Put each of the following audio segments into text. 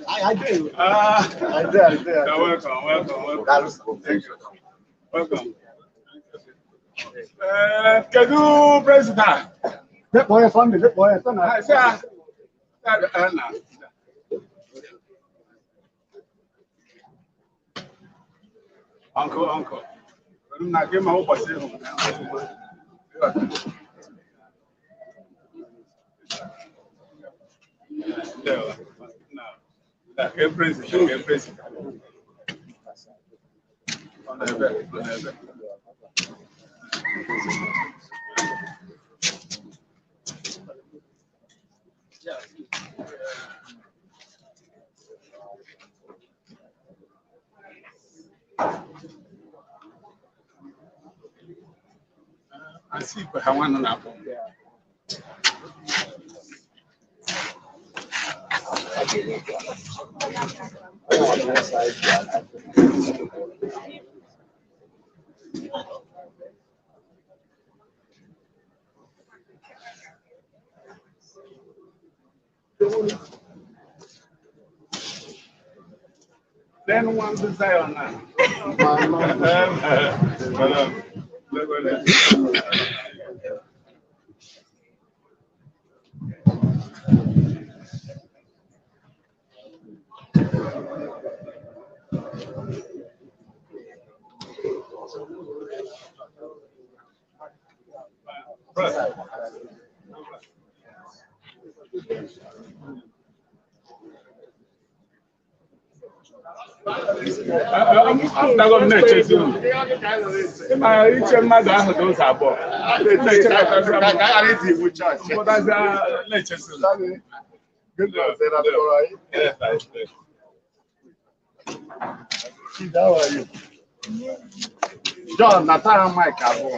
I do. I do. Welcome. Thank you. Welcome. Kedu President? Uncle. I see I want an apple. Then one desire now. Iche mmadụ ahụ dị ụzọ abụọ. John, Natara Mike abụọ.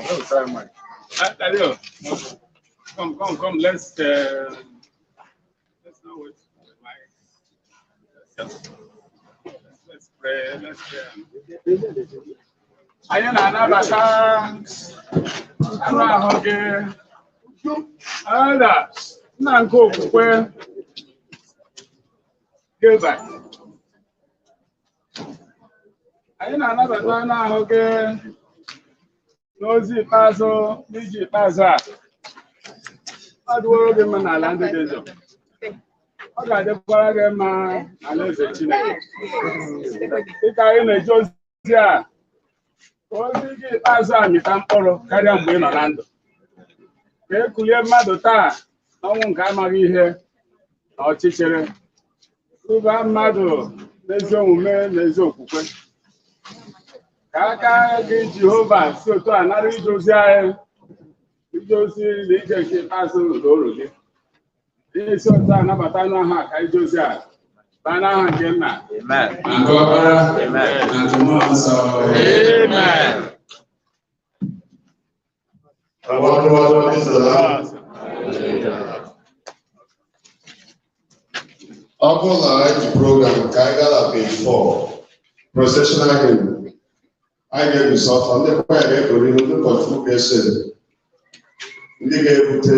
Come. Let's not wait. Let's pray. Anyị na-anabata anụ ahụ gị. Ada, nna nke okwukwe Gilbert. Anyị na-anabata anụ ahụ gị n'ozi ikpeazụ n'iji ikpeazụ a. Ọ dịworo gị mma n'ala ndị dị ndụ. Ọ ga-adịkwara gị mma n'ala eze Chineke. Dịka anyị na-eje ozi a, ozi gị ikpeazụ a mịta mkpụrụ karịa mgbe ị nọ na ndụ. Ka e kulie mmadụ taa n'ọnwụ nke amaghị ihe na ọchịchịrị. Tụba mmadụ n'ezi omume na ezi okwukwe. Ka aka gị Jehova si otu a nara ije ozi anyị, ije ozi na ije nke ikpeazụ nke oru gị. Ihe si otu a nabata n'aha ka ije ozi a baa n'aha nke nna. Amen. Na nke Ọkpara. Amen. Na nke Mmụọ Nsọ. Amen. Ọ bụrụ na anyị ji program ka anyị gaa na page 4, processional hymn, anyị ga-eguzo ọtọ, ndị kwaya ga-egori ihu, ndị ụkọchukwu ga-eso, ndị ga-ebute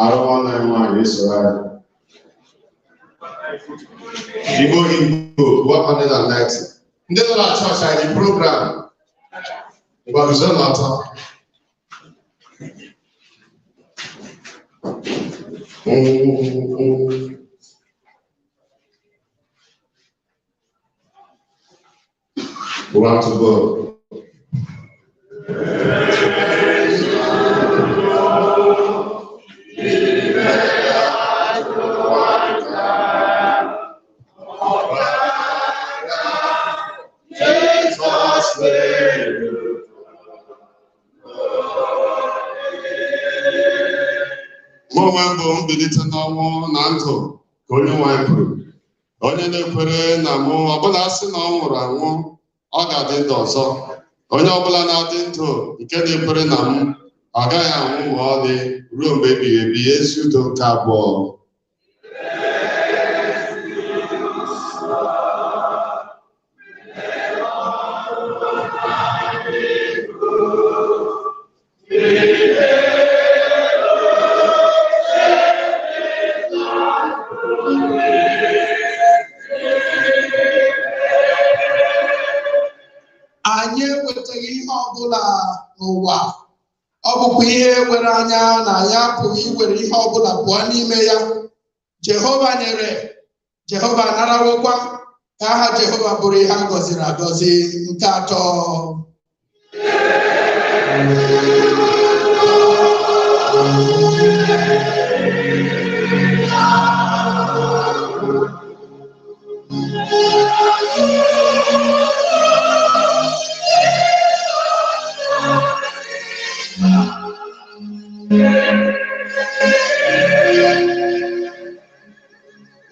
arụ nwanne anyị nwaanyị esoro anyị. Igbo Igbo 190. Ndị nọ na chọọchị anyị ji program ngwa guzo n'ọtọ. We want to go. Mụ onwe m bụ mbilite n'ọnwụ na ndụ, ka onye nwe anyị kwuru. Onye na-ekwere na mụ, ọbụla sị na ọ nwụrụ anwụ, ọ ga-adị ndụ ọzọ. Onye ọbụla na-adị ndụ nke na-ekwere na m, ọ gaghị anwụ ma ọlị ruo mgbe ebighị ebi. Ezi udo nke abụọ. Anyị enwetaghị ihe ọbụla n'ụwa, ọ bụkwa ihe were anya na anyị apụghị iwere ihe ọbụla pụọ n'ime ya. Jehova nyere, Jehova narawokwa, ka aha Jehova bụrụ ihe a gọziri agọzi. Nke atọ.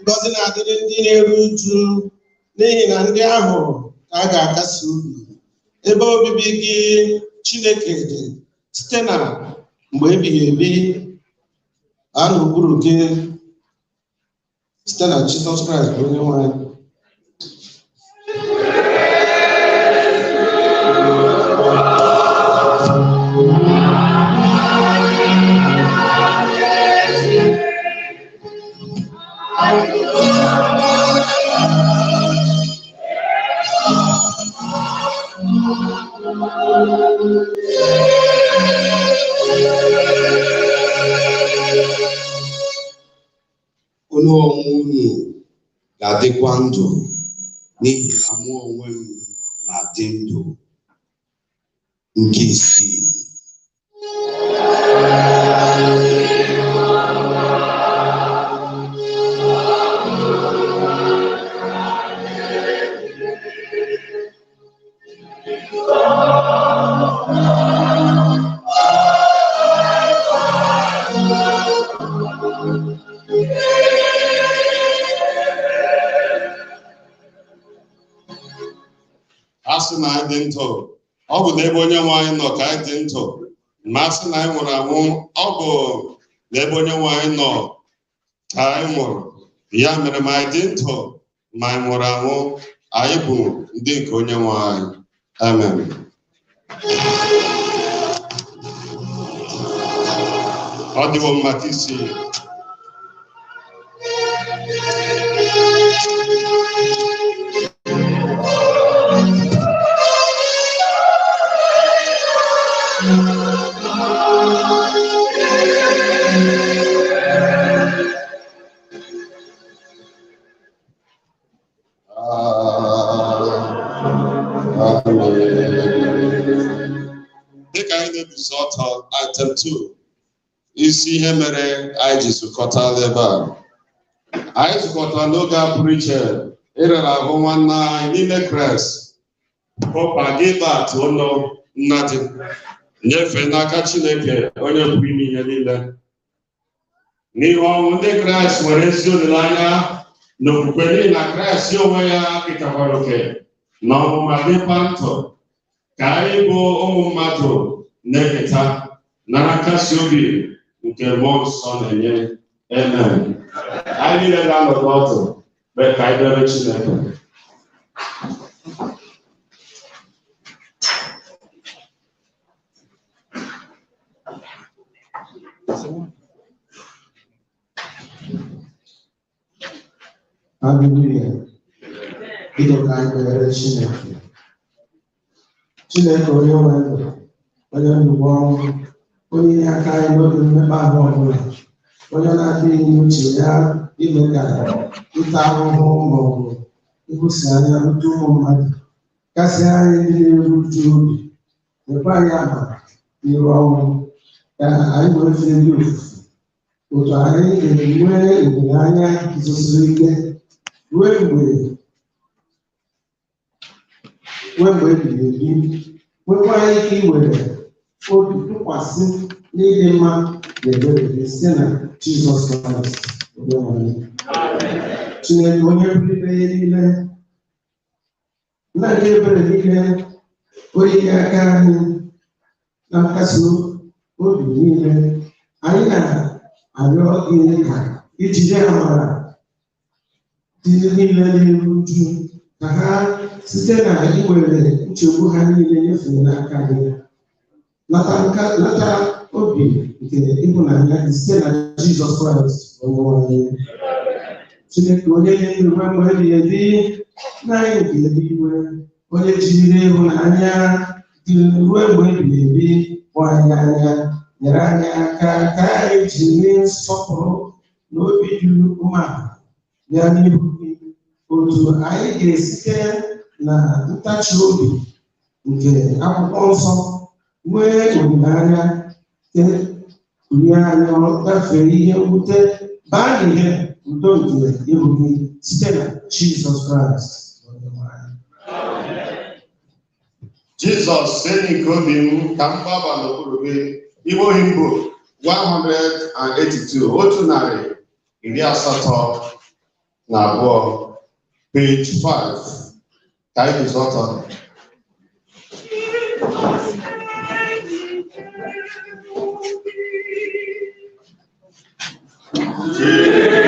Ngọzi na-adịrị ndị na-eru uju, n'ihi na ndị ahụ ka a ga-akasi obi. Ebe obibi gị, Chineke, dị site na mgbe ebighị ebi, a n'okpuru gị site na Jizọs Kraịst bụ Onyenwe anyị. Unu onwe unu ga-adịkwa ndụ, n'ihi na mụ onwe m na-adị ndụ. Nke isii. A sị na anyị dị ndụ, ọ bụ n'ebe onye nwe anyị nọ ka anyị dị ndụ. Ma a sị na anyị nwụrụ anwụ, ọ bụ n'ebe onye nwe anyị nọ ka anyị nwụrụ. Ya mere, ma anyị dị ndụ ma anyị nwụrụ anwụ, anyị bụ ndị nke onye nwe anyị. Amen. Ọ dịwo mma ka isi. Dịka anyị na-eguzo ọtọ, item 2, isi ihe mere anyị ji zukọtala ebe a. Anyị zukọtara n'oge a pụrụ iche ịrara ahụ nwanne anyị n'ime Kraịst, Pọpa Gilbert Ono Nnadi, nyefee n'aka Chineke onye pụrụ ime ihe niile. N'ihu ọnwụ, ndị Kraịst nwere ezi olileanya na okwukwe, n'ihi na Kraịst ya onwe ya ketakwara oke na ọmụma dịkwa ndụ, ka anyị bụ ụmụ mmadụ na-eketa nara nkasi obi nke mmụọ nsọ na-enye. Amen. Anyị niile ga-anọdụ ọdụ mee ka anyị kpere Chineke. Hallelujah. Biko ka anyị kpere Chineke. Chineke onye nwe ndụ, onye ndụgbu ọnwụ, onye inye aka anyị n'oge mmekpa ahụ ọbụla, onye na-adịghị n'uche ya ime ka ịta ahụhụ ma ọ bụ ịhụsi anya rute ụmụ mmadụ, kasị anyị ndị na-eru uju obi, nyekwa anyị amara n'iru ọnwụ, ka anyị wee fee gị ofufe, otu anyị ga-enwe olileanya guzosiri ike ruo mgbe ebighị ebi, nwekwa ike iwere obi tụkwasị N'ịdị mma na ebere gị site na Jizọs Kraịst Onyenwe anyị. Chineke onye pụrụ ime ihe niile, nna nke ebere niile, onye inye aka anyị na nkasi obi niile, anyị na-arịọ gị ka ijide amara dị niile na-eru uju ka ha site na iwere nchegbu ha niile nyefee n'aka gị nata obi nke ịhụnanya gị site na Jizọs Kraịst Onyenwe anyị. Chineke onye dị ndụ ruo mgbe ebighị ebi, nna anyị nke eluigwe, onye jiri ịhụnanya dị ruo mgbe ebighị ebi hụ anyị anya, nyere anyị aka ka anyị jiri nsọpụrụ na obi dị umeala bịa n'ihu gị, otu anyị ga-esite na ntachi obi nke akwụkwọ nsọ nwee olileanya nke kulie anyị gafee ihe mwute baa n'ihe udo nke ihu gị site na Jizọs Kraịst Onyenwe anyị. Jizọs, enyi nke obi m, ka m gbaba n'okpuru gị. Igbo hymn book 182, 182, page 5. Ka anyị guzo ọtọ. Juru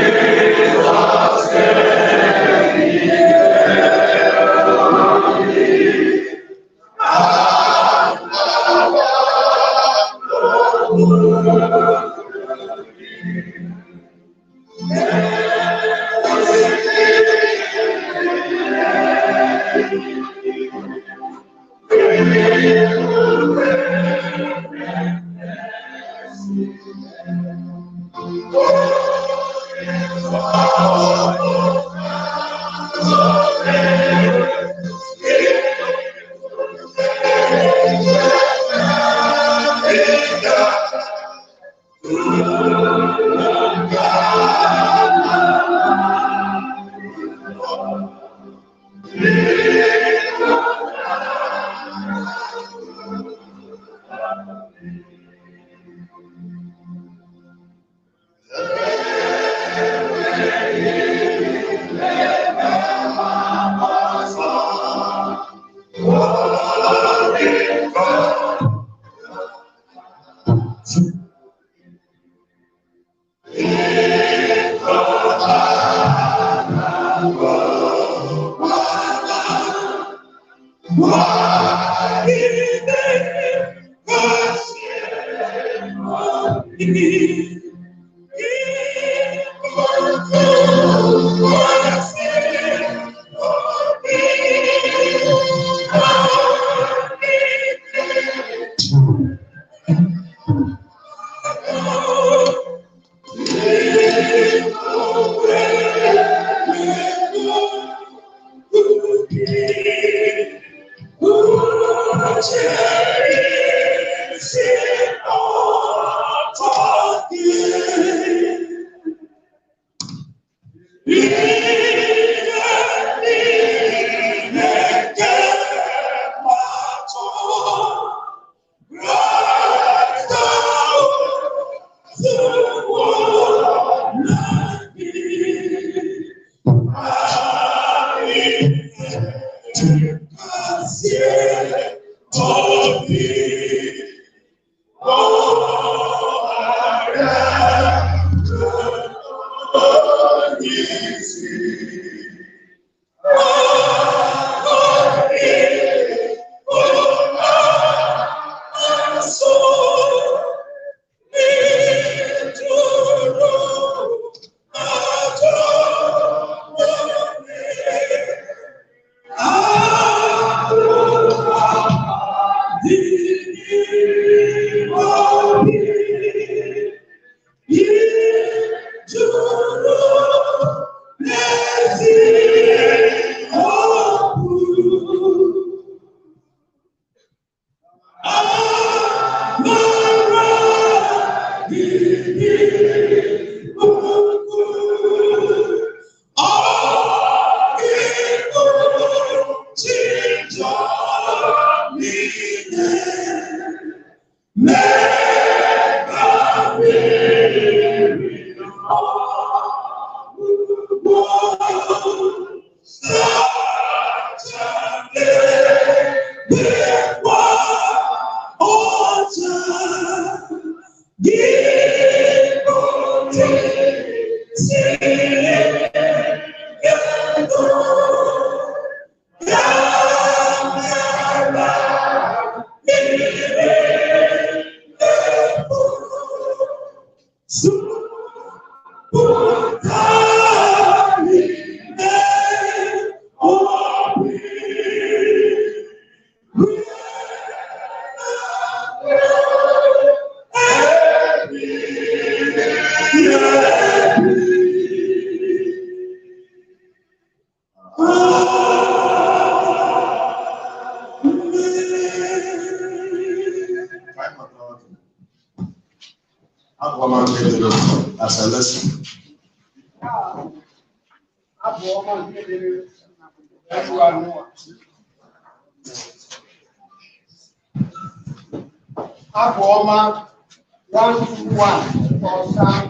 As a lesson. Abụ ọma nke dịrị elu anụ a. Abụ ọma 121 or Psalm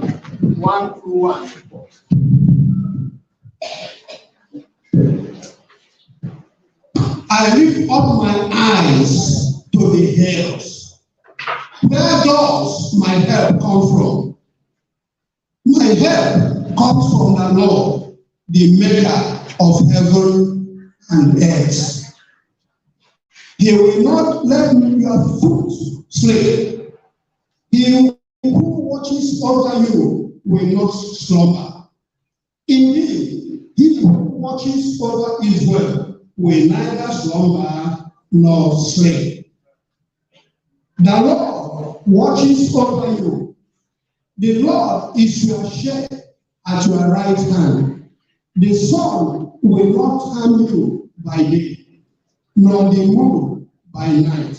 121. I lift up my eyes to the hills. Where does my help come from? My help comes from the Lord, the maker of heaven and earth. He will not let your foot slip. He who watches over you will not slumber. Indeed, he who watches over Israel will neither slumber nor sleep. The Lord watches over you. The Lord is your shade at your right hand. The sun will not harm you by day, nor the moon by night.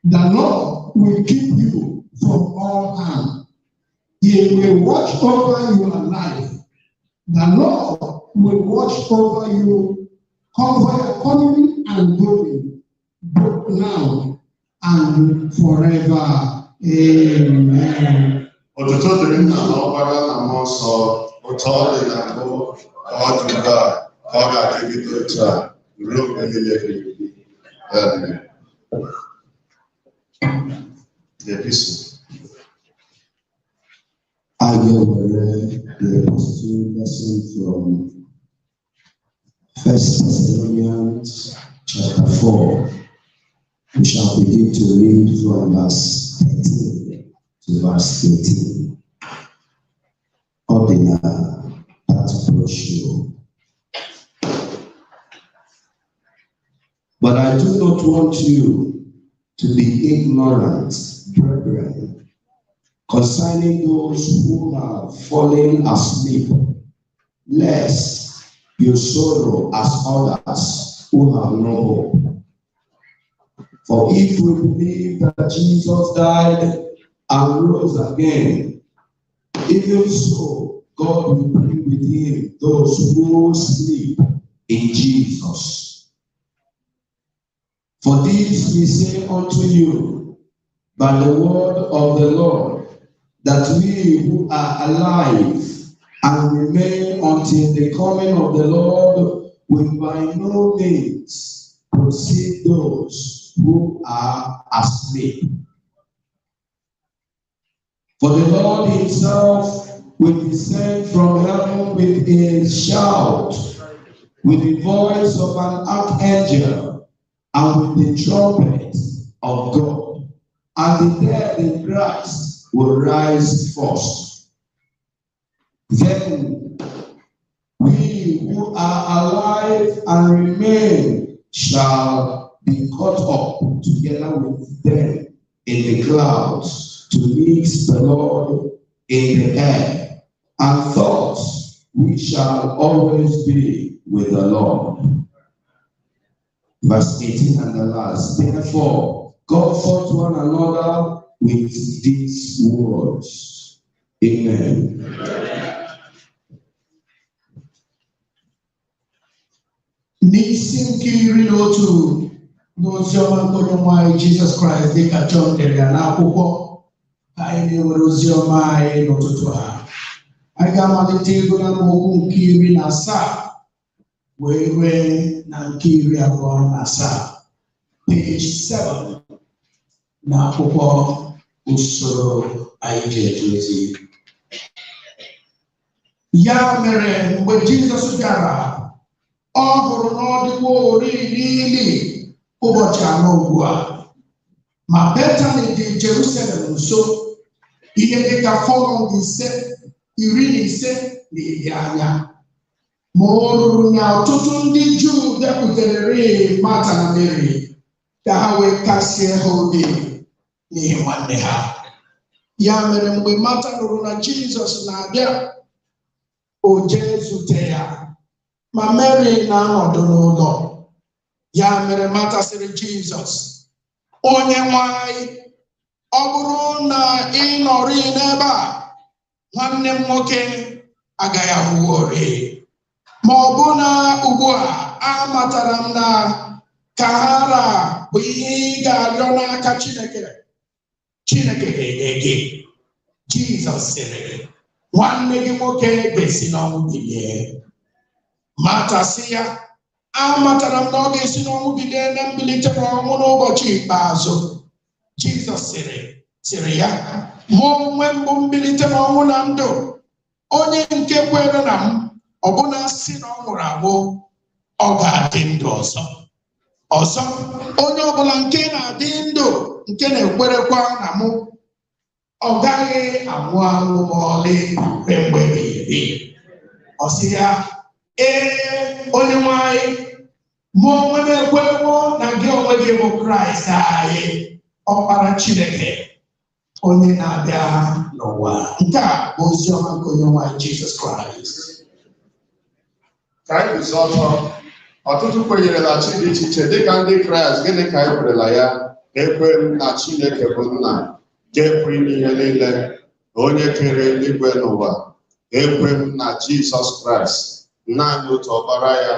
The Lord will keep you from all harm. He will watch over your life. The Lord will watch over you, cover your coming and going, both now and forever. Amen. Otuto dịrị nna na ọkpara na mmụọ nsọ, otu ọ dị na mbụ, ka ọ dị ugbu a, ka ọ ga-adịgide otu a, ruo mgbe niile ebighị ebi. Amen. The epistle. I ga-ewere the epistle lesson from First Thessalonians chapter 4. We shall begin to read from verse 13 to verse 18. Ọ dị na that brochure. But I do not want you to be ignorant, brethren, concerning those who have fallen asleep, lest you sorrow as others who have no hope. For if we believe that Jesus died and rose again, even so God will bring with him those who sleep in Jesus. For this we say unto you by the word of the Lord, that we who are alive and remain until the coming of the Lord will by no means precede those who are asleep. For the Lord himself will descend from heaven with a shout, with the voice of an archangel, and with the trumpet of God, and the dead in Christ will rise first. Then we who are alive and remain shall be caught up together with them in the clouds to meet the Lord in the air, and thus we shall always be with the Lord. Verse 18 and the last. Therefore, comfort one another with these words. Amen. N'isi nke 11 n'oziọma nke onye nwe anyị Jizọs Kraịst dịka Jọn dere ya n'akwụkwọ ka anyị na-ewere oziọma anyị n'ụtụtụ a. Anyị ga-amalite ịgụ na amaokwu nke 17 wee rue na nke 27, page 7 na akwụkwọ usoro anyị ji eje ozi. Ya mere, mgbe Jizọs bịara, ọ hụrụ na ọ dịwo ori n'ili ụbọchị 4 ugbu a. Ma Betani dị Jerusalem nso, ihe dịka fọlọng 5, 15 n'ili anya. Ma o ruru na ọtụtụ ndị Juu bịakwutere Mata na Meri ka ha wee kasie ha obi n'ihi nwanne ha. Ya mere, mgbe Mata nụrụ na Jizọs na-abịa, o jee zute ya, ma Meri na-anọdụ n'ụlọ. Ya mere Mata sịrị Jizọs, "Onye nwe anyị, ọ bụrụ na ị nọrị n'ebe a, Nwanne m nwoke agaghị anwụworị. Ma ọ bụ na ugbu a amatara m na ka ha ra bụ ihe ị ga-arịọ n'aka Chineke, Chineke ga-enye gị. Jizọs sịrị, nwanne gị nwoke ga-esi n'ọnwụ bilie. Mata sị ya, amatara m na ọ ga-esi n'ọnwụ bilie na mbilite n'ọnwụ n'ụbọchị ikpeazụ. Jizọs sịrị ya, mụ onwe m bụ mbilite n'ọnwụ na ndụ. Onye nke kwere na m, ọbụna sị na ọ nwụrụ anwụ, ọ ga-adị ndụ ọzọ. Ọzọ, onye ọbụla nke na-adị ndụ nke na-ekwerekwa na mụ, ọ gaghị anwụ anwụ ma ọlị ruo mgbe ebighị ebi. Ọ sị ya, ee, onye nwe anyị, mụ onwe m ekwerewo na gị onwe gị bụ Kraịst anyị, ọkpara Chineke, onye na-abịa n'ụwa. Nke a bụ ozi ọma nke onye nwe anyị Jizọs Kraịst. Ka anyị guzo ọtọ. Ọtụtụ kwenyere na chi dị iche iche dịka ndị Kraịst, gịnị ka anyị kwerela ya? Ekwe m na Chineke bụ nna nke pụrụ ime ihe niile, onye kere eluigwe n'ụwa. Ekwe m na Jizọs Kraịst, naanị otu ọkpara ya,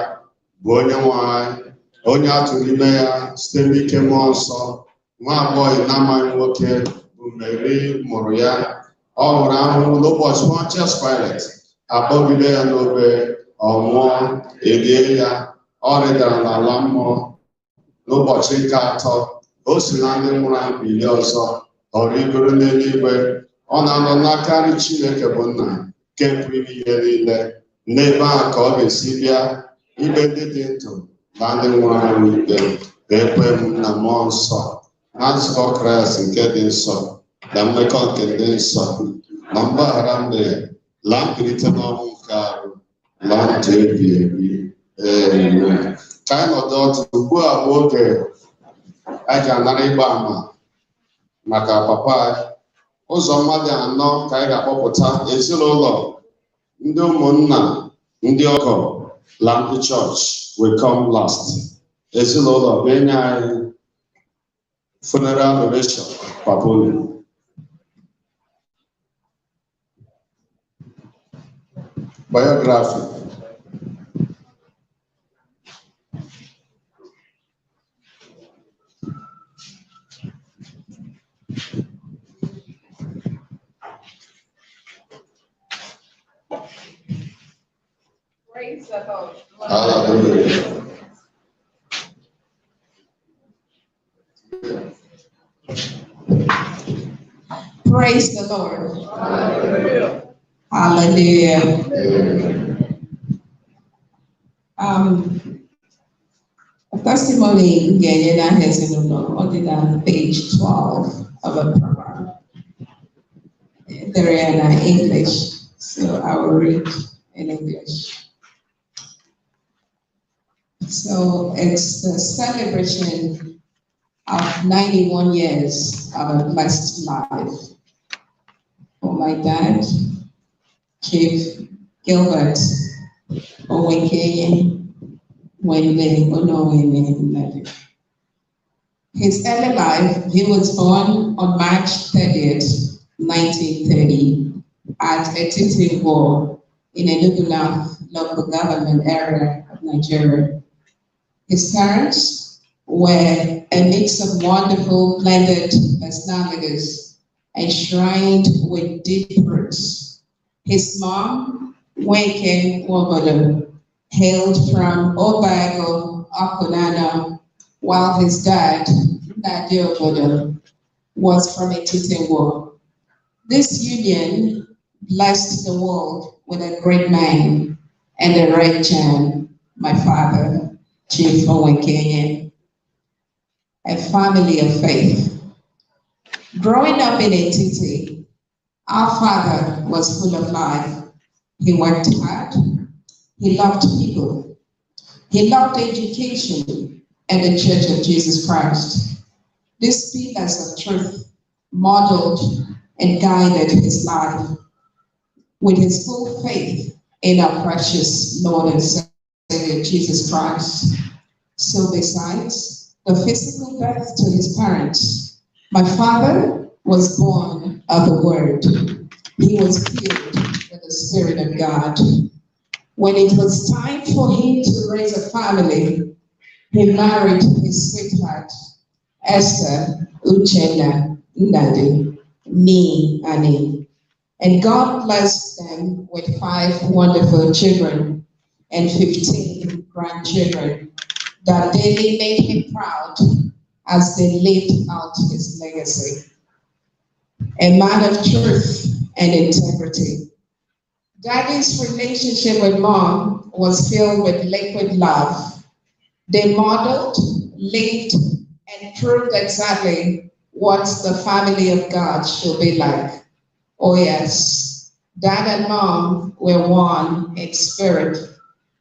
bụ onye nwe anyị, onye a tụrụ ime ya site n'ike mmụọ nsọ, nwa agbọghọ na-amaghị nwoke bụ Meri mụrụ ya. Ọ hụrụ ahụhụ n'ụbọchị Pontius Pilate, akpọgide ya n'obe, ọ nwụọ, elie ya, ọ rịdara n'ala mmụọ. N'ụbọchị nke atọ, o si na ndị nwụrụ anwụ bilie ọzọ, ọ rịgoro n'eluigwe, ọ na-anọ n'aka nri Chineke bụ nna nke pụrụ ime ihe niile. N'ebe ahụ ka ọ ga-esi bịa ikpe ndị dị ndụ na ndị nwụrụ anwụ ikpe. Ekwe m na mmụọ nsọ, na nzukọ Kraịst nke dị nsọ, na mmekọ nke ndị nsọ, na mgbaghara mmehie, na mbilite n'ọnwụ nke arụ, na ndụ ebi ebi. Amen. Ka anyị nọdụ ọdụ ugbu a bụ oge anyị ga-anara ịgba ama maka papa anyị. Ụzọ mmadụ anọ ka anyị ga-akpọpụta: ezinụlọ, ndị ụmụnna, ndị ọgọ, na ndị chọọchị will come last. Ezinụlọ bụ enye anyị funeral oration papa unu. Biography. Praise the Lord. Hallelujah. Praise the Lord. Hallelujah. A testimony m ga-enye n'aha ezinụlọ, ọ dị na page 12 of a program. Edere ya na English, so I will read in English. So it's the celebration of 91 years of a blessed life for my dad, Chief Gilbert Onwuekenye Wende Onowene Nnadi. His early life, he was born on March 30th, 1930, at Etiti in Enugu North local government area of Nigeria. His parents were a mix of wonderful blended personalities enshrined with deep roots. His mom, Weke Nwobodo, hailed from Obago, Awkunanaw, while his dad, Nnadi Obodo, was from Etiti Ngwo. This union blessed the world with a great man and a great gem, my father, Chief Onwuekenye, a family of faith. Growing up in Etiti, our father was full of life. He worked hard. He loved people. He loved education and the Church of Jesus Christ. These pillars of truth modeled and guided his life with his full faith in our precious Lord and Savior, Jesus Christ. So besides the physical birth to his parents, my father was born of the Word. He was filled with the Spirit of God. When it was time for him to raise a family, he married his sweetheart, Esther Uchenna Nnadi, Nee Ani. And God blessed them with 5 wonderful children and 15 grandchildren that daily made him proud as they lived out his legacy. A man of truth and integrity. Daddy's relationship with Mom was filled with liquid love. They modeled, lived, and proved exactly what the family of God should be like. Oh yes, Dad and Mom were one in spirit.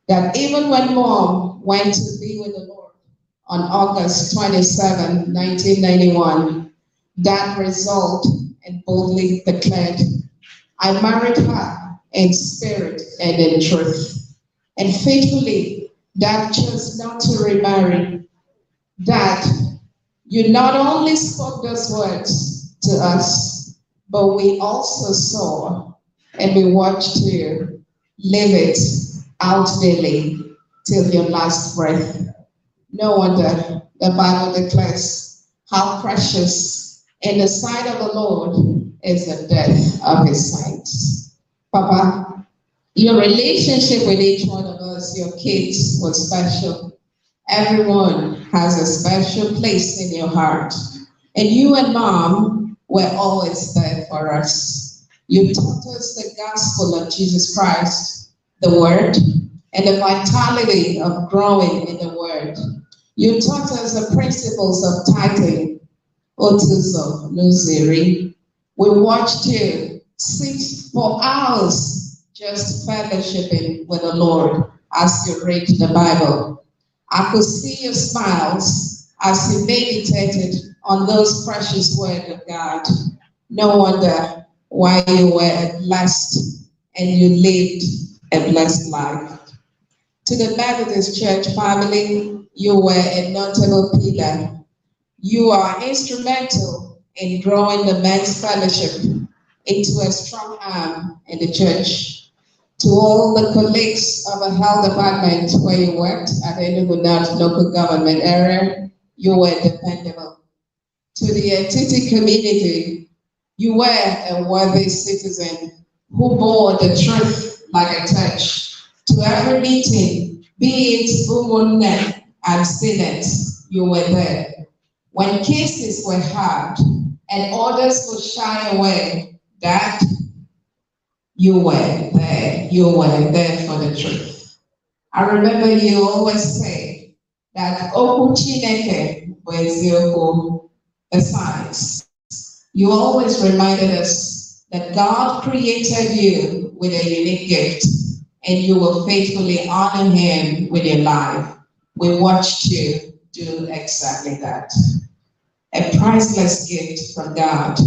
That even when Mom went to be with the Lord on August 27, 1991, Dad resolved and boldly declared, I married her in spirit and in truth. And faithfully, Dad chose not to remarry. Dad, you not only spoke those words to us, but we also saw and we watched you live it out daily till your last breath. No wonder the Bible declares how precious in the sight of the Lord is the death of his saints. Papa, your relationship with each one of us, your kids, was special. Everyone has a special place in your heart. And you and Mom were always there for us. You taught us the gospel of Jesus Christ, the Word, and the vitality of growing in the Word. You taught us the principles of tithing, Otuzo, Nuziri. We watched you sit for hours just fellowshipping with the Lord as you read the Bible. I could see your smiles as you meditated on those precious words of God. No wonder why you were blessed and you lived a blessed life. To the Methodist Church family, you were a notable pillar. You are instrumental in growing the men's fellowship into a strong arm in the church. To all the colleagues of the health department where you worked at the Enugu North local government area, you were dependable. To the Etiti community, you were a worthy citizen who bore the truth like a touch. To every meeting, be it Umunne and Senate, you were there. When cases were hard and others would shy away, Dad, you were there. You were there for the truth. I remember you always say that Okwu Chineke bụ eziokwu. Besides, you always reminded us that God created you with a unique gift and you will faithfully honor him with your life. We watched you do exactly that. A priceless gift from God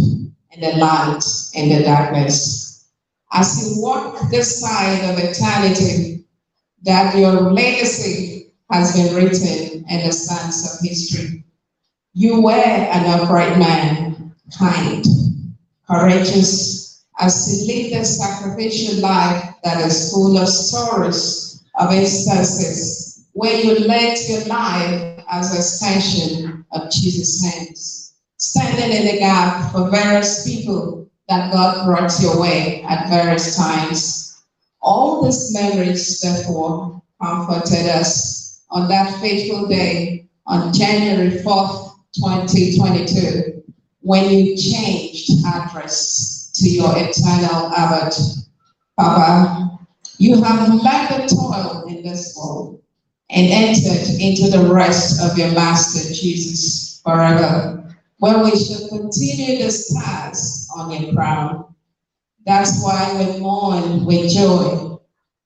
and the light in the darkness. As you walk this side of eternity, that your legacy has been written in the sands of history. You were an upright man, kind, courageous, as you lived a sacrificial life that is full of stories of instances where you led your life as an extension of Jesus' hands, standing in the gap for various people that God brought your way at various times. All these memories, therefore, comforted us on that fateful day on January 4th, 2022, when you changed address to your eternal abode. Papa, you have left the toil in this world and entered into the rest of your Master Jesus forever, where we shall continue the stars on your crown. That's why we mourn with joy,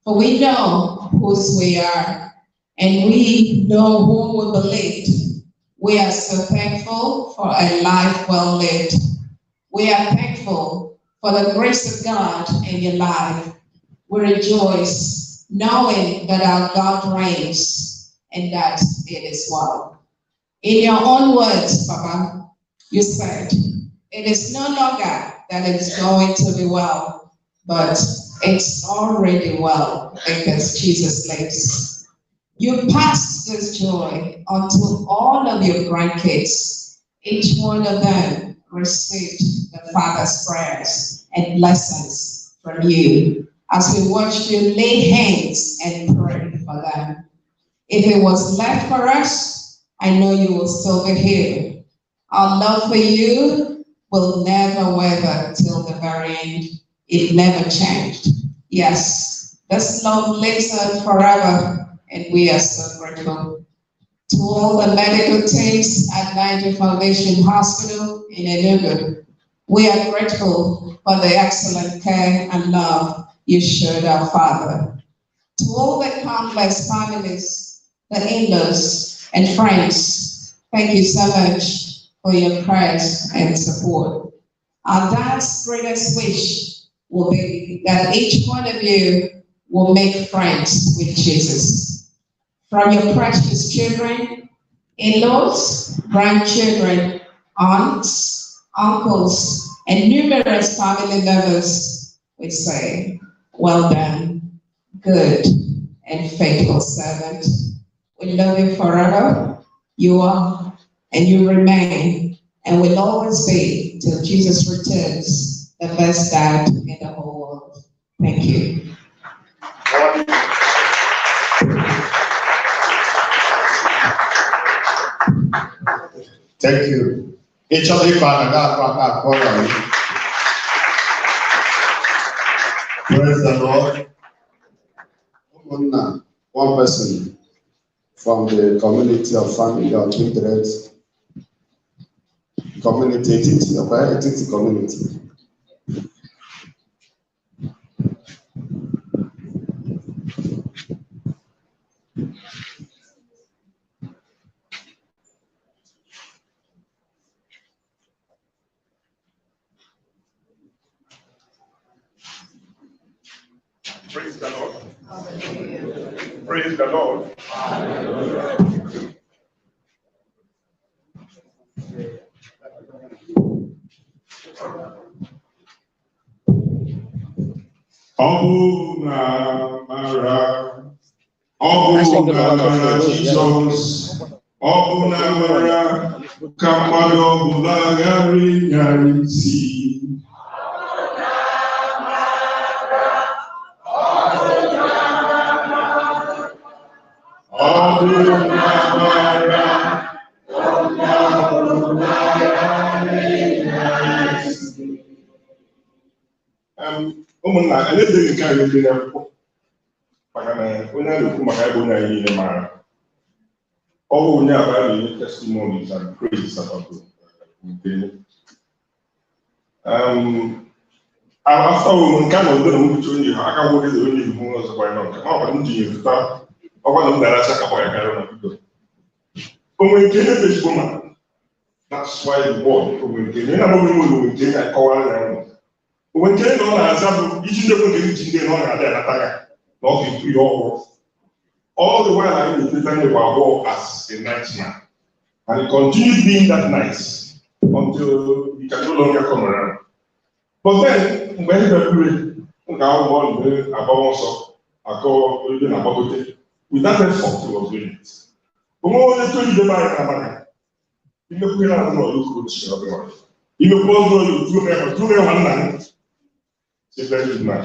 for we know whose we are, and we know whom we believed. We are so thankful for a life well lived. We are thankful for the grace of God in your life. We rejoice knowing that our God reigns and that it is well. In your own words, Papa, you said, it is no longer that it's going to be well, but it's already well because Jesus lives. You pass this joy onto all of your grandkids. Each one of them received the Father's prayers and blessings from you as we watched you lay hands and pray for them. If it was left for us, I know you will still be here. Our love for you will never waver till the very end. It never changed. Yes, this love lives on forever, and we are so grateful. To all the medical teams at Niger Foundation Hospital in Enugu, we are grateful for the excellent care and love you showed our father. To all the countless families, the in-laws, and friends, thank you so much for your prayers and support. Our dad's greatest wish will be that each one of you will make friends with Jesus. From your precious children, in-laws, grandchildren, aunts, uncles, and numerous family members, we say, well done, good and faithful servant. We love you forever. You are and you remain and will always be till Jesus returns, the best dad in the whole world. Thank you. Thank you. Each other Praise the Lord. One person from the community of family or kindred community, Etiti community. Praise the Lord. Praise the Lord. Ọ bụ na mara, ọ bụ na mara Jizọs, ọ bụ na mara ka mmadụ ọbụla ghara ịnya isi. Ọ bụ na mara, ọbụla ghara ịnya isi. Ụmụnna, elebeghị nke anyị obere akwụkwọ maka na onye a na-ekwu maka ebe onye anyị niile maara. Ọ bụ onye a na-enye testimonies and praises about nke afọ nke a na obere mbuchi onye ihu aka nwoke na onye ihu ọzọ kwa nọ nke ma ọkwa m ji zụta ọkwa na m dara aka kwa ya karịa na bido. Onwe nke ihe ezigbo ma that's why the word onwe nke na na-agbanwe onwe nke na-akọwara ya ụlọ. Onwe nke na ọ na-aza bụ iji ndekwa nke iji ndị na ọ na-abịa anata ya na ọ ga-ekwu ihe ọhụrụ. All the while I was in the as a night man. And he continued being that nice until he can no longer come around. But then, when he got with that effort, he was doing it. But when he told you the man, he very good man.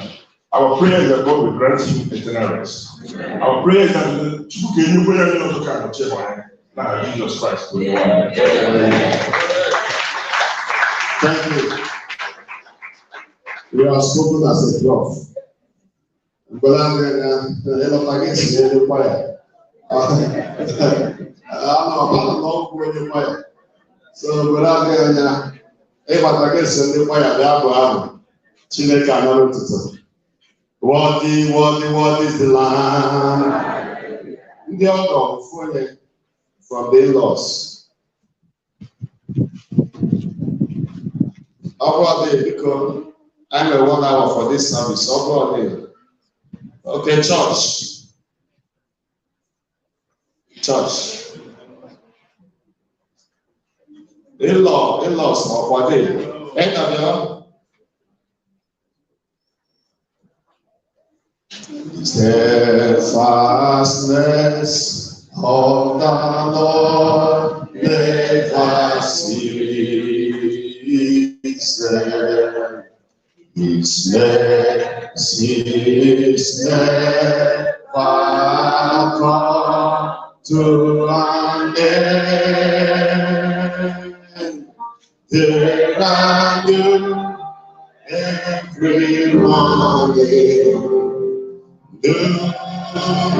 Our prayer is that God will grant him eternal rest. Our prayer is that Jesus Christ. Thank you. You have spoken as a prof. But I'm against the choir. I'm So, but I'm against the choir. Chineke anara otuto. Worthy, worthy, worthy is the Lamb. Ndị ọgọ ofu onye from the in-laws. Ọ bụrụ dị biko, anyị nwere 1 hour for this service. Ọ bụrụ dị. Okay, church. Church. In-laws ọkwa dị. Ị Steadfastness of the Lord never ceases. His mercies never come to an end. They are new every morning, new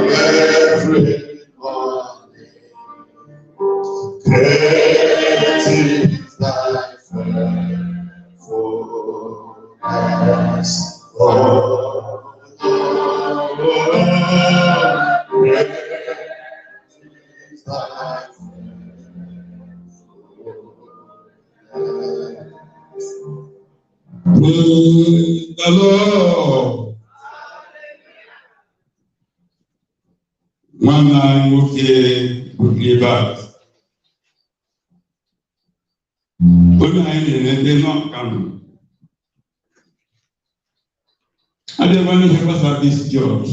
every morning. Great is thy faithfulness, O Lord. Great is thy faithfulness. Praise the Lord. Nwanne anyị nwoke bụ Gilbert. Onye anyị na-enete n'Ọkano. Abịakwa n'ihe gbasara this church.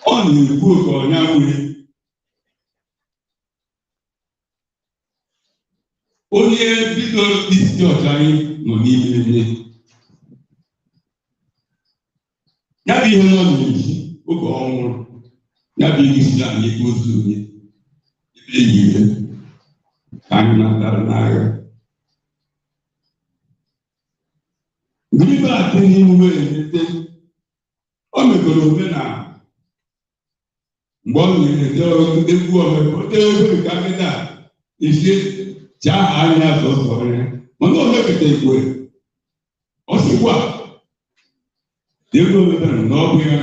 Ọ na-ekwu ka ọnya nwere. Onye bidoro this church anyị nọ n'ime ebe. Ya bụ ihe nọ n'ezi oge ọ nwụrụ. Ya bụ ihe si anyị ozu onye ebe yiri ka anyị natara n'agha. Gilbert n'iwe elete, o mekọrọ omenala mgbe ọ na-ete egwu omebe, o tere egwu nke akịta isi chaa anya sọsọ ya, mana o mepụta ekwe, ọ sịkwa na egwu omebe na ọ bụ ya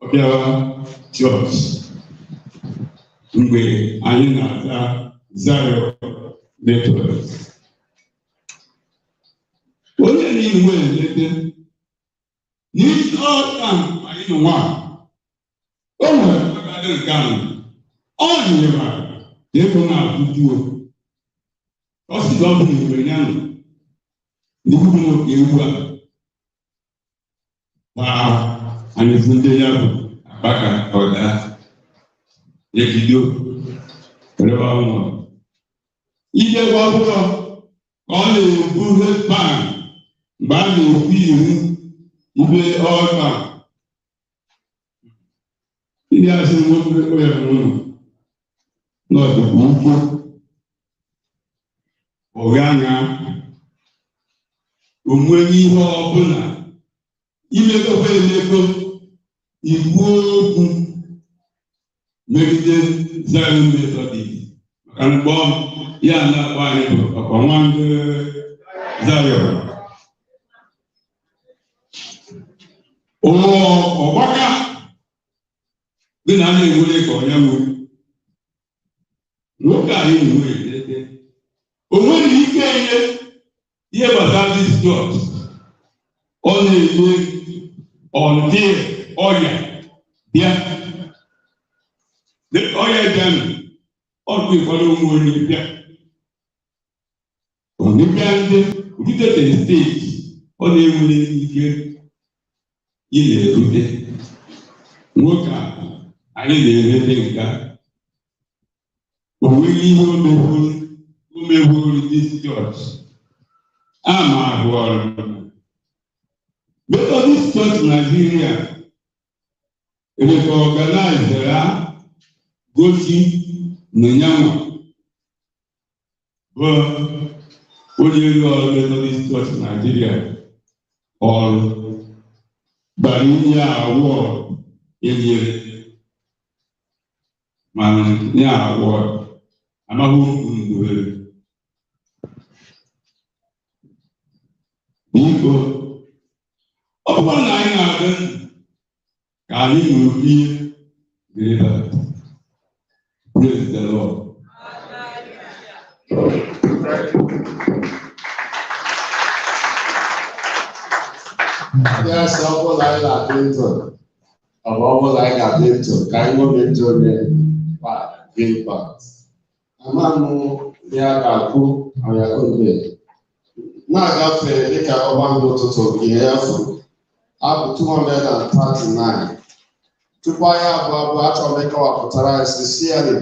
ọ bịawa chọọchị mgbe anyị na-aza Zion Methodist. Onye na-enwe elete n'isi ọta anyị nọ nwa, o nwere akadị nke ahụ, ọ nyere ka ego na-atụjuo. Ọ sị na ọ bụ n'igwe ya nọ n'ihu nwoke ewu a gbaa anyị fụ ndị ya bụ akpaka ọda ebido rịba nwa. Ije gwa akwụkwọ ka ọ na-ebu headband mgbe a na-ekwu iwu ibe ọka ndị asị nwoke ya n'ụlọ n'ọdịkwa ukwu ụgha anya onweghị ihe ọbụla imekọkwa emekọ ikwu okwu megide Zion Methodist maka mgbe ya na-akpọ anyị bụ ọkwa nwa ndị Zion. Ọgbaka gị na a na-enwere ka onye nwe nwoke anyị nwe elete o nwere ike enye ihe gbasara this church. Ọ na-eme ọdị ọrịa bịa ọrịa bịa nụ ọkụ ịkwado ụmụ onye bịa ọdịbịa ndị rutete steeti ọ na-enwere ike ị na-erute nwoke a anyị na-erete nke a o nweghị ihe o mewuru this church a ma ahụ ọrụ Methodist Church Nigeria reorganized gosi na nyanwa bụ onye elu ọrụ Methodist Church Nigeria ọrụ bara inye awọd enyere mana nye awọd amaghị okwu ndowere. Biko ọ bụrụ na anyị na-adị ndụ ka anyị ṅụrie Gilbert. Praise the Lord. Ndị asị ọ bụla anyị na-adị ndụ, ọ bụ ọ bụla anyị ga-adị ndụ ka anyị nwee ndụ onye Gilbert. Ama m ya ga-akwụ ọya oge. Na-agafe dịka ọgbandụ ụtụtụ nke ihe ya furu, abụ 239. Tupu anyị abụọ abụọ, achọrọ m ịkọwapụtara anyị sincerely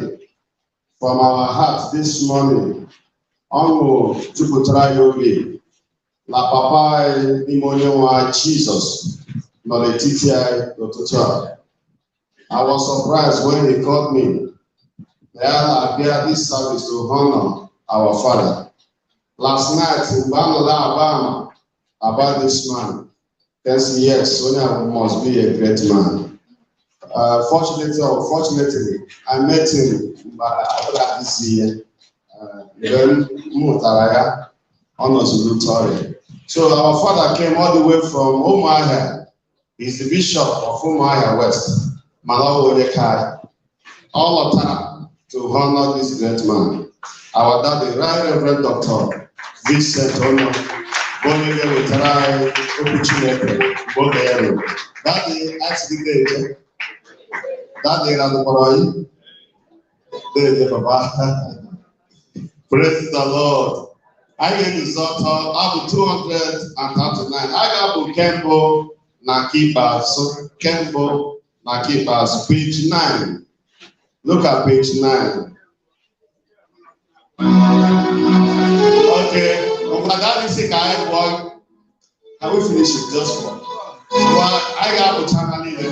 from our heart this morning. Ọṅụ jupụtara anyị obi na papa anyị n'ime onye nwe anyị Jizọs nọ n'etiti anyị n'ụtụtụ a. I was surprised when he called me. Na ya na-abịa this service to honor our father. Last night, mgbe a nọ na-agba ama about this man, then say yes, onye a must be a great man. Fortunately or unfortunately, I met him mgbe ọbụla adịzi ya. Mgbe m hụtara ya, ọ nọzi n'ute ọrịa. So our father came all the way from Umuahia. He's the bishop of Umuahia West, mana ọ bụ onye Kai. Ọ lọtara to honor this great man. Our daddy, Right Reverend Dr. Vincent Ono, bụ onye ga-ewetara anyị okwu Chineke mgbe oge ya ruru. Daddy, asị gị deje. Daddy radụkwara anyị. Deje, papa. Praise the Lord. Anyị ga-eguzo ọtọ abụ 239. A ga-abụ nke mbụ na nke ikpeazụ. Nke mbụ na nke ikpeazụ. Page 9. Look at page 9. Okay. Ngwa daddy sị ka anyị pụọ. Can we finish it just for? Ngwa anyị ga-apụcha ha niile.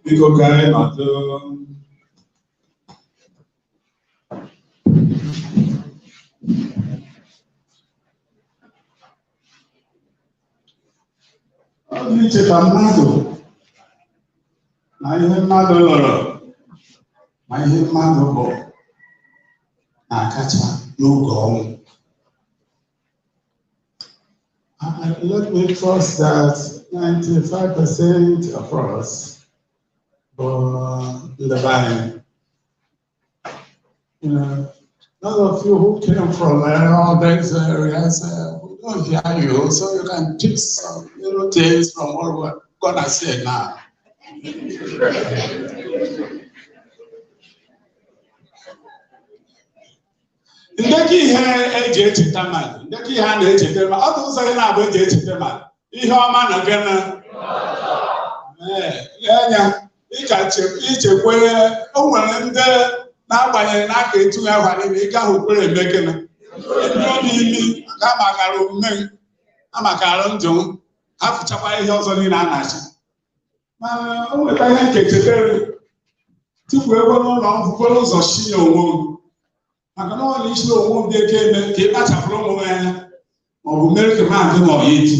Biko ka anyị nọdụ. Ọ dị iche ka mmadụ na ihe mmadụ lụrụ ma ihe mmadụ bụ na-akacha n'oge ọnwụ. Let me trust that 95% of us were divine. You know, those of you who came from all these areas, we don't hear you, so you can pick some little things from what we're gonna say now. Ndekọ ihe eji echeta mmadụ, ndekọ ihe a na-echeta mmadụ, ọ bụ ụzọ ihe na-abụ eji echeta mmadụ, ihe ọma na gịnị? Ee, anya ịka ichekwa o nwere ndị na-agbanyeghị n'aka etu ya hwa niile ị gaghị okwere eme gịnị? Ebido n'imi ka makara omume m, amakara ndụ m, ha fụchakwa ihe ọzọ niile a na-achị. Mana o nweta ihe nke chetere tupu ego n'ụlọ m bukoro ụzọ shi ya onwe m. Maka na ọ na isi onwe m dị eke eme ka ị kpachapụrụ ụmụ m anya ma ọ bụ mere ka mmadụ nọ ya eji.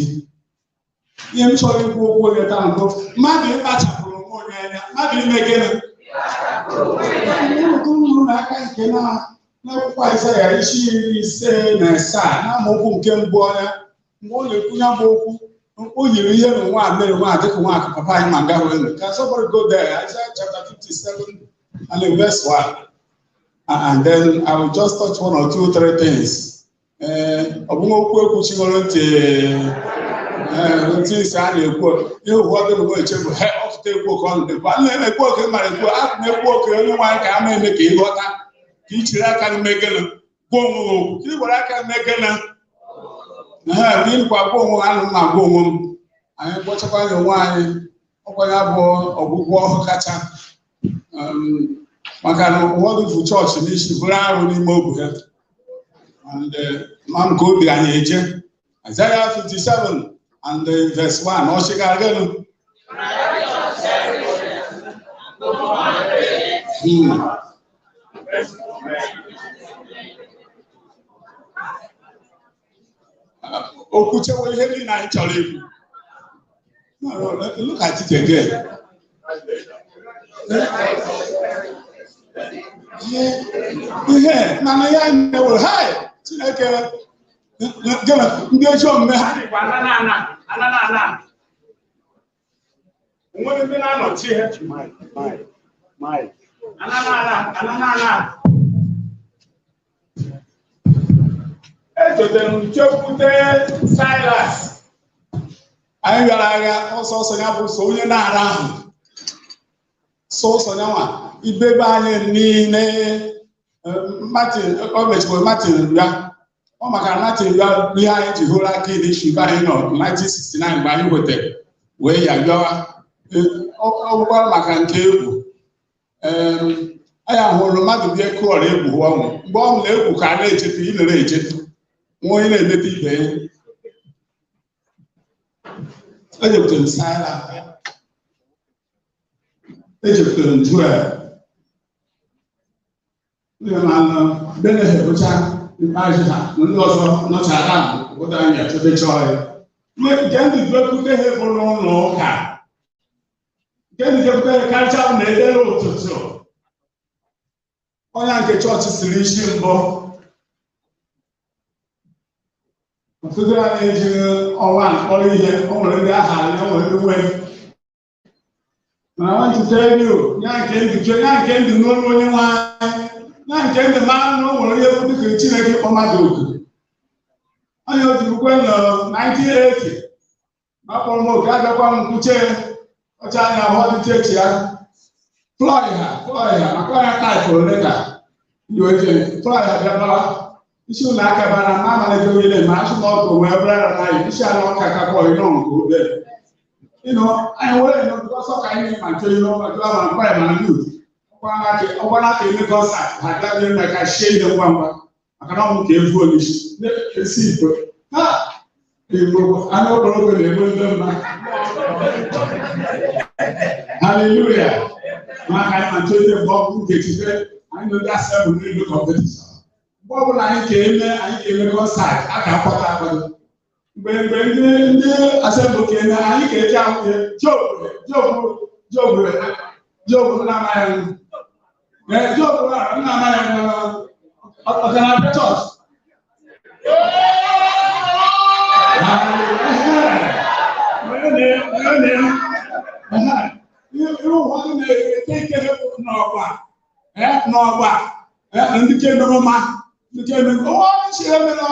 Ihe m chọrọ ikwu okwu onye taa mbụ, mmadụ ịkpachapụrụ onwe onye anya, mmadụ ime gịnị? Unu n'aka nke na n'akwụkwọ Aịzaya isi 57 n'amaokwu nke mbụ ya, mgbe ọ na-ekwu ya bụ okwu, o yiri ihe na nwa mere nwa dịka nwa akụ papa anyị ma nga hụ elu. Can somebody go there? Isaiah chapter 57 and in verse 1. And then I will just touch one or two, three things. Ọ bụghị okwu ekwuchigoro ntị ntị ise a na-ekwu ihe ụfọdụ na eche bụ he ọtụtụ ekwu oke ọnụ ekwu a na-ekwu oke mara ekwu a na-ekwu oke onye nwaanyị ka a na-eme ka ị ghọta ka ị chiri aka n'ime gịnị gwa onwe gị okwu ka ị were aka eme gịnị ee gịnịkwa gwa onwe anụ m agwa onwe m anyị gwọchakwa ya onwe anyị ọkwa ya bụ ọgwụgwọ kacha maka na ụfọdụ bụ chọọchị n'isi bụrụ arụ n'ime obi ha and ma nke obi anyị eje. Isaiah 57 and verse 1 ọ chịgara gịnị? Okwu chewe ihe niile anyị chọrọ ikwu. No, no, look at it again. Ihe mana ya na-ewere hai Chineke ndị ezi omume ha dịkwa anana onwere ndị na-anọchi ha anana echetere m chekwute Silas. Anyị bịara agha ọsọ ọsọ ya bụ so onye na-ara ahụ sọsọ ya nwa ibebe anyị niile. Martin o mechikwara Martin bịa ọ maka Martin bịa ihe anyị ji hụrụ aka iri isi mgbe anyị nọ 1969 mgbe anyị nwetara wee ya bịawa ọ bụkwara maka nke egwu. Anyị hụrụ mmadụ bịa kụọrọ egwu ọnwụ mgbe ọ na-egwu ka a na-echetu ilere echetu nwa onye na-emeta ibe ya. Ejekwutere m Saịla, ejekwutere m Joel, ndị na-anọ Benehe bụcha ikpeazụ ha na ndị ọzọ nọchara ahụ obodo anyị achọtecha ọya. Nke ndị jekwute ha bụ n'ụlọ ụka, nke ndị jekwute ha karịcha na edere ụtụtụ. Onye nke chọọchị siri isi mbụ ọtụtụ anyị ejighị ọnwa mkpọrọ ihe, o nwere ndị aha anyị, o nwere ndị nwe. Mana I want to tell you, ya nke ndụ che, ya nke ndụ n'olu onye nwe anyị, ya nke ndụ mara na o nwere ihe bụ dịka Chineke kpọ mmadụ oku. Onye otu bukwe nọ 1980, akpọrọ m oku agakwa m nkwuche ọcha anya ahụ ọdịcha echi ya. Flọị ha, maka ọya taịpụrụ leta ndị oche, flọị ha bịabara isi ụlọ aka bara ma amalite onye ma asụ na ọkụ wee bụrụ ara n'anyị isi ala ọka kakọ ịnọ nke obere. Ịnọ anyị were ịnọ bikọsọ ka anyị ma nche ịnọ ma jụọ ma nkwa ma ndị ọkwa n'aka eme kọnsat ha bịa nye na ka shie ihe ngwa ngwa maka na ọmụ ka evu onyeisi esi igwe ha igbo anụ okporoko na-egbu ndị mma. Hallelujah. Maka anyị ma nche ihe mgbe ọ bụ nke chite anyị nọ ndị asembli n'elu kọmpetishọn. Mgbe ọbụla anyị ga-eme kọnsat a ga-akwado akwado. Mgbe ndị asembli ka-eme anyị ga-eji ahụ Job na-amaghị Job na-amaghị ọ ga na-abịa chọọchị. Ihe ụfọdụ na-ete ike n'ọgba ndị ke mere mma ndị ke mere onye chiri emere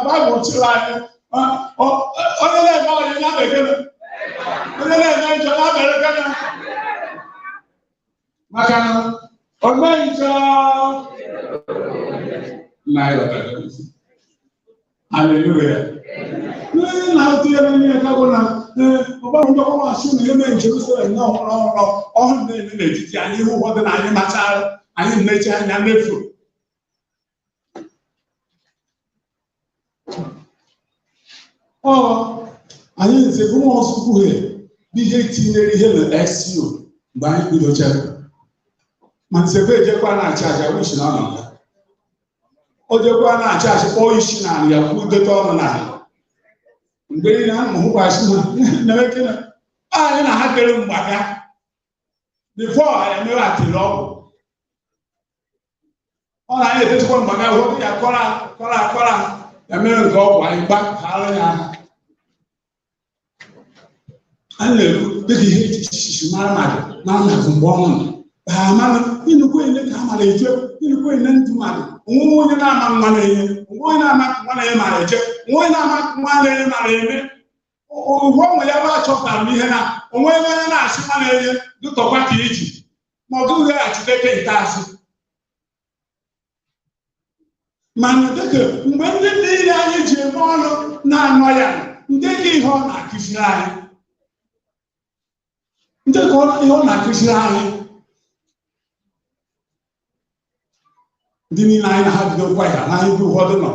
Baịbụl chiri anyị onye na-eme ọyị ya mere onye na-eme njọ ya mere gịnị maka na o meghị njọ. Nna anyị ghọtara isi. Hallelujah. N'onye na-atụ ya n'ihe ka bụ na ọgbara ndị ọgbara asị na ihe mere Jerusalem na ọhụrụ ọhụrụ ọhụrụ na-eme n'etiti anyị ihe ụfọdụ na anyị machara anyị mmechi anya mefu. Ọ anyị nze bụ nwa ọsọ kwuhe bụ ihe tinyere ihe na SU mgbe anyị bidochara. Ma nzebe ejekwa na-achị achị wishi na ọ nọ nga. O jekwa na-achị achị kpọọ isi n'ala ya kwudete ọnụ n'ala. Mgbe niile a hụkwasị na anyị na ha kere mgbaka bifo emewe atịrị ọgwụ. Ọ na anyị etechikwa mgbaka hụ ya kọrọ kọrọ akọrọ ya mere nke ọgwụ anyị gbakara ya aha. A na-ekwu dịka ihe echichi mara mmadụ mara mmadụ mgbe ọ nwụrụ. Amana ịnụkwu ele ka a mara eche ịnụkwu ele ndụ mmadụ onwe onye na-ama nwa na-enye onwe onye na-ama nwa na-enye mara eche onwe onye na-ama nwa na-enye mara eme ụgwọ onwe ya bụ achọpụtara m ihe na onwe onye na-achị nwa na-enye dụtọkwa ka iji ma ọ gụghị ghachite ke nke asị mana dịka mgbe ndị niile anyị ji eme ọnụ na-anọ ya ndị ka ihe ọ na-akụziri anyị ndị ka ihe ọ na-akụziri anyị ndị niile anyị na ha bido kwa ya na anyị bi ụfọdụ nọ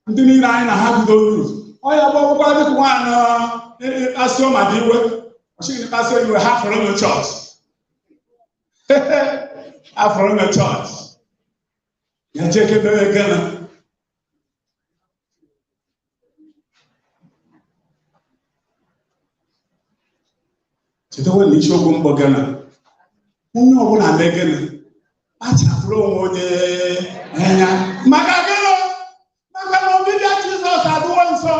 ndị niile anyị na ha bido uru ọya bụ ọgwụgwọ dịka nwaanyị kpasuo mmadụ iwe ọchịghị kpasuo iwe ha fọrọ na chọọchị ha fọrọ na chọọchị ya jeke mere gana chetakwa na isiokwu mkpọ gana onye ọbụla mee gana kpachapụrụ onwe onye anya maka gịnị maka na ọbịbịa Jizọs adịwo nso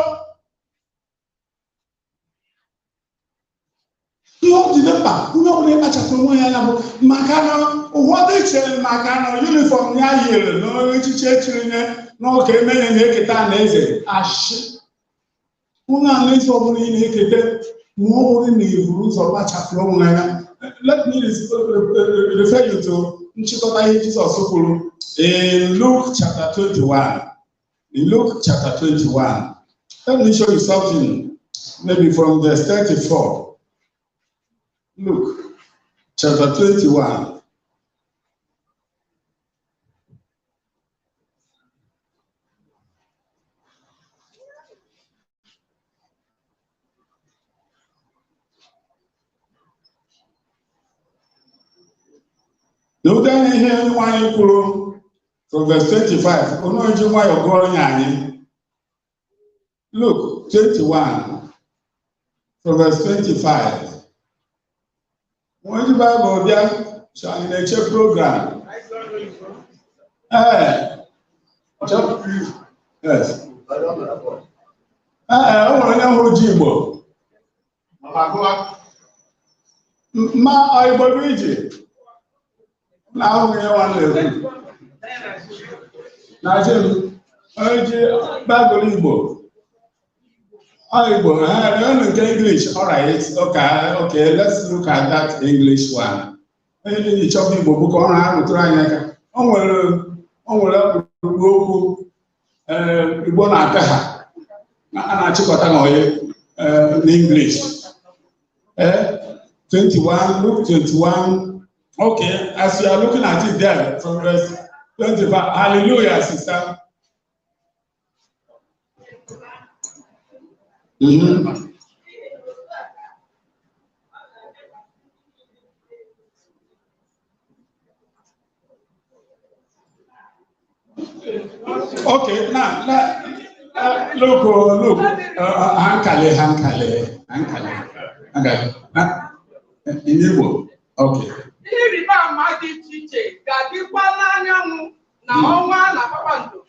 ihe ọ dị mkpa onye ọbụla ịkpachapụrụ onwe ya anya bụ maka na ụfọdụ chere maka na yunifọm ya yiri na echichi echiri nye n'oge emenye na-eketa alaeze ashị onye alaeze ọbụla ị na-eketa ma ọ bụrụ na iburu ụzọ kpachapụrụ onwe ya anya. Let me refer you to nchịkọta ihe Jizọs kwuru in Luke chapter 21. In Luke chapter 21, let me show you something, maybe from verse 34. Luke chapter 21. N'ụdị ihe nwaanyị kwuru from verse 25, onye ji nwayọọ gụọrọ ya anyị. Luke 21 from verse 25. Onye ji Baịbụl bịa, so anyị na-eche program. Ee, yes. Ee, o nwere onye hụrụ ji Igbo. Ma ọ Igbo bụ iji. Na ahụghị ihe nwanne ekwu. Na ji m, onye ji Baịbụl Igbo. Ọ Igbo, onye nke English, all right, okay, okay, let's look at that English one. Onye ji chọpụ Igbo bụ ka ọ na-arụtụrụ anyị aka. O nwere ọkpụrụkpụ okwu Igbo na-aka ha a na-achịkọta na onye n'English. 21, Luke 21. Okay, as you are looking at it there, from verse 25, hallelujah, sister. Mm-hmm. Okay, now, look, look, Hankale, in Igbo, okay. Ihe ịrịba ama dị iche iche ga-adịkwa n'anyanwụ na ọnwa na kpakpando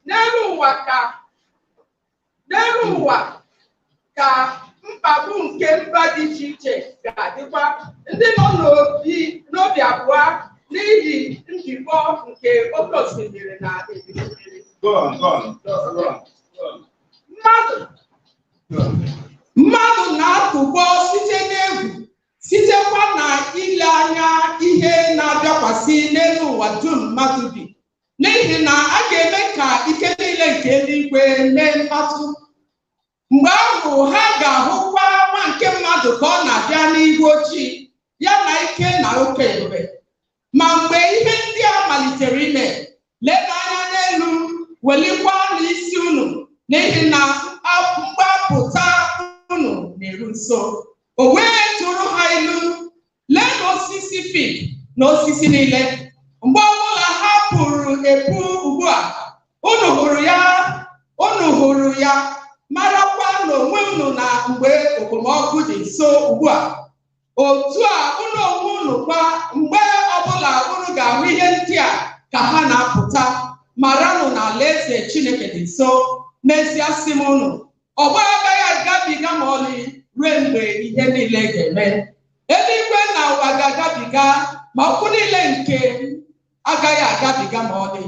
n'elu ụwa ka mkpagbu nke mba dị iche iche ga-adịkwa ndị nọ n'obi abụọ n'ihi njikọ nke oke osimiri na ebili mmiri. Mmadụ na-atụgbọ site n'egwu sitekwa na ile anya ihe na-abịakwasị n'elu ụwa dum mmadụ bi, n'ihi eluigwe mee mkpatụ. Mgbe ahụ ha ga-ahụkwa nwa nke mmadụ ka ọ na-abịa n'igwe ojii, ya na ike na oke ebube. Ma mgbe ihe ndị a malitere ime, leenụ anya n'elu, welikwa n'isi unu, n'ihi na mgbapụta unu na-eru nso. O wee tụrụ ha ilu, leenụ osisi fig na osisi niile. Mgbe ọbụla ha pụrụ epu ugbu a, unu hụrụ ya, unu hụrụ ya, marakwa n'onwe unu na mgbe okpomọkụ dị nso ugbu a. Otu a unu onwe unu kwa, mgbe ọbụla unu ga-ahụ ihe ndị a ka ha na-apụta, maranụ na alaeze Chineke dị nso. N'ezie sị m unu, ọgbọ agaghị agabiga ma ọlị ruo mgbe ihe niile ga-eme. Eluigwe na ụwa ga-agabiga, ma okwu niile nke agaghị agabiga ma ọlị.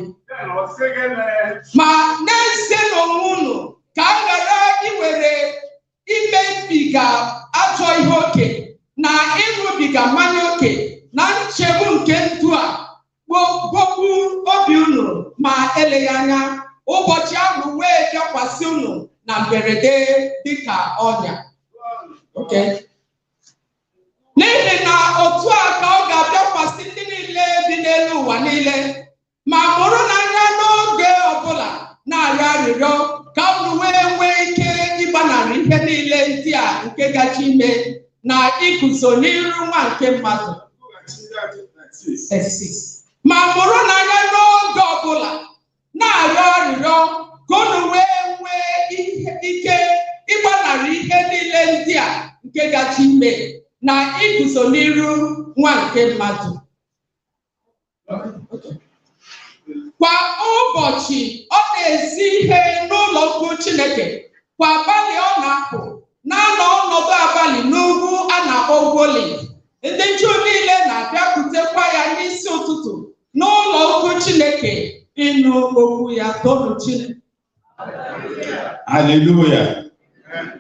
Ma n'ezie n'onwe unu, ka a ghara iwere imebiga ajọ ihe oke na ịṅụbiga mmanya oke na nchegbu nke ndụ a gbogbu obi unu, ma eleghị anya ụbọchị ahụ wee bịakwasị unu na mberede dịka ọnya. Okay. N'ihi na otu a ka ọ ga-abịakwasị ndị niile bi n'elu ụwa niile. Ma mụrụ n'anya n'oge ọbụla na-arịọ arịrịọ ka unu wee nwee ike ịgbanarị ihe niile ndị a nke gaji ime na iguzo n'iru nwa nke mmadụ. 36. Ma mụrụ n'anya n'oge ọbụla na-arịọ arịrịọ ka unu wee nwee ike ịgbanarị ihe niile ndị a nke gaji ime na iguzo n'iru nwa nke mmadụ. Kwa ụbọchị ọ na-ezi ihe n'ụlọ ukwu Chineke, kwa abalị ọ na-apụ na-anọ ọnọdụ abalị n'ugwu a na-akpọ ugwu Oliv. Ndị Juu niile na-abịakwutekwa ya n'isi ụtụtụ n'ụlọ ukwu Chineke ịnụ okwu ya. Toonu Chineke. Hallelujah.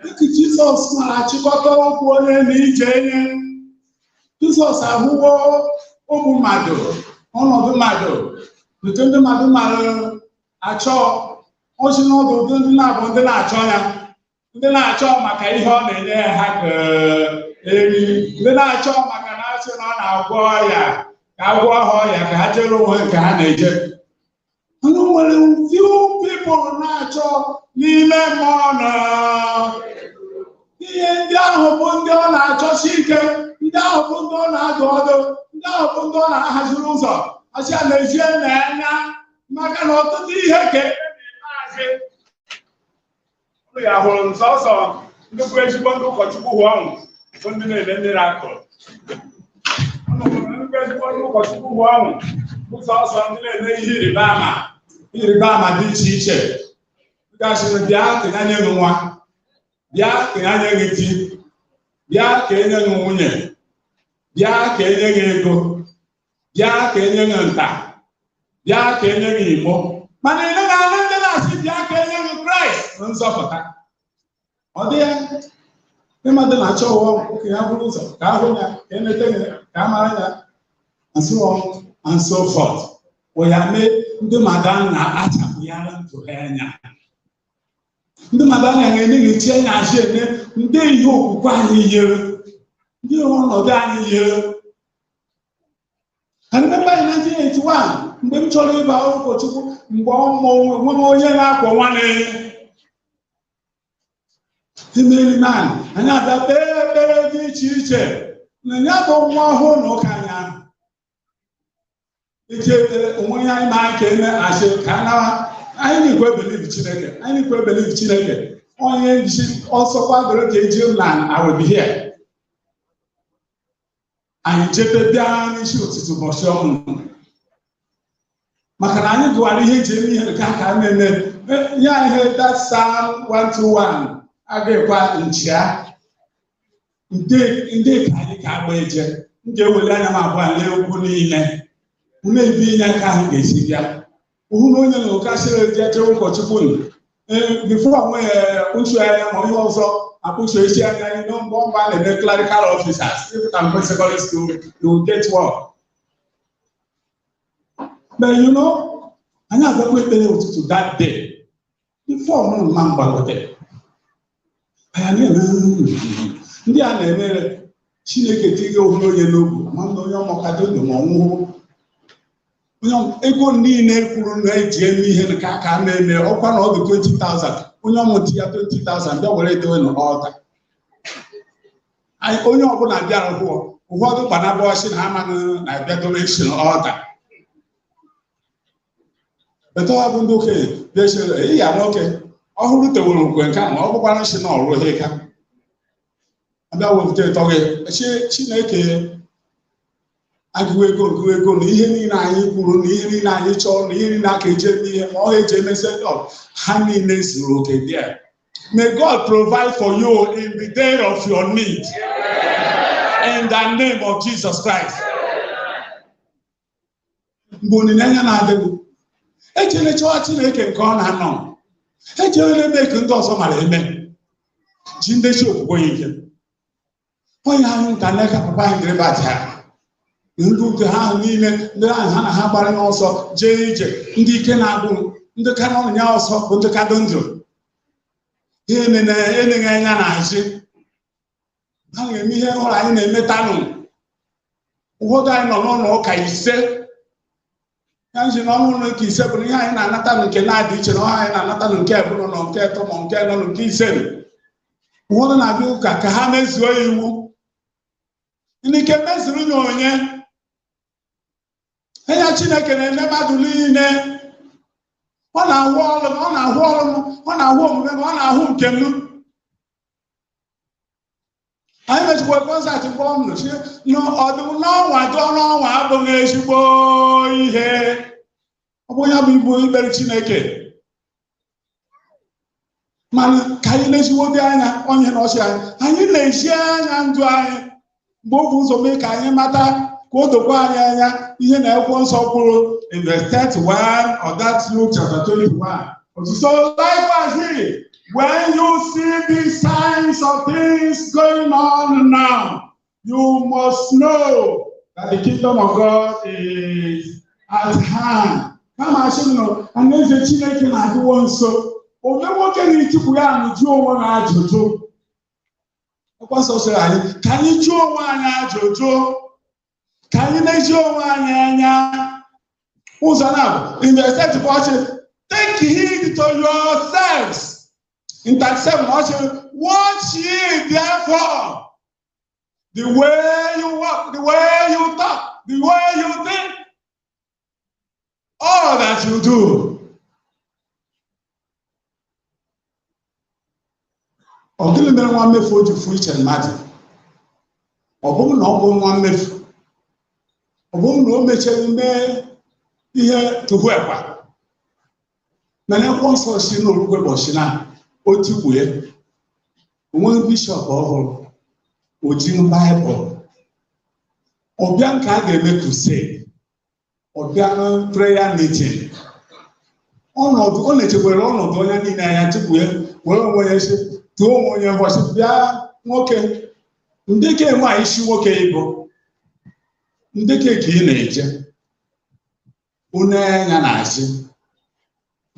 Dịka Jizọs na-achịkọta okwu onye na ije nye, Jizọs ahụwo ụmụ mmadụ, ọnọdụ mmadụ, nke ndị mmadụ mara achọ, osi n'ọdụ ụdị ndị na-abụ ndị na-achọ ya, ndị na-achọ maka ihe ọ na-enye ha ka eri, ndị na-achọ maka na asị na ọ na-agwọ ọrịa, ka agwọ ha ọrịa ka ha jere onwe nke ha na-eje. Ndị nwere few people na-achọ n'ime mmụọ na ihe ndị ahụ bụ ndị ọ na-achọsi ike, ndị ahụ bụ ndị ọ na-adụ ọdụ, ndị ahụ bụ ndị ọ na-ahaziri ụzọ. Asị a na-ezie na anya maka na ọtụtụ ihe ka eme n'ikpeazụ. Ụnụ ya hụrụ nsọsọ ndị bụ ezigbo ndị ụkọchukwu hụ ọnwụ bụ ndị na-eme miracle. Ụnụ hụrụ ndị bụ ezigbo ndị ụkọchukwu hụ ọnwụ bụ sọsọ ndị na-eme ihe ịrịba ama, ịrịba ama dị iche iche. Gasịrị bịa ka ya nye gị nwa, bịa ka ya nye gị di, bịa ka enye gị nwunye, bịa ka enye gị ego, bịa ka enye gị nta, bịa ka enye gị igbo. Mana ị na-alụ ndị na-asị bịa ka enye gị Kraịst na nzọpụta. Ọ dị ya ndị mmadụ na-achọ ụwa ka ya bụrụ ụzọ ka ahụ ya, ka emete ya, ka a mara ya, and so on and so forth. Wee mee ndị mmadụ na-akpachapụ ya ndụ ha anya. Ndị mmadụ anaghị emeghechi anya azụ eme ndị ihe okwukwe anyị yere, ndị ihe ọnọdụ anyị yere. I remember in 1981, mgbe m chọrọ ịba ụkọchukwu, mgbe ọmụ nwe m onye na-akwọ nwanne imeri man, anyị abịa kpee ekpere dị iche iche na ya bụ nwa ọhụrụ na ụka anyị ahụ. Eji ekpere onwe ya anyị ma anyị ka eme asị ka a nawa. Anyị na-ekwe believe Chineke, anyị na-ekwe believe Chineke. Onye ji ọsọ kwadoro ka eji m na I will be here. Anyị jebe bịa n'isi ụtụtụ ụbọchị ọmụmụ. Maka na anyị gụwara ihe eji eme ihe nke aka na-eme ya ihe that Psalm 121 agaghịkwa nchịa ndị ka anyị ka agba eje. M ga-eweli anya m abụọ lee ugwu niile, unu ebi inye aka ahụ ga-esi bịa. Hụ na onye na ụka sịrị eje jee ụkọchukwu before nwee uchu anya ma ihe ọzọ akpụcho isi anya anyị na mgbe ọgba na-eme clerical officers ịpụta mgbe secondary school, you will get work. But you know, anyị abịakwa ekpere ụtụtụ that day. The Fọm mma mgbagote anyị na-eme ndị a na-emere Chineke tighị ohu onye n'obu ama na onye ọmọkado ndụ ma ọnwụhụ onye ego niile kwuru na-eji eme ihe nke aka na-eme ọkwa na ọ dị 20,000 onye ọmụ ti ya 20,000 bịa were edowe n'ọta. Onye ọbụla bịara hụọ ụfọdụ gbanabọchị na amaghị na abịa dowe esi n'ọta. Etu ọ bụ ndị okenye bịa ịya nwoke ọhụrụ tewere okwe nke a ma ọ bụkwara nshi na ọrụ ihe ka abịa wepụta ịtọ gị Chineke agụụ ego ngụ ego na ihe niile anyị kwuru na ihe niile anyị chọrọ na ihe niile aka eji eme ihe ma ọ eji emesi ha niile zuru oke there. May God provide for you in the day of your need. In the name of Jesus Christ. Mgbe olileanya na-adịghị, ejele chọwa Chineke nke ọ na-anọ. Ejele eme ka ndị ọzọ mara eme. Ji ndechi okwukwe ya ike. Onye anyị nta n'aka papa anyị dịrị batị ha. Ndị ute ha ahụ niile ndị ahụ ha na ha gbara n'ọsọ jee ije ndị ike na-agwụ ndị ka nọ ya ọsọ bụ ndị ka dị ndụ. Ha eleghị anya na-achị. Ha na-eme ihe ọhụrụ anyị na-emetanụ. Ụfọdụ anyị nọ n'ụlọ ụka ise. Ya nji n'ọnụ ụlọ ụka ise bụ na ihe anyị na-anata nke na-adị iche na ọha anyị na-anata nke ebụrụ nọ nke atọ ma nke nọ nke ise. Ụfọdụ na-abịa ụka ka ha mezuo iwu. Ndị ike mezuru ya onye. Enya Chineke na-eme mmadụ niile. Ọ na-ahụ ọrụ m, ọ na-ahụ ọrụ m, ọ na-ahụ omume m, ọ na-ahụ nke m. Anyị mechikwa kọnsaatị mgbe ọ nọ n'ọdụ n'ọnwa dụ n'ọnwa abụghị ezigbo ihe. Ọ bụ ya bụ ibu ikpere Chineke. Mana ka anyị leziwo dị anya onye na ọchị anyị, anyị na-eji anya ndụ anyị mgbe o bụ ụzọ mee ka anyị mata ka o dokwa anyị anya ihe na akwụkwọ nsọ kwuru in verse 31 of that Luke chapter 21. So likewise, when you see the signs of things going on now, you must know that the kingdom of God is at hand. Kama asị nọ, alaeze Chineke na-adịwo nso. Ome nwoke na-etikwu ya na jụọ onwe ha ajụjụ. Akwụkwọ nsọ sịrị anyị ka anyị jụọ onwe anyị ajụjụ, ka anyị na-eji onwe anyị anya. Ụzọ na-abụ in verse 34 ọchị, take heed to yourselves. In 37 ọchị, watch ye therefore the way you walk, the way you talk, the way you think, all that you do. Ọ gịnị mere nwa mmefu o ji fụ iche mmadụ? Ọ bụrụ na ọ bụ nwa mmefu, ọ bụrụ na o mechaghị mee ihe tupu ekwa, mana akwụkwọ nsọ si n'orukwe ụbọchị na o tikwue onwe bishọp ọhụrụ o jiri Baịbụl ọbịa nke a ga-eme crusade, ọbịa prayer meeting, ọnọdụ ọ na-echekwere ọnọdụ onye niile anya tupu ya were onwe ya si tụọ onwe onye mbọchị bịa nwoke ndị ke nwaanyị isi nwoke ịbụ ndị ke ka ị na-eje une anya na-achị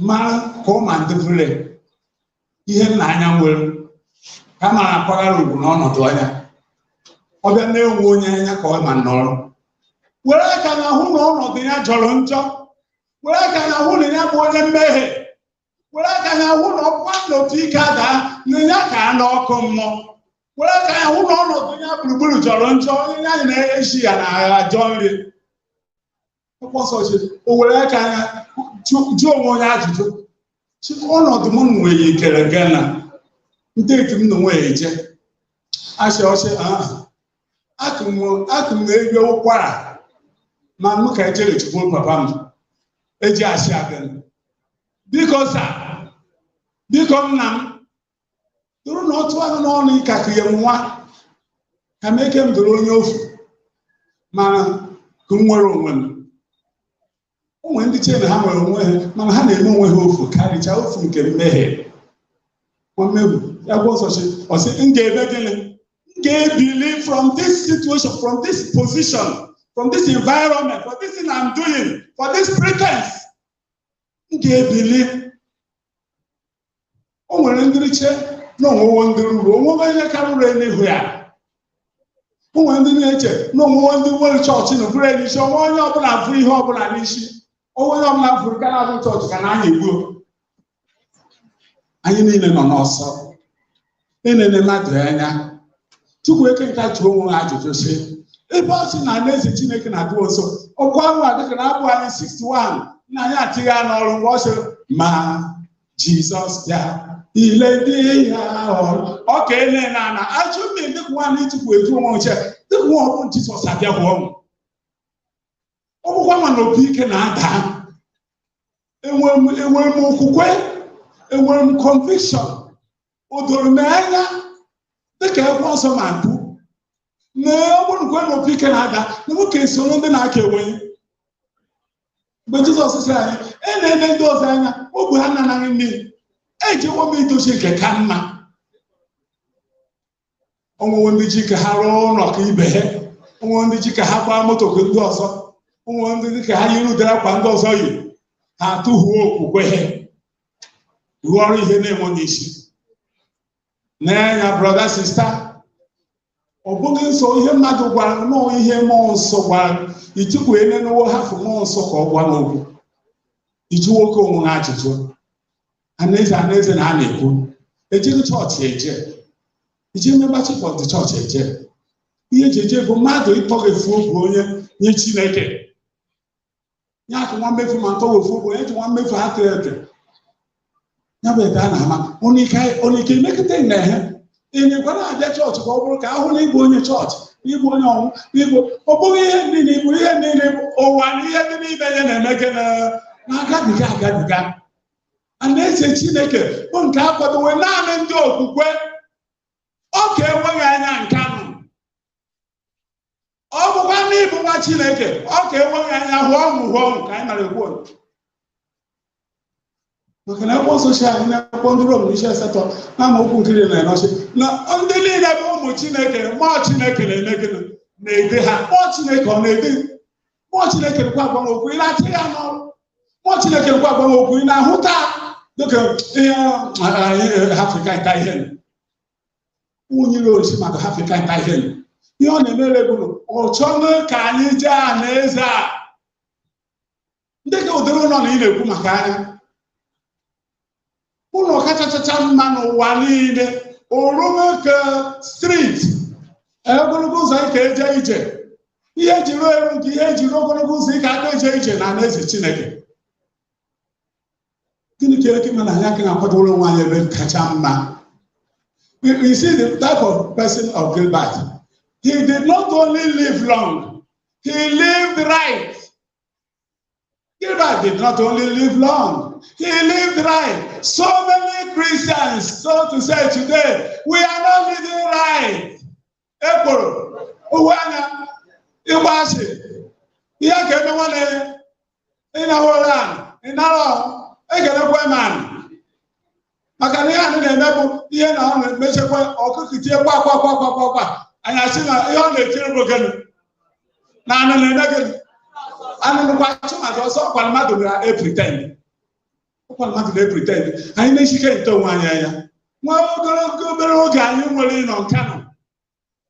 mara ka ọ ma ndịbụle ihe nna anya nwere ka mara akwaghara ugwu n'ọnọdụ anya ọ bịa na-enwe onye anya ka ọ ma nọrọ were aka na hụ na ọnọdụ ya jọrọ njọ, were aka na hụ na ya bụ onye mmehie, were aka na hụ na ọkwa n'otu ike ada na ya ka a n'ọkụ mmụọ, were aka ya hụ na ọnọdụ ya gburugburu jọrọ njọ, onye ya na-eji ya na ajọ nri. Akwụkwọ nsọ sị, o were aka ya jụọ onwe onye ajụjụ, sị ọnọdụ m nwere ikere gana ndị etu m na onwe ya eje asị ọsị akụ m na-ewe ụkwara ma m ka ejere chukwu papa m eji asị abịa biko sa biko nna m duru na otu anụ n'ọnụ ịkakụ ya nwa ka m eke m doro onye ofu mana ka m nwere onwe m. O nwere ndị chere na ha nwere onwe ha mana ha na-eme onwe ha ofu karịchaa ofu nke mmehie. Mmegbu ya gwa ọsọ ọsị m ga-eme gịnị? M ga-ebili from this situation, from this position, from this environment, for this thing I'm doing, for this pretense. M ga-ebili. nwere ndịriche na onwewo ndị ruru onwewo onye karụrụ n'ihu ya. O nwere ndị na-eche na onwewo ndị nwere chọọchị na bụrụ n'isi onwe onye ọbụla fụrụ ihe ọbụla n'isi onwe onye ọbụla fụrụ ka na-abụ chọọchị ka na-anya egbuo. Anyị niile nọ n'ọsọ enene mmadụ anya tupu eke nka jụọ onwe ha ajụjụ sị ebe ọ sị na alaeze Chineke na-adịwo nso ọkwa ahụ dịka na abụ anyị 61 na anyị atịghị ya n'ọrụ mgbe ọ sịrị ma Jizọs bịa ile ndị ya ọrụ ọ ka ele na ana ajụ mmiri dịka nwaanyị tupu eju onwe oche dịka nwa ọbụ Jizọs abịa bụ ọnwụ ọ bụkwa nwa na opi ike na-ada. Enwere m okwukwe, enwere m conviction, o doro m anya dịka ekwe ọsọ ma mpụ na ọ bụrụ nkwe na opi ike na-ada na nwoke soro ndị na-aka enwenye. Mgbe Jizọs sịrị anyị e na-ele ndị ọzọ anya ogbe ha nanaghị mmiri ejewo m idozi nke ka mma. Onwewo ndị ji ka ha rụọ ụlọ ka ibe ha, onwewo ndị ji ka ha gbaa moto ka ndị ọzọ, onwewo ndị dị ka ha yiri ụdara akwa ndị ọzọ yi, ha atụhuo okwukwe ha rụọ ọrụ ihe na-enweghị isi. N'anya brọda sista, ọ bụghị nsọ ihe mmadụ gwara nọọ ihe mmụọ nsọ gwara ichukwu enenewo hafụ mmụọ nsọ ka ọ gwa n'okwu iji nwoke onwe ha ajụjụ. Anaeze anaeze na a na-ekwu ejighị chọọchị eje, iji membership of the chọọchị eje. Ihe eji eje bụ mmadụ ịtọghefu obi onye nye Chineke. Ya akụ nwa mmefu ma ntọghefu obi onye ji nwa mmefu ha tụrụ ete ya bụ ete a na-ama onye ike emekọta na ehe ịnyekwa na-abịa chọọchị ka ọ bụrụ ka ahụ na ịbụ onye chọọchị na ịbụ onye ọnwụ na ịbụ ọ bụghị ihe ndị na ịbụ ihe niile ụwa na ihe ndị n'ime ya na-eme gị na-agabiga agabiga. Alaeze Chineke bụ nke akwadowe naanị ndị okwukwe ọ ka enweghị anya nke anụ. Ọ bụkwa n'ịbụ nwa Chineke ọ ka enweghị anya hụ ọṅụ hụ ọṅụ ka anyị nara ekwu maka na akwụkwọ nsọ si anyị na akwụkwọ ndị Rom n'isi 8 na amaokwu nkiri na anọchi na ndị niile bụ ụmụ Chineke mmụọ Chineke na-eme gịnị na-ede ha. Mmụọ Chineke ọ na-ede mmụọ Chineke nkwa agwa okwu ị na-achị ya n'ọrụ. Mmụọ Chineke nkwa agwa okwu ị na-ahụta dịka ihe Afrịka nta ihe nwunye orisi maka Afrịka nta ihe ihe ọ na-emere bụ ọ chọghị ka anyị jee alaeze a ndị ka ụdịrị ụlọ na ị na-ekwu maka anya ụlọ kachachacha mma n'ụwa niile orumeke street ogologo ụzọ ike eje ije ihe ejiri eru nke ihe ejiri ogologo ụzọ ike aka eje ije na alaeze Chineke. Gịnị ka eke mana anyị aka na-akwadoro onwe anyị ebe kacha mma? You see the type of person of Gilbert. He did not only live long, he lived right. Gilbert did not only live long, he lived right. So many Christians, so to say today, we are not living right. Ekworo, uwe anya, ịgba asị, ihe ka eme nwanne ya, ịnahụrụ anụ, ịnara ekelekwe m anụ. Maka na ihe anyị na-eme bụ ihe na ọ na-emechekwa ọkụkọ tie kwa kwa kwa kwa kwa kwa anyị asị na ihe ọ na-etiri bụ gịnị na anụ na-eme gịnị anụnụkwa chụmadụ ọsọ ọkwa mmadụ na-epretend ọkwa mmadụ na-epretend. Anyị na-echike nte onwe anyị anya nwa ogologo obere oge anyị nwere ịnọ nkanụ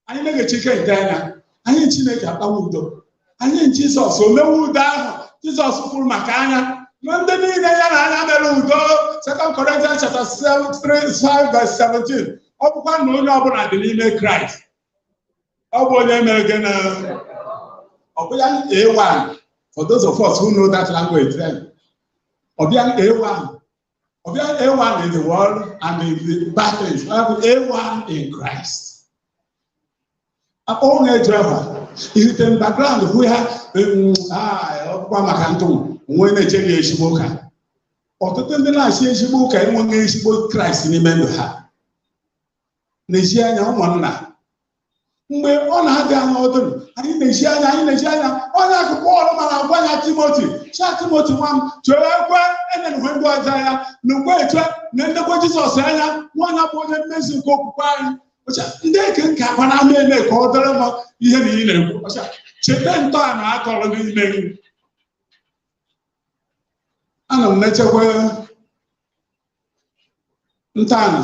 anyị na-echike nte anya anyị Chineke akpawa udo anyị Jizọs omewe udo ahụ Jizọs kwuru maka anya na ndị niile ya na anya mere udo. 2 Corinthians chapter 5 verse 17 ọ bụkwa na onye ọbụla dị n'ime Kraịst ọ bụ onye mere gị na ọ bụ ya A1 for those of us who know that language then. Ọ bịa A1 ọ bịa A1 in the world and in the bad things A1 in Christ. Onye driver ihite background hụ ha ọkpụkpa maka ntụ onwe na-echeghị ezigbo ụka. Ọtụtụ ndị na-achị ezigbo ụka enweghị ezigbo Kraịst n'ime ndụ ha. Na-eji anya ụmụnna mgbe ọ na-adị anya ọdụm anyị na-eji anya anyị na-eji anya onye akụkọ ọrụ mara agwa ya Timoti chia Timoti nwa m chee ekwe enyenwe ndị ọzọ anya na ukwe eche na ndekwa Jizọs anya nwaanya bụ onye mmezu nke okwukwe anyị. Ndị eke nke akwa na ama eme ka ọ dịrị m ihe na ị na-ekwu cheta ntọala atọrọ n'ime gị. Ana m na-echekwa Ntana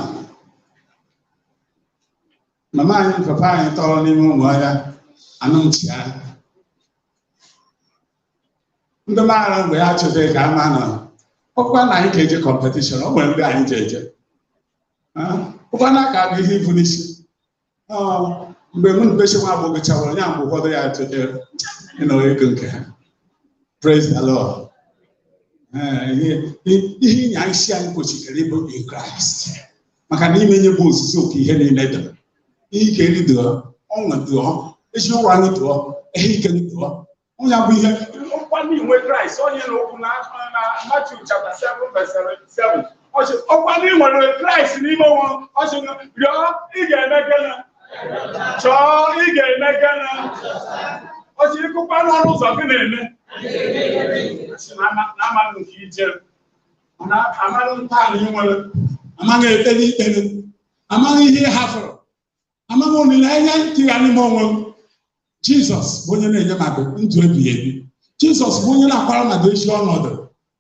mama anyị, papa anyị tọrọ n'ime ụmụ ọhịa anụnchia ndị maara mgbe ya chọta ka ama nọ ọkwa na anyị ka eje competition. O nwere ndị anyị ji eje ọkwa na aka bụ ihe ibu n'isi mgbe mụ na nwa agbọghọ chawara ya, mgbe ụfọdụ ya chọtara ịnọ ego nke ha. Praise the Lord. Ihe ịnya isi anyị kwesịrị ịbụ in Christ, maka na ime nye bụ ozuzo oke ihe niile dị. Ihe ike nri dụọ, ọṅụ dụọ, ezi ụra anyị dụọ, ihe ike dụọ, onye bụ ihe ọkwa n'inwe Kraịst. Onye na okwu na Matthew chapter 7 verse 7, ọkwa na nwere Kraịst n'ime onwe ọ sị, rịọ, ị ga-eme gịnị? Chọọ, ị ga-eme gịnị? Ọ sị, ịkụkwa n'ọnụ ụzọ gị na-eme na-amanụ nke ije amanụ ntọala ị nwere, amaghị ekpere ikpere, amaghị ihe ị hafụrụ, amaghị olileanya nke ya n'ime onwe m. Jizọs bụ onye na-enye mmadụ ndụ ebighị ebi. Jizọs bụ onye na-akwara mmadụ ezi ọnọdụ.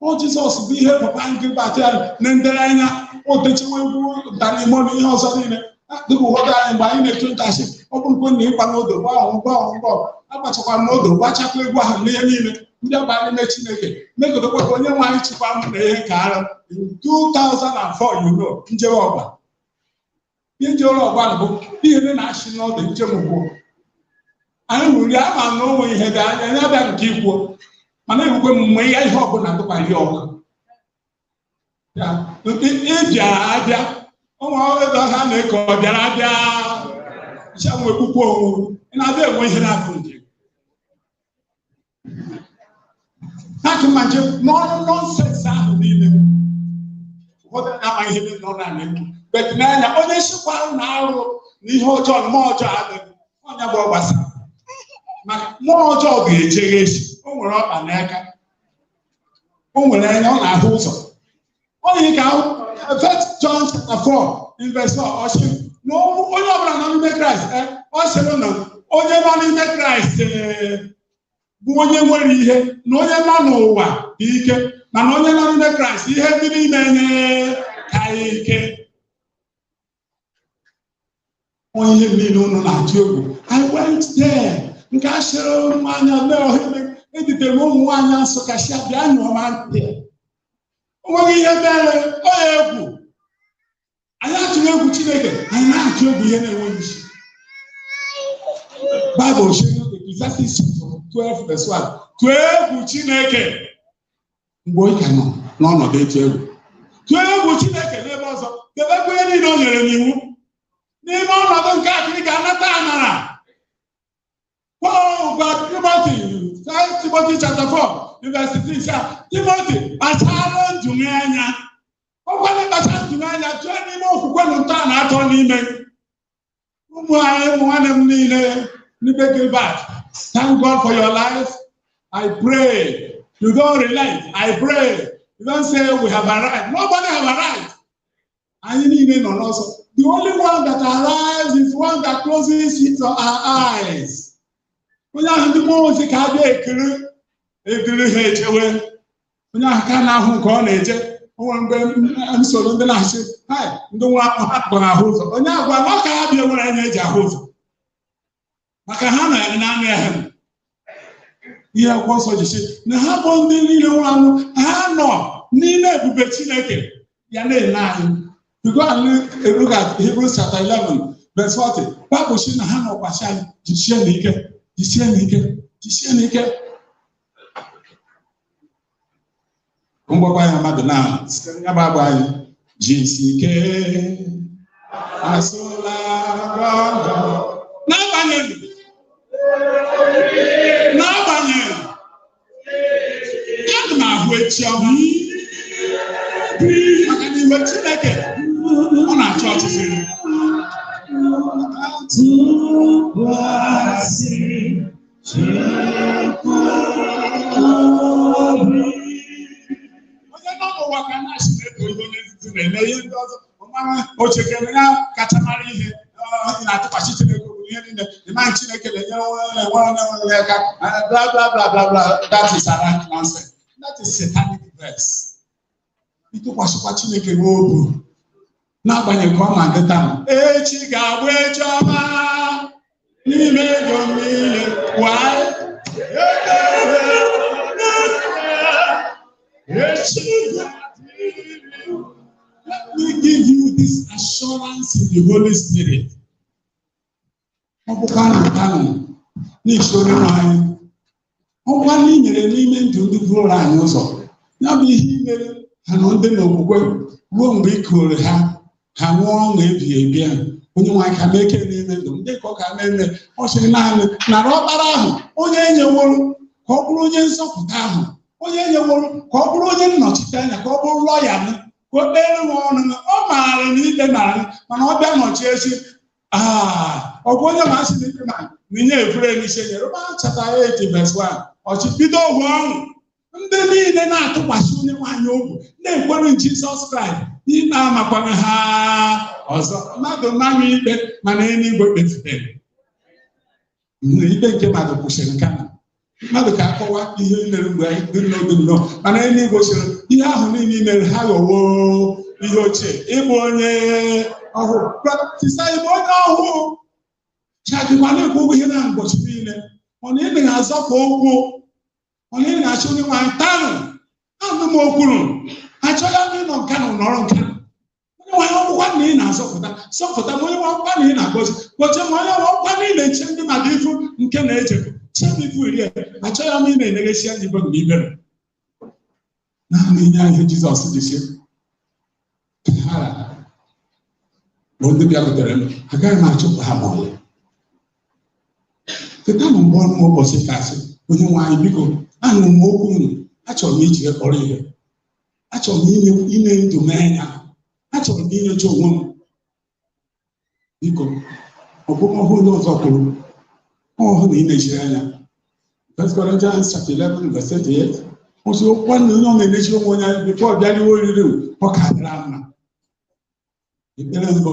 Ọ Jizọs bụ ihe papa nke bata na ndere anya o techiwe egwu ntanimo na ihe ọzọ niile. Dịka ụfọdụ anyị mgbe anyị na-eto ntasị, ọ bụrụkwa na ịgba n'odo gbaa gbaa gbaa, agbachakwara m odo, gbachakwa egwu ahụ n'ihe niile ndị ọba n'ime Chineke megodokwa ka onye nwe anyị chịkwa m na ihe ka ara. In 2004, njewe ọgba, ihe njewere ọgba bụ ihe ndị na-achị n'ọdụ njem ugwu anyị wuri ama na onwe ihe dị anya ya bịa nke ikwuo, mana ekwukwe m mgbe ya ihe ọbụla dịkwa ihe ọkụ ya ịbịara abịa ụmụ ebe ha na-eke ọ bịara abịa nwe ekwukwe onwu ị na-abịa enwe ihe na-afụ nke ha ka mma nje n'ọnụ nonsense ahụ niile. Ụfọdụ na-amaghị ihe niile nọ na ekwu bet n'anya onye chịkwara na arụ na ihe ọjọọ na mmụọ ọjọọ adịghị onye bụ ọgbasara, maka mmụọ ọjọọ ga-ejeghe esi. O nwere ọkpa n'aka, o nwere anya, ọ na-ahụ ụzọ. Onye ka First John chapter 4 in verse 4, ọ sị na onye ọbụla nọ n'ime Kraịst, ọ sịrị na onye nọ n'ime Kraịst bụ onye nwere ihe, na onye nọ n'ụwa dị ike, mana onye nọ n'ime Kraịst, ihe dị n'ime nye ka ya ike. Onye ihe niile unu na-atụ egwu, I went there nke a sịrị ụmụ anya mee ọhịa editere m ụmụ nwaanyị Nsụka si bịa nyụọ ma ntị. O nweghị ihe mere ọ ya egwu. Anyị atụrụ egwu Chineke, anyị na-atụ egwu ihe na-enweghị isi. Bible sị, Ecclesiastes 12 verse 1, tụọ egwu Chineke mgbe ị ka nọ n'ọnọdụ ịtụ egwu. Tụọ egwu Chineke n'ebe ọzọ, debekwa ihe niile o nyere n'iwu. N'ime ọnọdụ nke akịrị ga-anata amara. Paul gwa Timothy, Timothy chapter 4 verse 6, Timothy, kpachara ndụ gị anya. Ọkwana kpacha ndụ gị anya, tụọ n'ime okwukwe na ntọ na atọ n'ime. Ụmụ anyị, ụmụ nwanne m niile n'ime Gilbert, thank God for your life. I pray you don't relent. I pray you don't say we have arrived. Nobody have arrived. Anyị niile nọ n'ọsọ. The only one that arrives is one that closes his or her eyes. Onye ahụ ndị mmụọ ozi ka abịa ekiri ekiri ha echewe onye ahụ ka na-ahụ nke ọ na-eje. O nwere mgbe m soro ndị na-asị hai ndị nwa ha gbara ahụ ụzọ, onye agwa na ọ ka ha bịa nwere anya eji ahụ ụzọ, maka ha nọ ya naanị ya. Ihe akwụkwọ nsọ ji sị na ha bụ ndị niile nwụrụ anwụ, ha nọ n'ime ebube Chineke ya na-ele anyị. You go and look at Hebrews chapter 11 verse 40. Bible sị na ha nọkwasị anyị. Jisie n'ike, jisie n'ike, jisie n'ike. Mgbakwa ya mmadụ na ya bụ agba anyị jisi ike, asụla gọgọ. N'agbanyeghị ana m ahụ echi ọma, maka na iwe Chineke ọ na-achọ ọchịchịrị. Tụkwasị Chukwu obi. Onye nọ n'ụwa ka na-achị na-eto ihe onye nzuzu na-eme ihe ndị ọzọ mara ochekere ya kacha mara ihe ị na-atụkwasị Chineke obi ihe niile ịma Chineke na-enyere onye na-enwere onye nwere aka, bla bla bla bla bla. That is a nonsense. That is satanic verse. Ịtụkwasịkwa Chineke n'obi. N'agbanyeghị ka ọ ma ndị taa, echi ga-abụ echi ọma n'ime ego m niile. Why? Echi ga-adịrị. Let me give you this assurance in the Holy Spirit. Ọ bụkwa na ntanụ n'isi onye nwe anyị, ọ bụkwa na i nyere n'ime ndụ ndị buru anyị ụzọ, ya bụ ihe i mere ha na ndị n'okwukwe ruo mgbe ị kụrụ ha, ha nwụọ ọṅụ ebighị ebi ahụ. Onye nwe anyị ka mee ike n'ime ndụ m dị ka ọ ka mee nne. Ọ sịrị naanị nara ọkpara ahụ onye enyeworo ka ọ bụrụ onye nzọpụta ahụ, onye enyeworo ka ọ bụrụ onye nnọchite anya, ka ọ bụrụ lọya m, ka o kpere m ọnụ. Ọ maara na ikpe mara m, mana ọ bịa nọchi echi. Ọ bụ onye ma asị na ikpe mara na inye efere n'ise nyere Romans chapter 8 verse 1. Ọchị bido ohu ọṅụ. Ndị niile na-atụkwasị onye nwaanyị obi na-ekwere Jizọs Kraịst, ikpe amakwana ha ọzọ. Mmadụ mmanụ ikpe, mana eluigwe kpefutere. Ikpe nke mmadụ kwụsịrị kama mmadụ ka akọwa ihe mere mgbe dị nnọọ dị nnọọ, mana eluigwe sịrị ihe ahụ niile mere ha ghọwo ihe ochie. Ịbụ onye ọhụụ, tisa ịbụ onye ọhụụ, chadịkwa na-ekwu ụgwọ ihe na ụbọchị niile. Mana ị na-azọpụ ụkwụ, mana ị na-achọ onye nwaanyị tanụ anụ m okwuru achọghị m ịnọ nka na nọrọ nka. Onye nwaanyị ọgwụkwa na ị na-azọpụta zọpụta ma onye nwe ọgwụkwa na ị na-agọzi gọzie, ma onye nwe ọgwụkwa na ị na-eche ndị mmadụ ifu nke na-echekwa chebe ifu iri achọghị m ị na-eneghesi anya ibe mgbe ibere naanị inye ihe Jizọs ji si ha bụ ndị bịakwutere m, agaghị m achụpụ ha ma ọlị. Chetanụ mgbe ọnụ ụbọchị kasị, onye nwe anyị biko anụrụ m okwu unu, achọrọ m iji kpọrọ ihe, achọrọ m ime ndụ m anya, achọrọ m inyocha onwe m. Biko ọ bụrụ ọhụụ onye ọzọ kwuru ọhụụ na ị na-echiri anya. First Corinthians chapter 11 verse 38. Ọ sị okwu na onye ọ na-enechi onwe onye anya bifo ọ bịa n'iwe oriri ọ ka dịra mma. Ekpere mbụ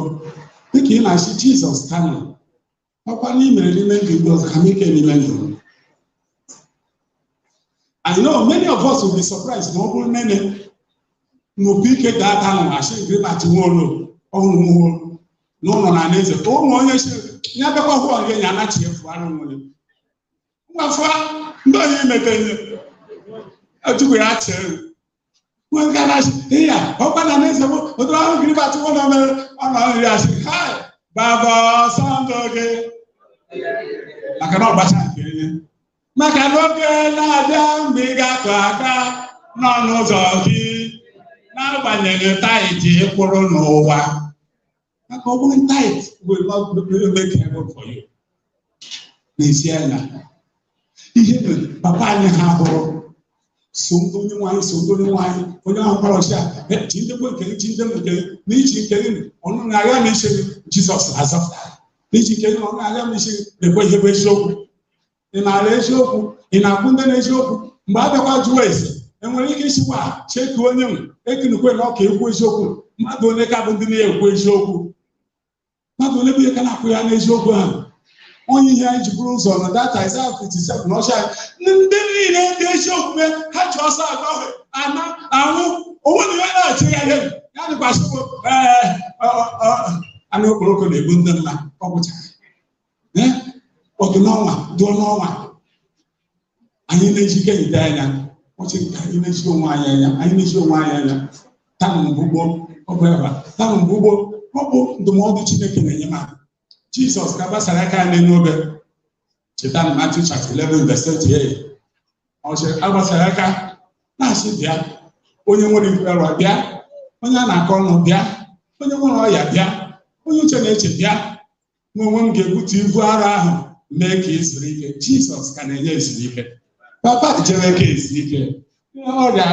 dịka ị na-asị Jizọs tanụ ọkwa na ị mere n'ime ndụ ndị ọzọ ka m ike n'ime ndụ m. I know many of us will be surprised ma ọ bụrụ nene n'opi ike ga-ata nụ asị Gilbert Nwaolu ọhụrụ Nwaolu n'ụlọ na alaeze ụmụ onye si ya bịakwa hụ onye ya anachi efu arụ nwere ngwafụa ndị onye imete ihe ojukwu ya chee nwe nke na-asị iya ọkwa na alaeze bụ ụdịrị ọhụrụ Gilbert Nwaolu mere ọ nọ nri asị hai baba ọsọ ndụ gị maka na ọgbacha nke enye maka na oge na-abịa mgbe ị ga-atụ aka n'ọnụ ụzọ gị n'agbanyeghị taịtị kwụrụ n'ụwa. Maka ọ bụrụ taịtị will not make heaven for you. N'ezie na ihe mere papa anyị ha hụrụ so ndị onye nwaanyị so ndị onye nwaanyị onye ahụ kpọrọ ọchị a ji ndekwa nke ji ndị nke na iji nke gị ọnụ na-agha na isi gị Jizọs na-azọpụta n'iji nke gị ọnụ na-agha na isi gị na-ekwe ihe bụ eziokwu. Ị maara eziokwu, ị na-akwụ ndị na-eziokwu. Mgbe a bịakwa jụọ ese enwere ike isikwa cheki onye nwe ekinukwe na ọka ekwu eziokwu. Mmadụ onye ka bụ ndị na-ekwu eziokwu, mmadụ onye bụ ihe ka na-akwụ ya n'eziokwu ahụ. Onye ihe anyị ji bụrụ ụzọ na data Isaiah 57 na ọcha ndị niile ndị ezi omume ha ji ọsọ agbafe ana anwụ onwe na ihe na-achị ya ihe ya dịkwasịbụ anụ okporoko na-egbu ndị mma ọ gwụchara ọdụ n'ọnwa dụọ n'ọnwa. Anyị na-ejike ite anya ọchị nke anyị na-eji onwe anyị anya, anyị na-eji onwe anyị anya. Tanụ mbụ gboo ọ bụ ebe tanụ mbụ gboo ọ bụ ndụmọdụ Chineke na-enye m. Jizọs ka gbasara aka anyị n'obe. Cheta na Matthew chapter 11 verse 38. Ọ sịrị agbasara aka na-asị bịa onye nwere ibu arọ bịa, onye a na-akọ ọnụ bịa, onye nwere ọya bịa, onye uche na-eche bịa, ma onwe m ga-ebutu ibu arọ ahụ mee ka ị zuru ike. Jizọs ka na-enye ezumike. Papa jere ka ezu ike. Ọrịa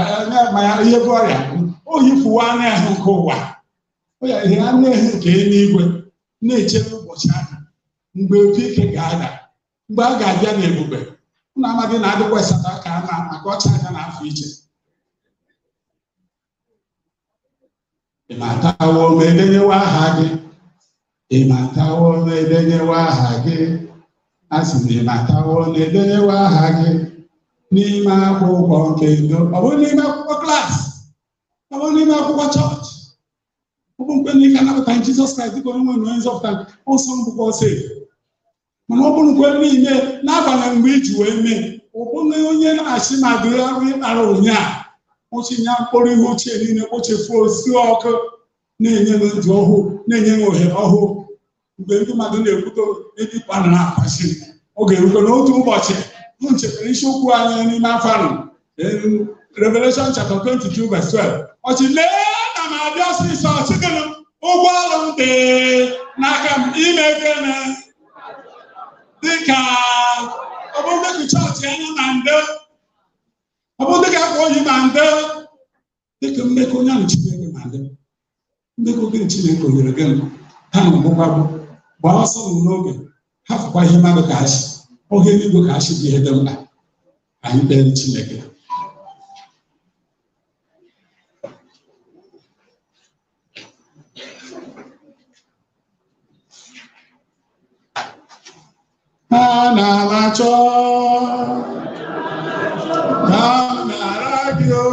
ihe bụ ọrịa o yifuwa anụ ahụ nke ụwa, ọrịa ihe anụ ahụ nke eluigwe na-eche n'ụbọchị ahụ mgbe opi ike ga-ada, mgbe a ga-abịa n'ebube. Ụnụ amaghị na adịkwa asatọ ka ama maka ọcha anya na afọ iche. Ị matawo ma edenyewe aha gị, ị matawo ma edenyewe aha gị, a sị na ị matawo na edenyewe aha gị n'ime akwụkwọ nke ndo. Ọ bụ n'ime akwụkwọ klaasị, ọ bụ n'ime akwụkwọ chọọchị, ọ Ọ bụ mkpe na ike anabata Jizọs Kraịst dịka onye nwe na onye nzọpụta, ọsọ mbụkwa ọsọ efu. Mana ọ bụrụ nkwe n'ime n'abalị mgbe iji wee mee, ọ bụ na onye na-achị ma dịrị arụ ịkpara ụnyaa, ọchị ya mkpọrọ ihe ochie niile kpochefuo osi ọkụ na-enye m ndụ ọhụụ, na-enye m ohere ọhụụ. Mgbe ndị mmadụ na-ekwute ebe ịkpa na akwasị, ọ ga-erukwe n'otu ụbọchị. M chetara isiokwu anyị n'ime afọ ahụ, Revelation chapter 22 verse 12. Ọchị lee na m abịa ọsịsọ, ọchị gịnị ụgwọ ọrụ m dị n'aka m ime gịnị dịka ọ bụ ndị chọọchị anya na nde, ọ bụ dịka akwa oyi na nde, dịka mmekọ onye ahụ Chineke na nde, mmekọ gị Chineke o nyere gị ha na ọgbụgba bụ gbaa ọsọ n'oge, hafụkwa ihe mmadụ ka achị, oge eluigwe ka achị bụ ihe dị mkpa. Anyị kpere Chineke. Ha na-achọ ka m nara gị o,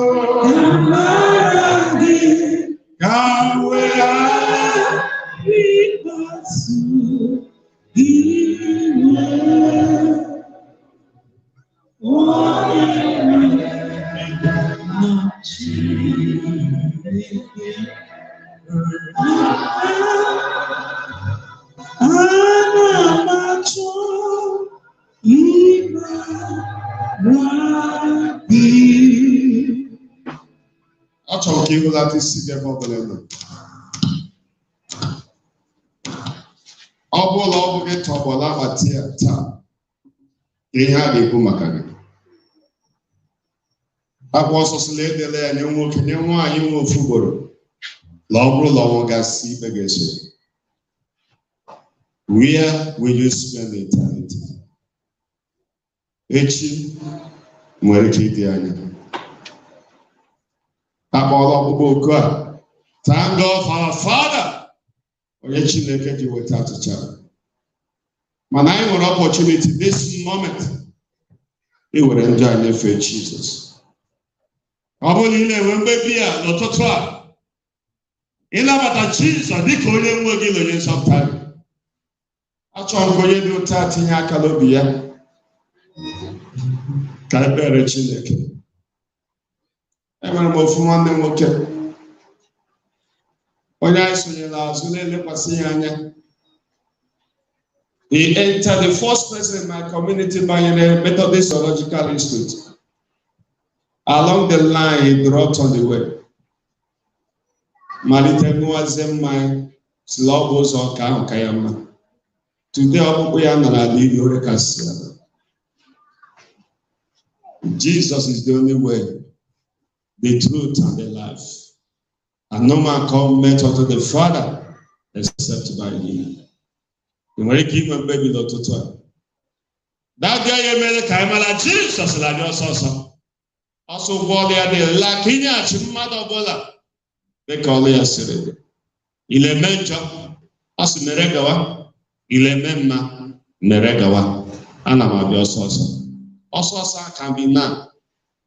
ka m wee Ikpasu iwe onye nwe na Chineke. Ana m achọ ịmara gị. Achọrọ m ka ị hụlata isi gị ebe ọ bụla ị nọ. Ọ bụrụ na ọ bụ gị tọgbọla akpati ya taa, ihe a ga-ekwu maka gị. Akwụkwọ nsọ sị na edela ya nye nwoke nye nwaanyị nwe ofu ugboro, na ọ bụrụ na ọnwụ gasị ikpe ga-eso. Where will you spend eternity? Echi nwere ike ịdị anya. Akpọọla ọkpụkpọ oku a. Thank God for our Father, onye Chineke ji weta achịcha. Mana anyị nwere opportunity this moment iwere njọ anyị nyefee Jizọs. Ọ bụrụ na ị na-enwe mkpebi a n'ụtụtụ a, ịnabata Jizọs dịka onye nwe gị na onye nzọpụta gị. Achọrọ m ka onye dị ụtọ a tinye aka n'obi ya ka ekpere Chineke. Enwere m ofu nwanne m nwoke onye anyị sonyere azụ na-elekwasị ya anya. He entered the first person in my community banyere Methodist Theological Institute. Along the line, he dropped on the way. Malite ṅụwazie mmanya, si na ọ bụ ụzọ ka ahụ ka ya mma. Today, ọkpụkpụ ya nọ n'ala ili orekasị ala. Jesus is the only way, the truth, and the life. And no man cometh unto the Father except by him. Ị nwere ike inwe mkpebi n'ụtụtụ a. Dadị ya emere ka anyị mara Jizọs na-abịa ọsọ ọsọ. Ọsọ ụgwọ ọrụ ya dịla ka inyeghachi mmadụ ọbụla dịka ọrụ ya siri dị. Ile eme njọ, ọ sị mere gawa. Ile eme mma, mere gawa. Ana m abịa ọsọ ọsọ. Ọsọ ọsọ can be now.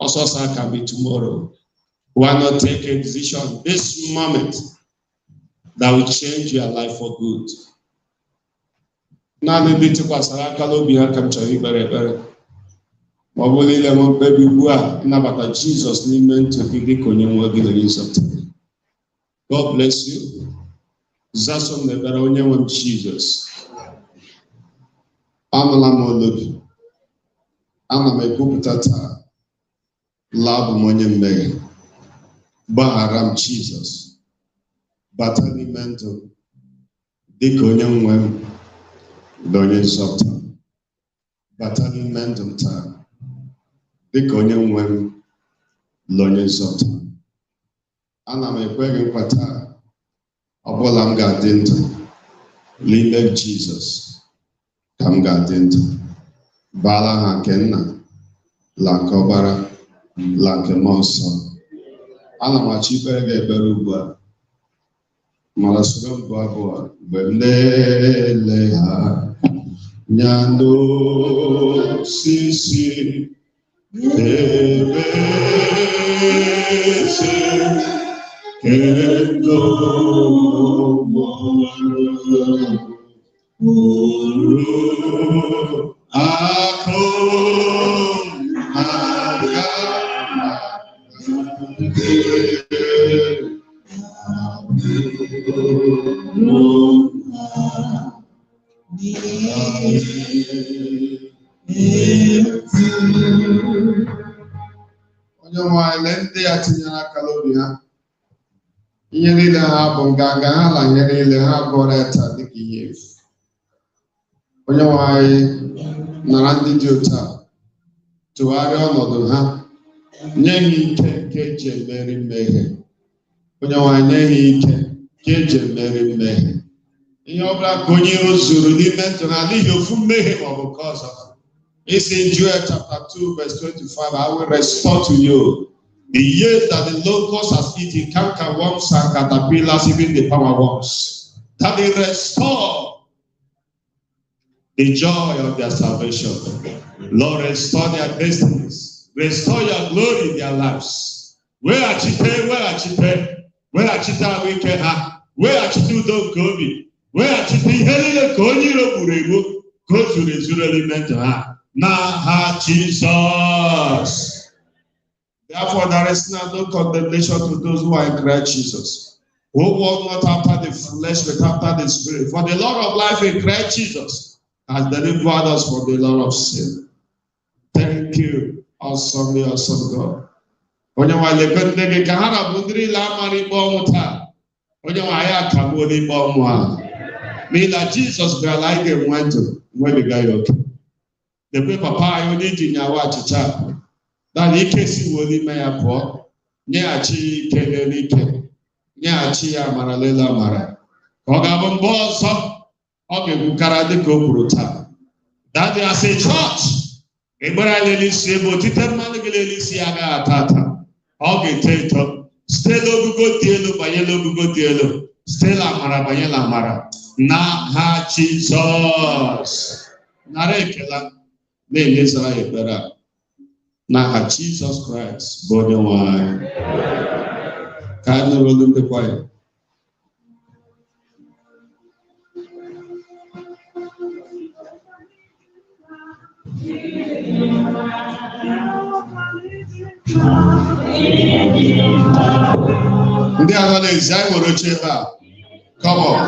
Ọsọ ọsọ can be tomorrow. Why not take a decision this moment that will change your life for good? Naanị ndị tụkwasịrị aka n'obi ha ka m chọrọ ikpere ekpere. Ma ọ bụrụ niile nwe mkpebi ugbu a ịnabata Jizọs n'ime ndụ gị dịka onye nwe gị na onye nzọpụta gị. God bless you. Zaso m n'ekpere onye nwe m Jizọs. Anụla m olu gị. Ana m ekwupụta taa laa bụ m onye mmehie. Gbaghara m Jizọs. Bata n'ime ndụ m dịka onye nwe m na onye nzọpụta m. Bata n'ime ndụ m taa dịka onye nwe m na onye nzọpụta m. Ana m ekwe gị nkwa taa, ọbụla m ga-adị ndụ n'ime Jizọs ka m ga-adị ndụ. Baala ha nke nna la nke ọkpara la nke mmụọ nsọ. Ana m achọ ikpere gị ekpere ugbu a. Mana soro m gụọ abụ a mgbe m na-ele ha anya n'osisi ebe eze And no more. Uru akụ aga Onye nwe anyị, lee ndị ya tinyere aka n'obi ha. Ihe niile ha bụ nganga ha na ihe niile ha gụọrọ ya taa dịka ihe efu. Onye nwe anyị, nara ndị dị otu a, tụgharịa ọnọdụ ha, nye ha ike nke eji emeri mmehie. Onye nwe anyị, nye ha ike nke eji emeri mmehie. Ihe ọ bụla ka onye iro zuru n'ime ndụ ha n'ihi ofu mmehie ma ọ bụ nke ọzọ. It's in Joel chapter 2, verse 25. "I will restore to you the years that the locust has eaten, canker worms and caterpillars, even the power worms." That they restore the joy of their salvation. Lord, restore their destinies. Restore your glory in their lives. Weghachite, weghachite, weghachite ahụike ha, weghachite udo nke obi, weghachite ihe niile ka onye iro gburu egbu, ka o zuru ezuru n'ime ndụ ha. N'aha Jizọs. Therefore, there is now no condemnation to those who are in Christ Jesus, who walk not after the flesh, but after the Spirit. For the Lord of life in Christ Jesus has delivered us from the law of sin. Thank you, awesomely awesome God. Onye nwe anyị, lekwe ndị gị ka ha na-abụ ndị niile amara ikpe ọnwụ taa. Onye nwe anyị, akagbuola ikpe ọnwụ ahụ. N'ihi na Jizọs bịara, anyị ga-enwe ndụ nwebiga ya oke. Lekwe papa anyị onye iji nyawa achịcha a. Dada ike siwo n'ime ya pụọ, nyeghachi ya ike n'elu ike, nyeghachi ya amara n'elu amara. Ka ọ ga-abụ mgbe ọzọ ọ ga-ekwukara dịka o kwuru taa. Daddy, as a church, ịgbara lele isi ebe otite mmanụ gị lele isi ya agaghị ata ata. Ọ ga-eto eto site n'ogugo dị elu banye n'ogugo dị elu, site n'amara banye n'amara. N'aha Jizọs. Nara ekele na-enyezara ya ekpere a. N'aha Jizọs Kraịst bụ onye nwe anyị. Ka anyị nụrụ olu ndị kwaya. Ndị a nọ n'ezi, anyị nwere oche ebe a. Come on.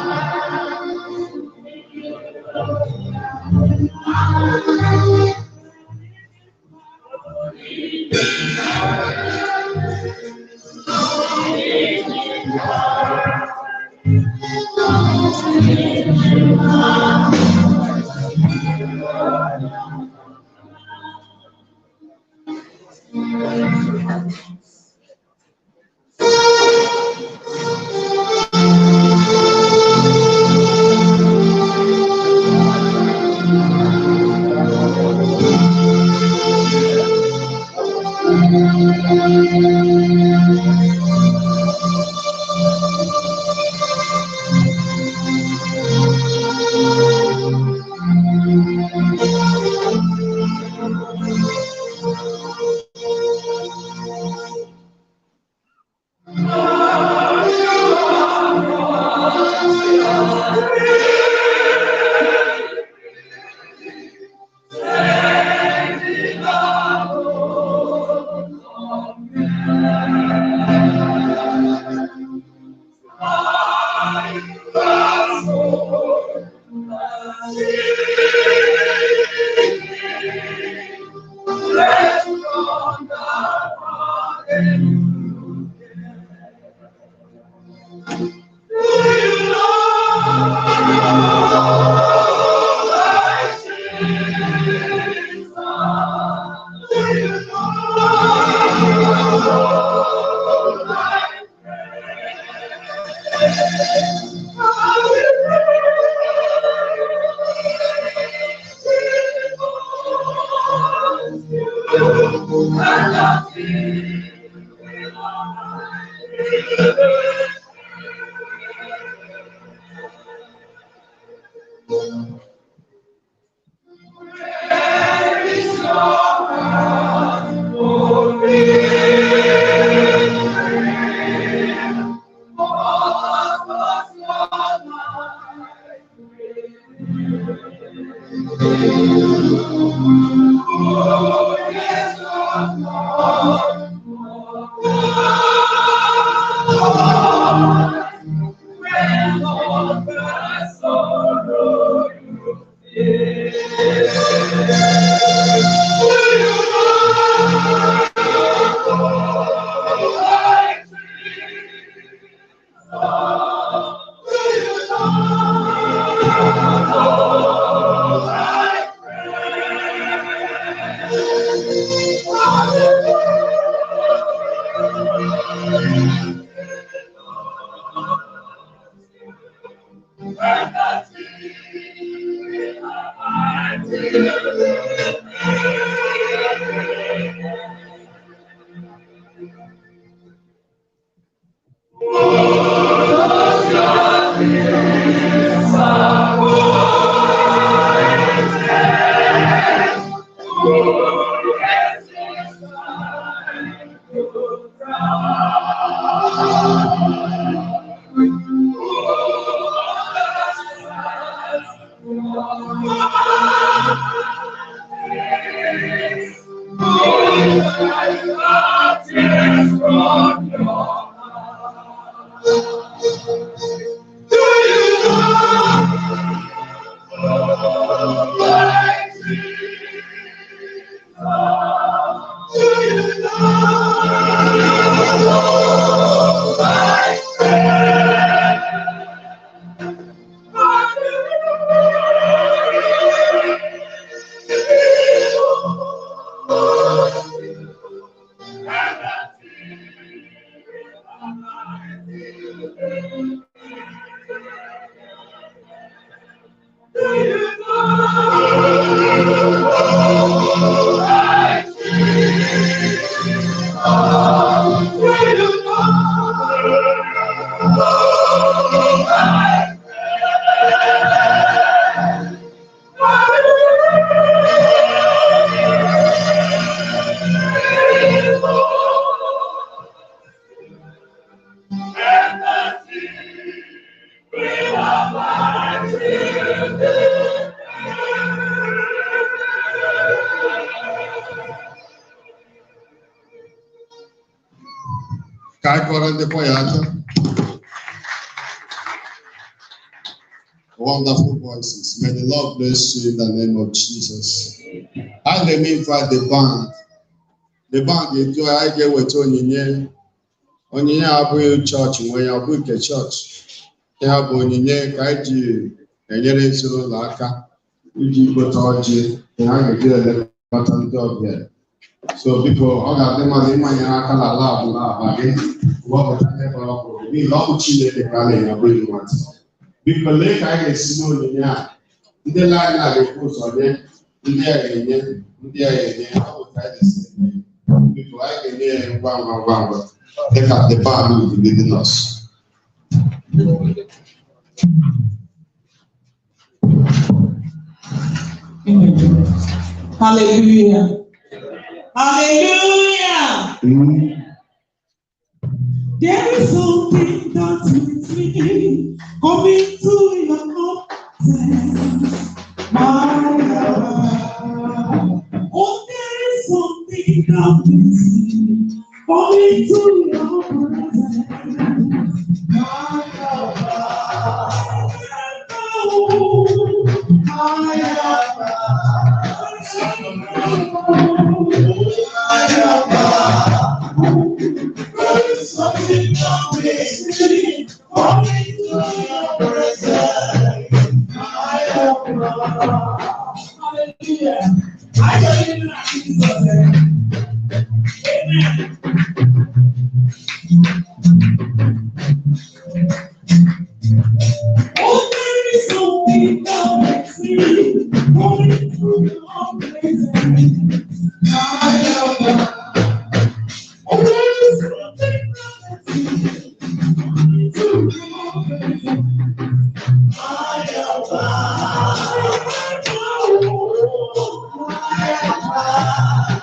Do you know? Ka anyị kọrọ ndị kwaya aka. Wonderful voices. May the Lord bless you in the name of Jesus. I let me invite the band. The band ga-edu anyị ga-eweta onyinye. Onyinye a abụghị chọọchị nwe ya, ọ bụghị nke chọọchị. Ya bụ onyinye ka anyị ji enyere ezinụlọ aka iji gote ọjị na ha ga-eji elekọta ndị ọbịa. So biko ọ ga-adị mma na ịmanye aka n'ala abụ n'akpa gị wepụta ihe gbara ọkpụrụ n'ihi na ọ bụ Chineke ka a na-enye ọ bụghị mmadụ. Biko lee ka anyị ga-esi n'onyinye a ndị laịn a ga-ekwu ụzọ nye ndị a ga-enye ndị a ga-enye ọ bụ ka anyị ga-esi eme. Biko anyị ga-enye ya ngwa ngwa ngwa ngwa dịka the band will be leading us. Hallelujah. Hallelujah. There is something that makes me come into your presence, my God. Oh, there is something that makes me come into your presence, my God. Oh, my Something that makes me come into your presence, my God. Hallelujah. I believe in Jesus. Amen. Oh, there is something that makes me come into your presence, my God. Oh, there is something that makes me come into your presence, my God. Oh, my God.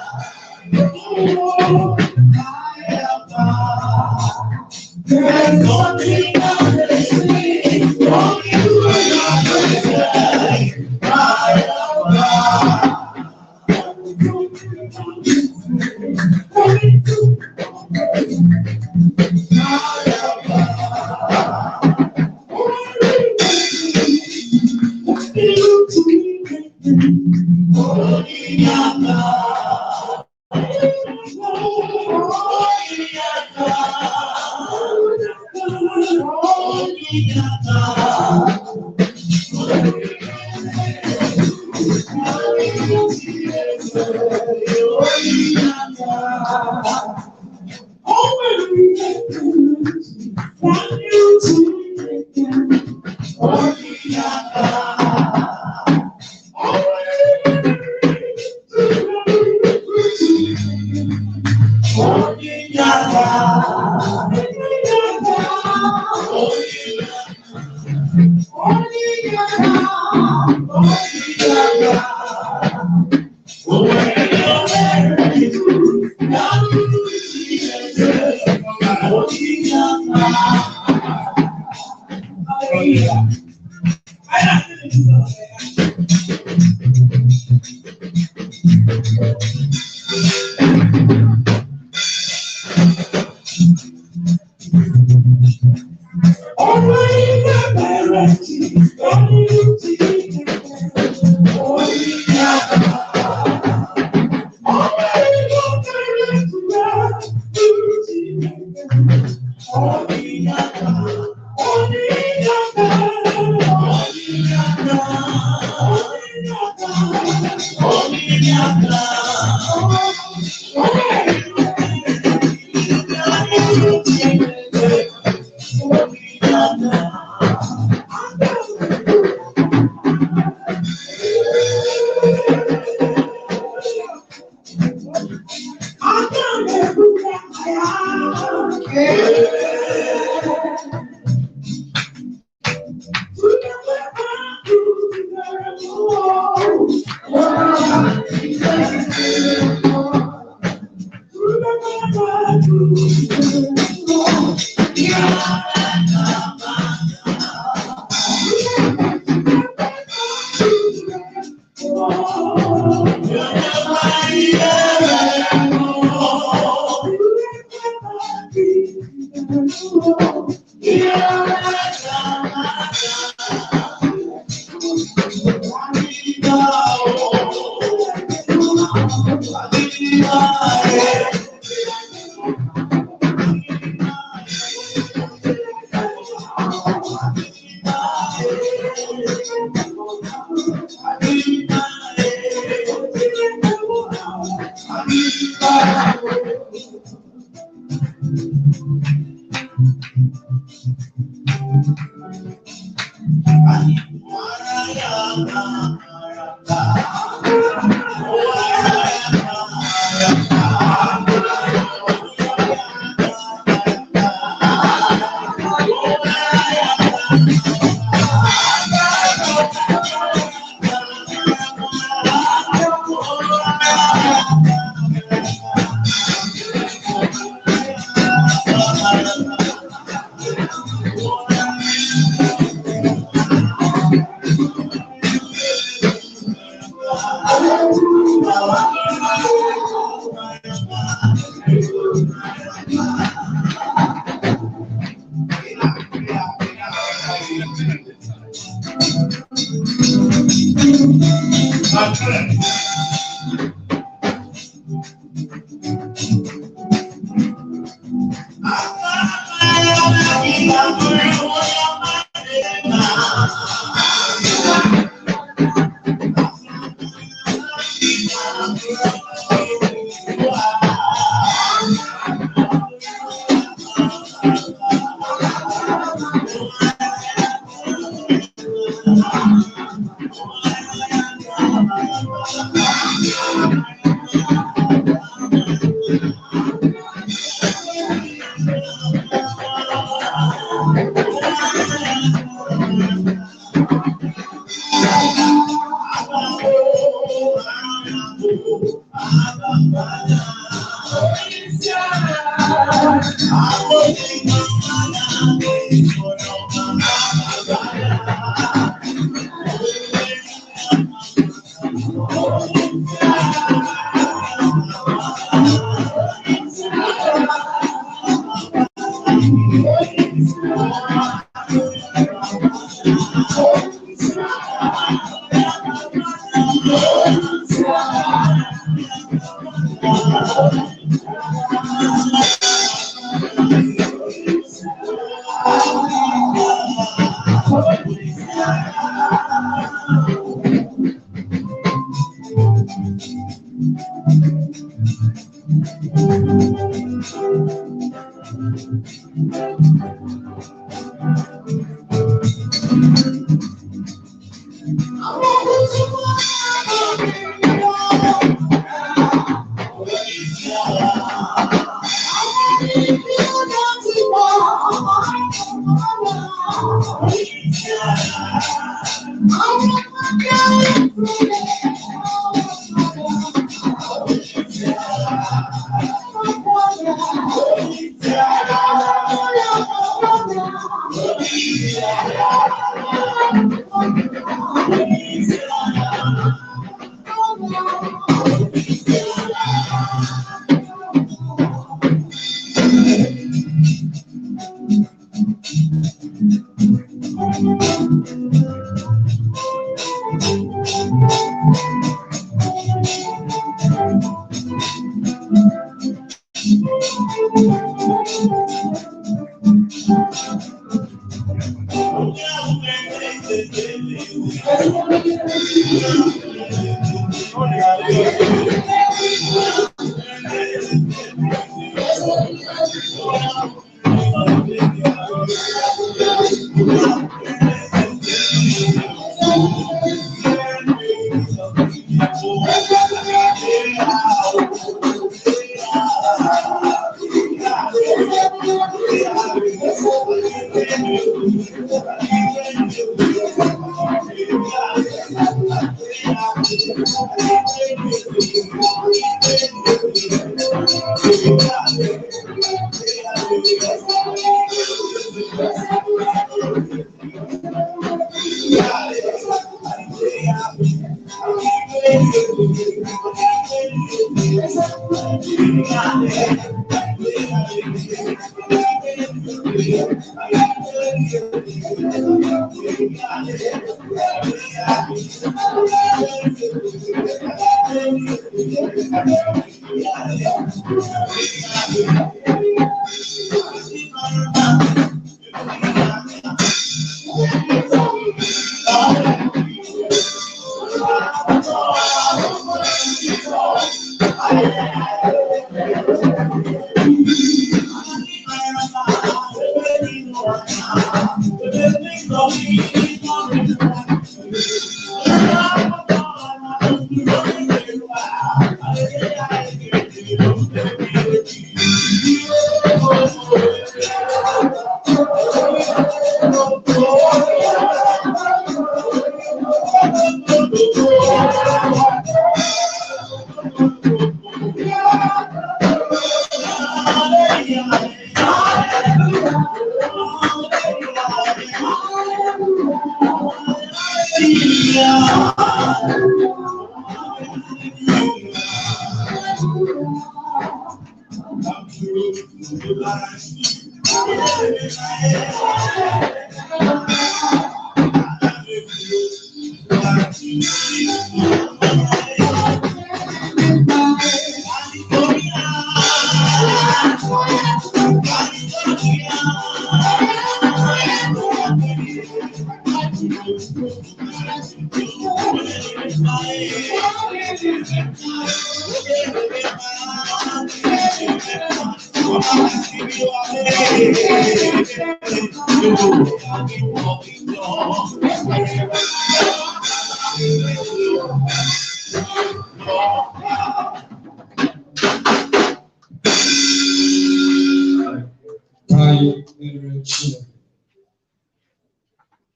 Oh, my God. There's something that makes me come into your presence, my God.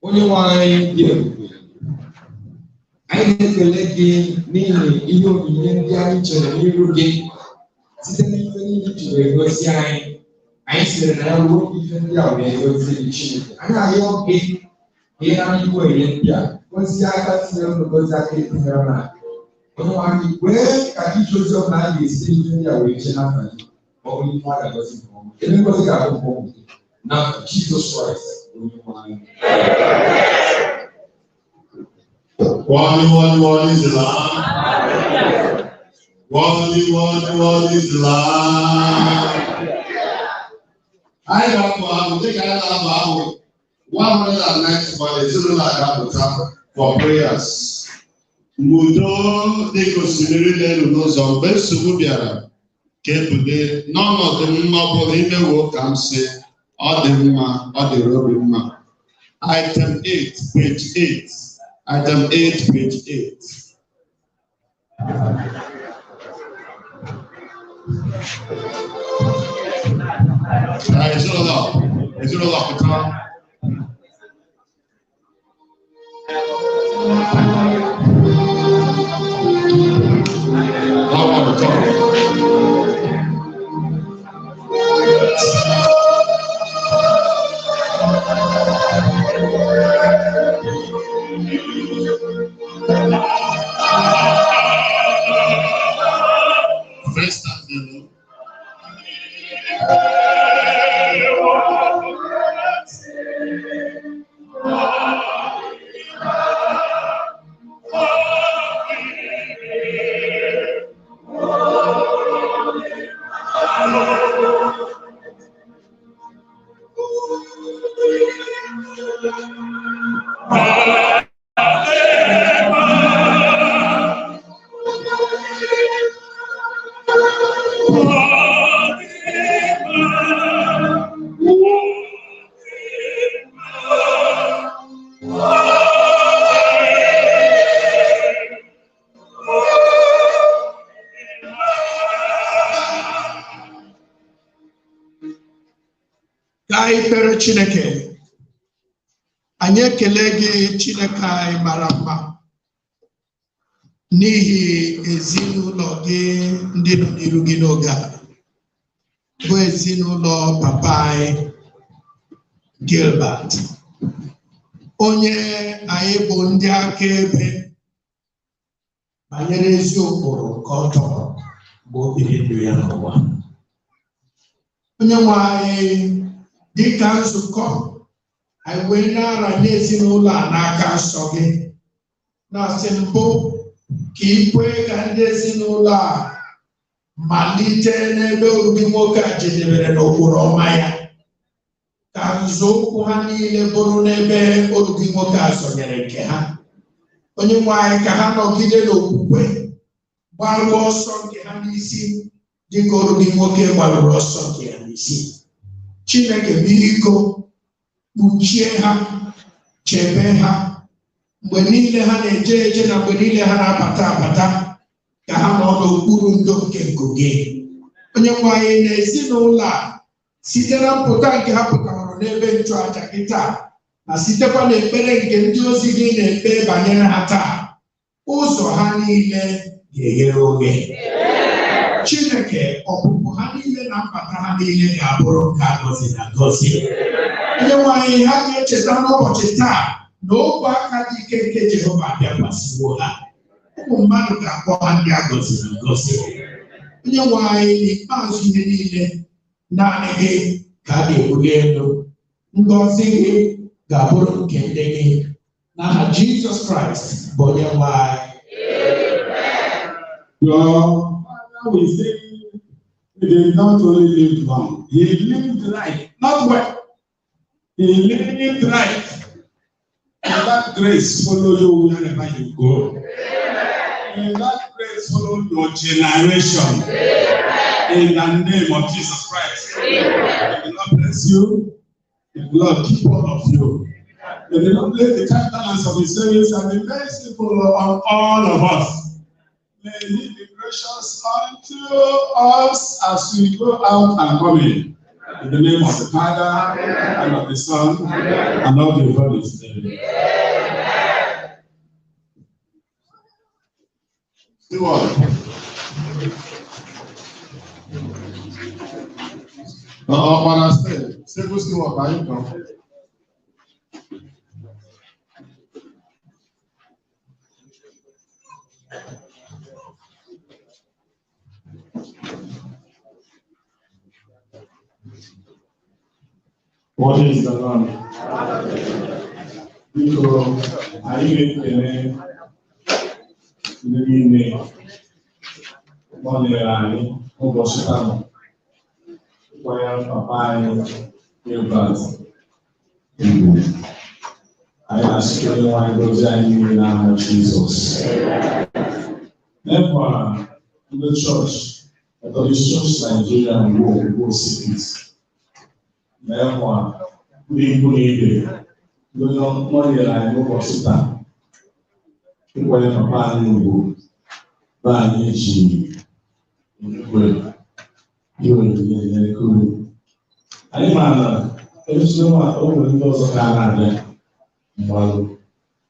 Onye nwe anyị dị ebube, anyị na-ekele gị n'ihi ihe onyinye ndị anyị chere n'iru gị site n'ife niile i jiri egosi anyị. Anyị sịrị na ya ruo ife ndị a wee gozie gị Chineke. Anyị arịọ gị ka ị nara ihu onyinye ndị a, gozie aka tinyere unu, gozie aka etinyere na onye nwe anyị, kwee ka ije ozi ọbụla anyị ga-esi n'ife ndị a wee jee n'afa gị, ma ọ bụrụ ife a ga-agọzi nke ọma. Ebe ngozi ga-abụ nke ụmụ gị na Jizọs Kraịst onye nwe anyị. Wali, wali, wali, zila. Wali, wali, wali, zila. Anyị ga-abụ abụ dịka anyị na-abụ abụ. 191 ezinụlọ a ga-apụta for prayers. Mgbe udo dịka osimiri na-eru n'ụzọ, mgbe nsogbu bịara ka ebulie n'ọnọdụ m ọbụla imewo ka m sị ọ dị mma, ọ dịrị obi mma. Item 8, page 8. Item 8, page 8. Ezinụlọ, ezinụlọ pụta. I want to talk. First time, you know. Ka anyị kpere Chineke, anyị ekele gị Chineke anyị mara mma n'ihi ezinụlọ gị ndị nọ n'iru gị n'oge a, bụ ezinụlọ papa anyị Gilbert, onye anyị bụ ndị akaebe banyere ezi ụkpụrụ nke ọ tọrọ mgbe o biri ndụ ya n'ụwa. Onye nwe anyị, dịka nzukọ anyị wee na-aranye ezinụlọ a n'aka nsọ gị, na-asị mbụ ka ị kwee ka ndị ezinụlọ a malite n'ebe obi nwoke a jedebere n'ụkpụrụ ọma ya, ka nzọụkwụ ha niile bụrụ n'ebe obi nwoke a sonyere nke ha. Onye nwe anyị, ka ha nọgide n'okwukwe gbaruo ọsọ nke ha n'isi dịka obi nwoke gbaruru ọsọ nke ya n'isi. Chineke biko kpuchie ha, chebe ha mgbe niile ha na-eje eje na mgbe niile ha na-abata abata, ka ha nọ n'okpuru ndo nke nku gị. Onye nwe anyị, na ezinụlọ a site na mpụta nke ha pụtara n'ebe nchụaja gị taa, na sitekwa n'ekpere nke ndị ozi gị na-ekpe banyere ha taa, ụzọ ha niile ga-eghere oghe. Chineke, ọpụpụ ha niile na mbata ha niile ga-abụrụ nke a gọziri agọzi. Onye nwe anyị, ha ga-echeta n'ụbọchị taa na ogwe aka dị ike nke Jehova abịakwasịwo ha. Ụmụ mmadụ ga-akpọ ha ndị a gọziri agọzi. Onye nwe anyị, n'ikpeazụ ihe niile, naanị gị ka a ga-ebuli elu. Ngọzi gị ga-abụrụ nke ndị gị. N'aha Jizọs Kraịst bụ onye nwe anyị. Your father will say he did not only live long, he lived right, not well. He lived right. May that grace follow you wherever you go. May that grace follow your generation. In the name of Jesus Christ. May the Lord bless you. May the Lord keep all of you. May the Lord bless the countenance of his servants and be merciful on all of us. May he be gracious unto us as we go out and come in. In the name of the Father, and of the Son, and of the Holy Spirit. Steward. Ọkpara steeti, civil steward anyị nọ. What is the Lord? Biko, anyị na-ekele ndị niile nọnyere anyị ụbọchị taa, kwanyere papa anyị Gilbert. Igbo. Anyị na-asị ka Onyenwe anyị gọzie anyị niile n'aha Jizọs. N'ekwa ndị chọọchị Methodist Church Nigeria Ngwo Ngwo Circuit, n'ekwa ndị ikwu na ibe ndị nọnyere anyị n'ụbọchị taa ịkwanye papa anyị ugwu na anyị ji igwe ihe onyinye na-ekuru. Anyị ma na ezigbo nwa o nwere ndị ọzọ ka a na-abịa mgbalụ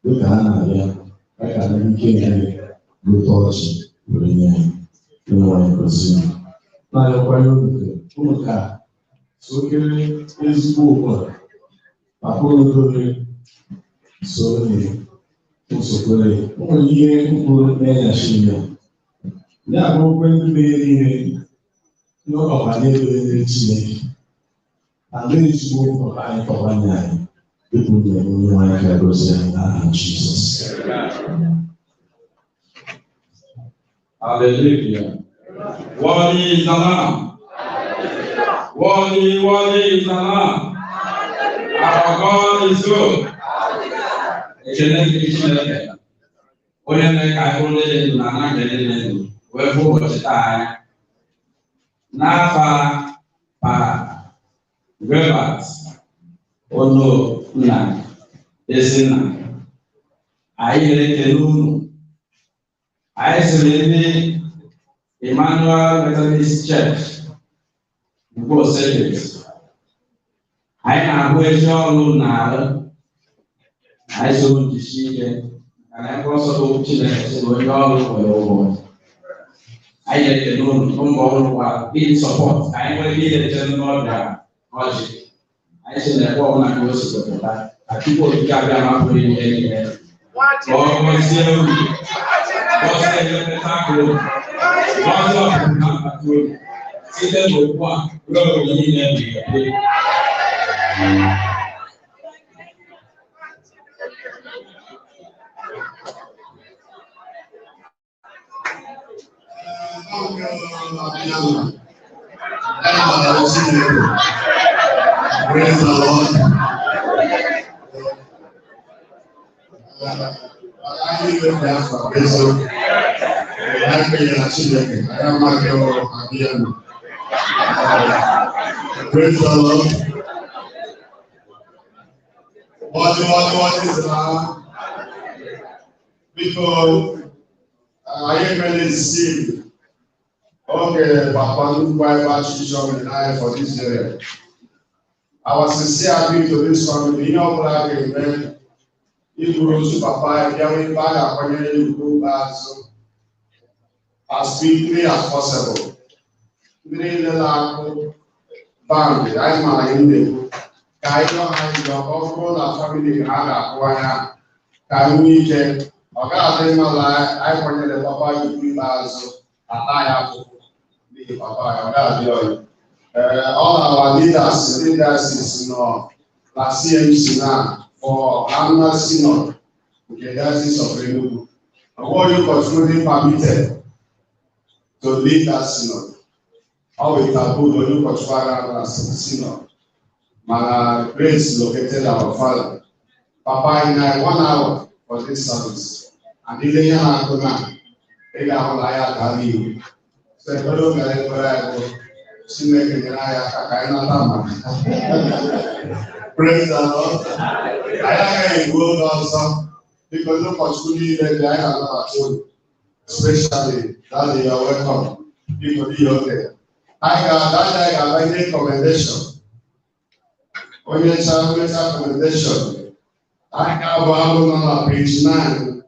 dịka ha na-abịa ya ka ndị ike nyere gote ọchị were nye anyị. Onyenwe anyị gọzie unu. Na-arịọkwanye unu ka unu ka sokere ezigbo ụkpụrụ papa unu dobe soro nsokwere. O nwere ihe mkpụrụ na-enyachi ya ya bụ okwe ndị mere ihe ndị ọkwa na-edobere Chineke ala ezigbo papa anyị papa nye anyị dịka unu na Onyenwe anyị ka gọzie anyị n'aha Jizọs. Hallelujah. Worthy is the Lamb. Worthy, worthy is the Lamb. Our God is good. Ekele dịrị Chineke. Onye mere ka anyị bụrụ ndị dị ndụ na ala nke ndị dị ndụ wee hụ ụbọchị taa anya. N'afọ a, para Gilbert Ono nna Ezinna, anyị na-ekele unu. Anyị sịrị ndị Emmanuel Methodist Church Nkwo Circuit. Anyị na-ahụ ezi ọrụ na-arụ. Anyị soro njisi ike maka na ebe ọsọ bụ okwu Chineke sị na onye ọrụ nwere ụgwọ. Anyị na-ekele unu mbọ unu gbara iji sọpọt ka anyị nwere ike ile n'ọbịa ọjị. Anyị sị na ebe ọbụla ka o si pụta ka Chukwu Okike abịa mapụrụ ihe niile. Ka ọ gọzie unu. Gọzie elekọta unu. Gọzie ọpụpụ na mbata unu. Site n'okwu a ruo mgbe niile ebighị ebi. Praise the Lord. Anyị na-efe eziokwu. Anyị kwenyere na Chineke, anyị amaghị ọrụ abịa nọ. Praise the Lord. Worthy, worthy, worthy is the Lamb. Biko, anyị emela isi oge papa nnukwu anyị bụ Archbishop nyere anyị for this area. Our sincere appeal to this family, ihe ọbụla a ga-eme iburu ozu papa anyị bịa ebe a ga-akwanyere ya ugwu ikpeazụ as quickly as possible. Ndị niile na-akụ band, anyị maara ihe m na-ekwu, ka anyị yọọ ha yọọ ka ọ bụrụ na family ha ga-akwụ anya ka anyị nwee ike ọ ga-adị mma na anyị kwanyere papa anyị ugwu ikpeazụ ata ya afụfụ n'ihi papa anyị, ọ ga-adị ọyị. All our leaders, leaders nọ na CMC na for annual synod nke Diocese of Enugu. Onweghị ụkọchukwu dị permitted to lead that synod. Ọ bụ taboo na onye ụkọchukwu agha na synod. Mana grace located our father. Papa anyị na 1 hour for this service. And ile ihe na-akụ na ị ga-ahụ na anyị adaala iwu. So ekpere oge anyị ekpere anyị bụ Chineke nyere anyị aka ka anyị nata amara. Praise the Lord. Anyị agaghị egbu oge ọzọ. Biko ndị ụkọchukwu niile dị anyị na-anabata unu. Especially, Daddy, you are welcome. Biko dị ya oge. Anyị ga-ada anyị ga-aga nye commendation. Onye cha onye commendation. Anyị ga-abụ abụ nọ na page 9,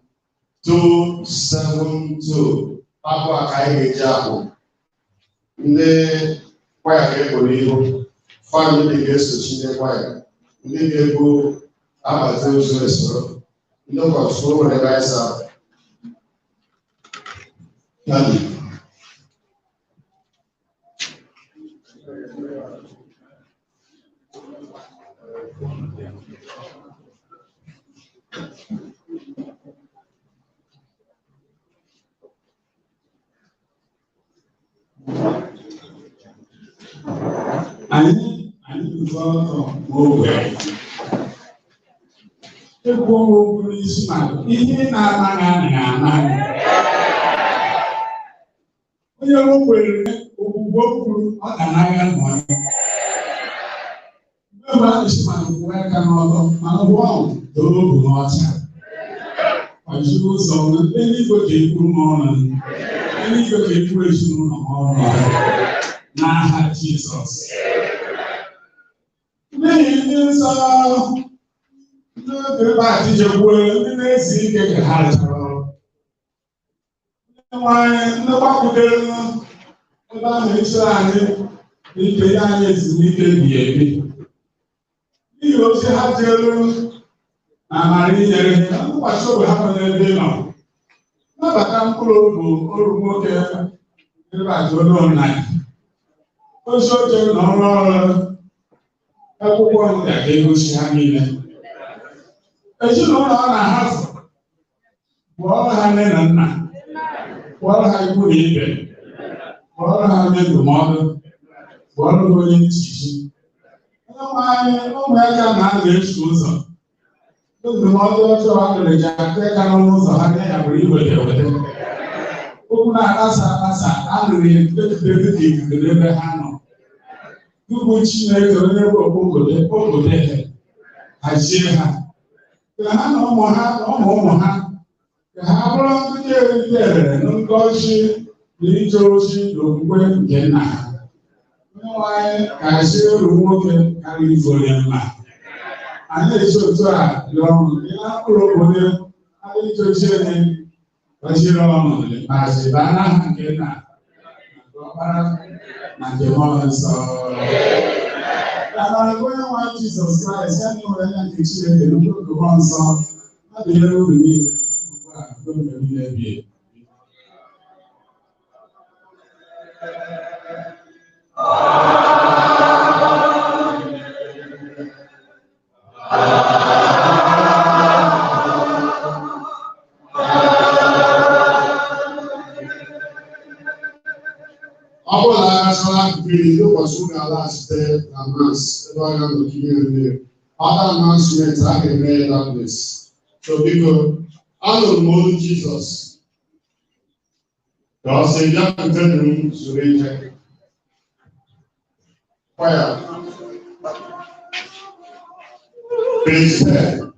2, 7, 2. Abụ a ka anyị ga-eji abụ. Ndị kwaya ga-ekporo ihu, famili ga-esochi ndị kwaya, ndị ga-ebu agbata ozu esoro, ndị ụkọchukwu nwere ebe anyị sa. Daddy. Anyị guzo ọtọ n'ogbe. Ekwuo m okwu n'isi ma ihe ị na-anaghị anaghị anaghị. Onye o kwere okwukwe o kwuru ọ ga-anaghị nọ ya. Mgbe mgbe a na-esi ma kwụwa aka n'ọtọ mana ụwa ahụ doro obi n'ọcha. Kwajiri ụzọ m eluigwe ka ekwuru m ọnụ, eluigwe ka ekwuru ezinụlọ m ọnụ n'aha Jizọs. N'ihi ndị nsọ ndị oge ebe a tijekwuo ndị na-esi ike ka ha chọrọ. Ndị nwanyị ndị gbakwutere ebe ahụ echere anyị na ike ya anyị ezumike ebighị ebi. N'ihi ozi ha jere na amara inyere na ntụkwasị obi ha nwere ebe ị nọ. Nabata mkpụrụ obi oru nwoke ebe a jụrụ na ozi oche na ọrụ ọrụ akwụkwọ ndị a ga-egosi ha niile. Ezinụlọ ọ na-ahapụ kpọọrọ ha nne na nna, kpọọrọ ha ikwu na ibe, kpọọrọ ha onye ndụmọdụ, kpọọrọ ha onye nchichi. Onye nwe anyị ụmụaka na-aga eso ụzọ. Ndị ndụmọdụ ọjọọ ha mere ji aka ịka n'ọnụ ụzọ ha nye ya bụrụ iweta eweta. Okwu na-akpasa akpasa anụghị ejide dịka ikuku n'ebe ha nọ. Tupu Chineke onye bụ okpokode okpode hazie ha. Ka ha na ụmụ ha na ụmụ ụmụ ha ka ha bụrụ ndị ga-erite erere na ngọzi na ije ozi na okwukwe nke nna ha. Onye nwe anyị ga-asị uru nwoke karịa ife onye mma. Anyị esi otu a rịọ ọnụ dị na mkpụrụ obodo adịghị ichochi onye gọziri ọnụ n'ikpeazụ baa n'aha nke nna na nke ọkpara na nke mmụọ nsọ. Amara nke onye nwe anyị Jizọs Kraịst ya na ịhụnanya nke Chineke na udo nke mmụọ nsọ na-adịnyere unu niile site ugbu a ruo mgbe niile ebighị ebi. Ọ bụrụ na a gachara akụkụ iri ndị ụkọchukwu ga-alaghachite na mas ebe a ga-anọgide ndị other announcement a ga-eme ya that place. So biko, anụrụ m olu Jizọs ka ọ sị bịakwutenụ m zuru ike. Kwaya. Page 10.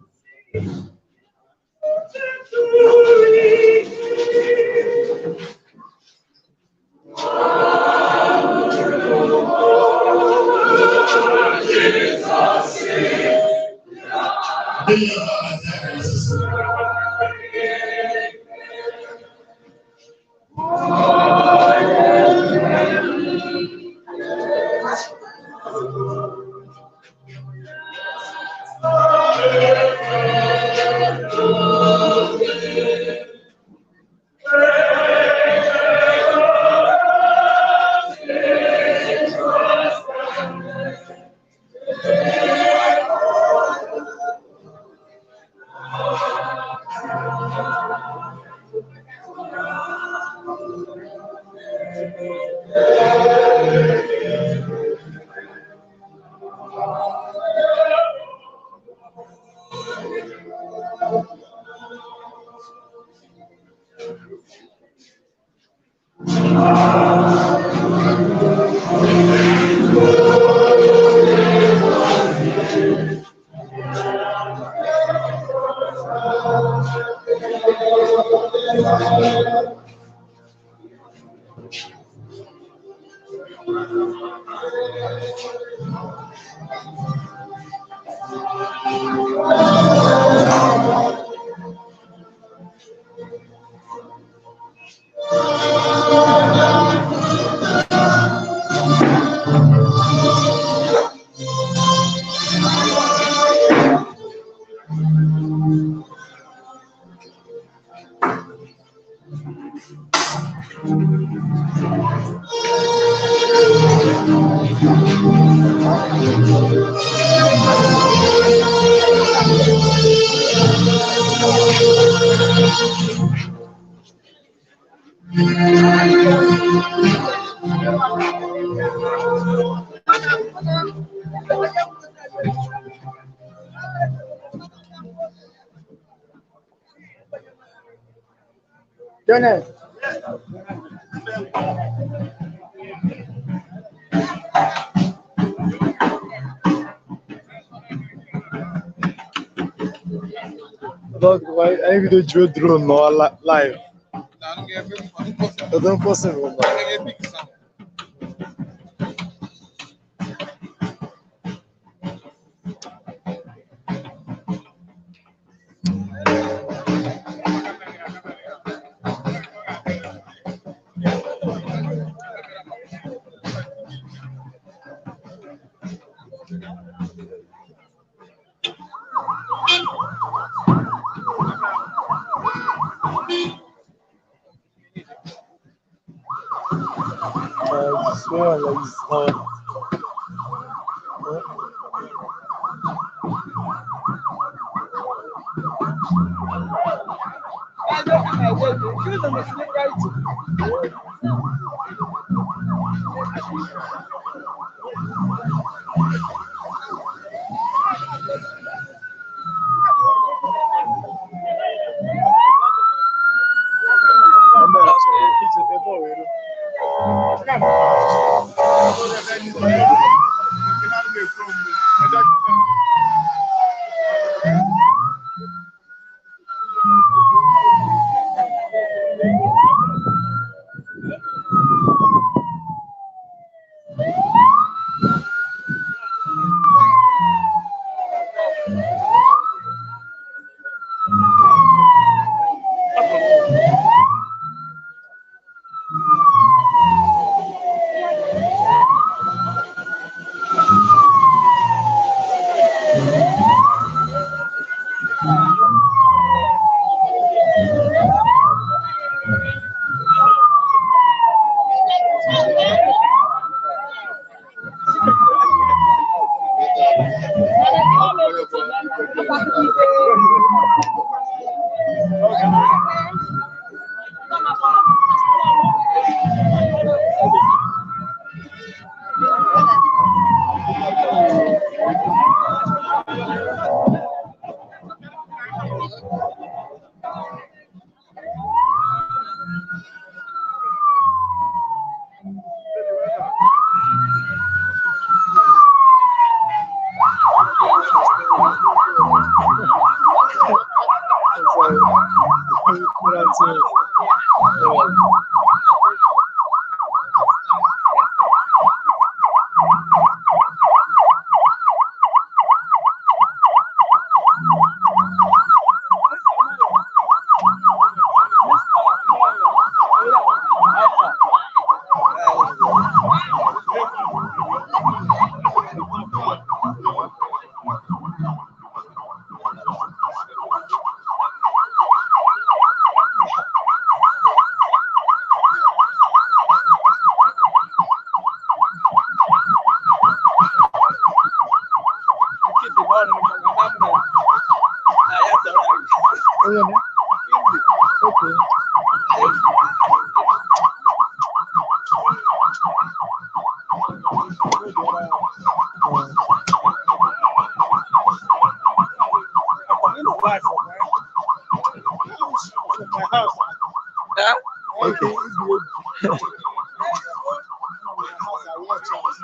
Kenneth. Anyị bido jiri drone nọ live. Ọ dị possible na. I swear, like, it's not.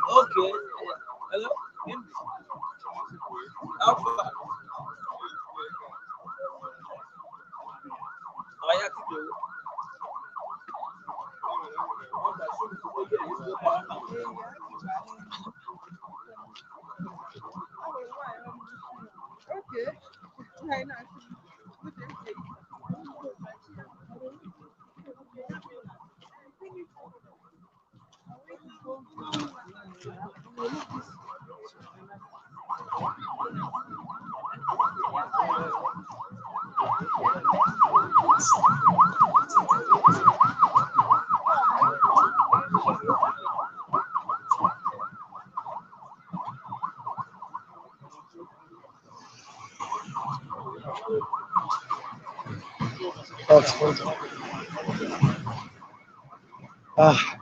Okay. Hello. Alpha. Ah.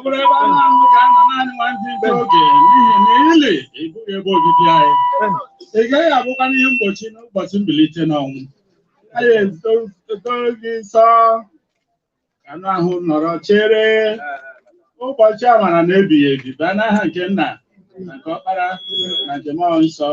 bụrụ ebe a na-anwụ ka a nọ naanị nwantị nta oge, n'ihi na ili ịbụghị ebe obibi anyị. Ị gaghị abụkwa n'ihe mgbochi n'ụbọchị mbilite n'ọnwụ. Anyị edo gị nsọ ka anụ ahụ nọrọ chere ụbọchị amara na ebighị ebi baa n'aha nke nna na nke ọkpara na nke mmụọ nsọ.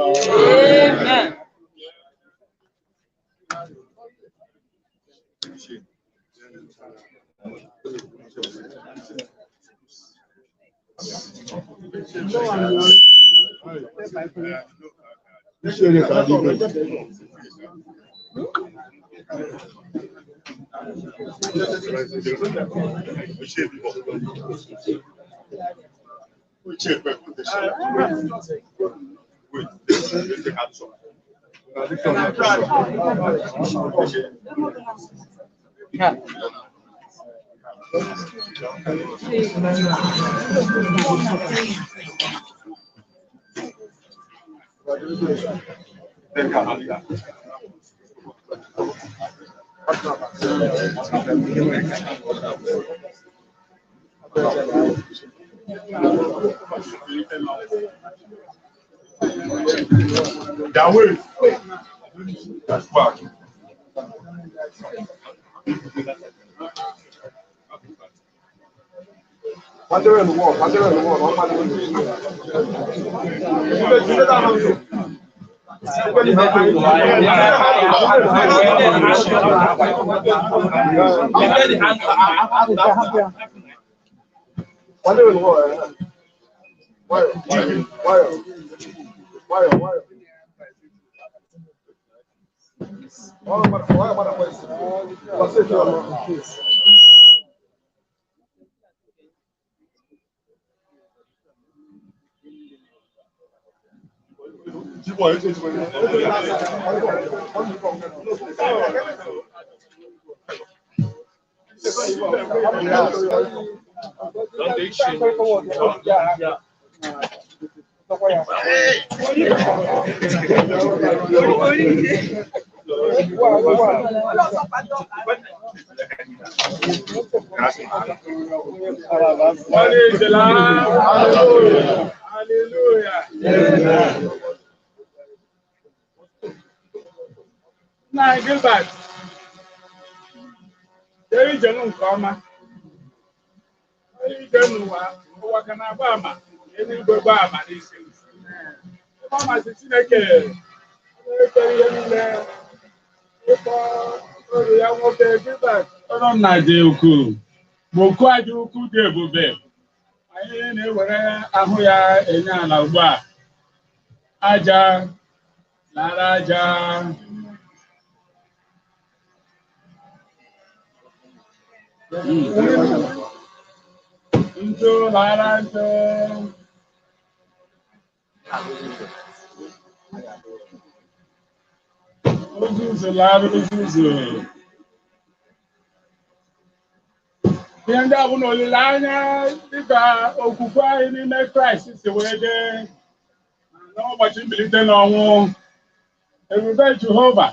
Praise the Lord. Hallelujah. Nna Gilbert, jee ije m nke ọma. Onye ije n'ụwa, ụwa ka na-agba ama, eluigwe gbaa ama n'isi. Ebe ọ masị Chineke, onye kere ihe niile, ịkpọ oru ya nwoke Gilbert, ọnụ nna dị ukwuu, ma oku a dị ukwuu dị ebube. Anyị na-ewere ahụ ya enye ala ugbu a. Aja, lara aja. Ntụ lara ntụ. Ozuzu lara ozuzu. Ihe ndị a bụ na olileanya dịka okwukwe anyị n'ime Kraịst si wee dị n'ụbọchị mbilite n'ọnwụ, ebube Jehova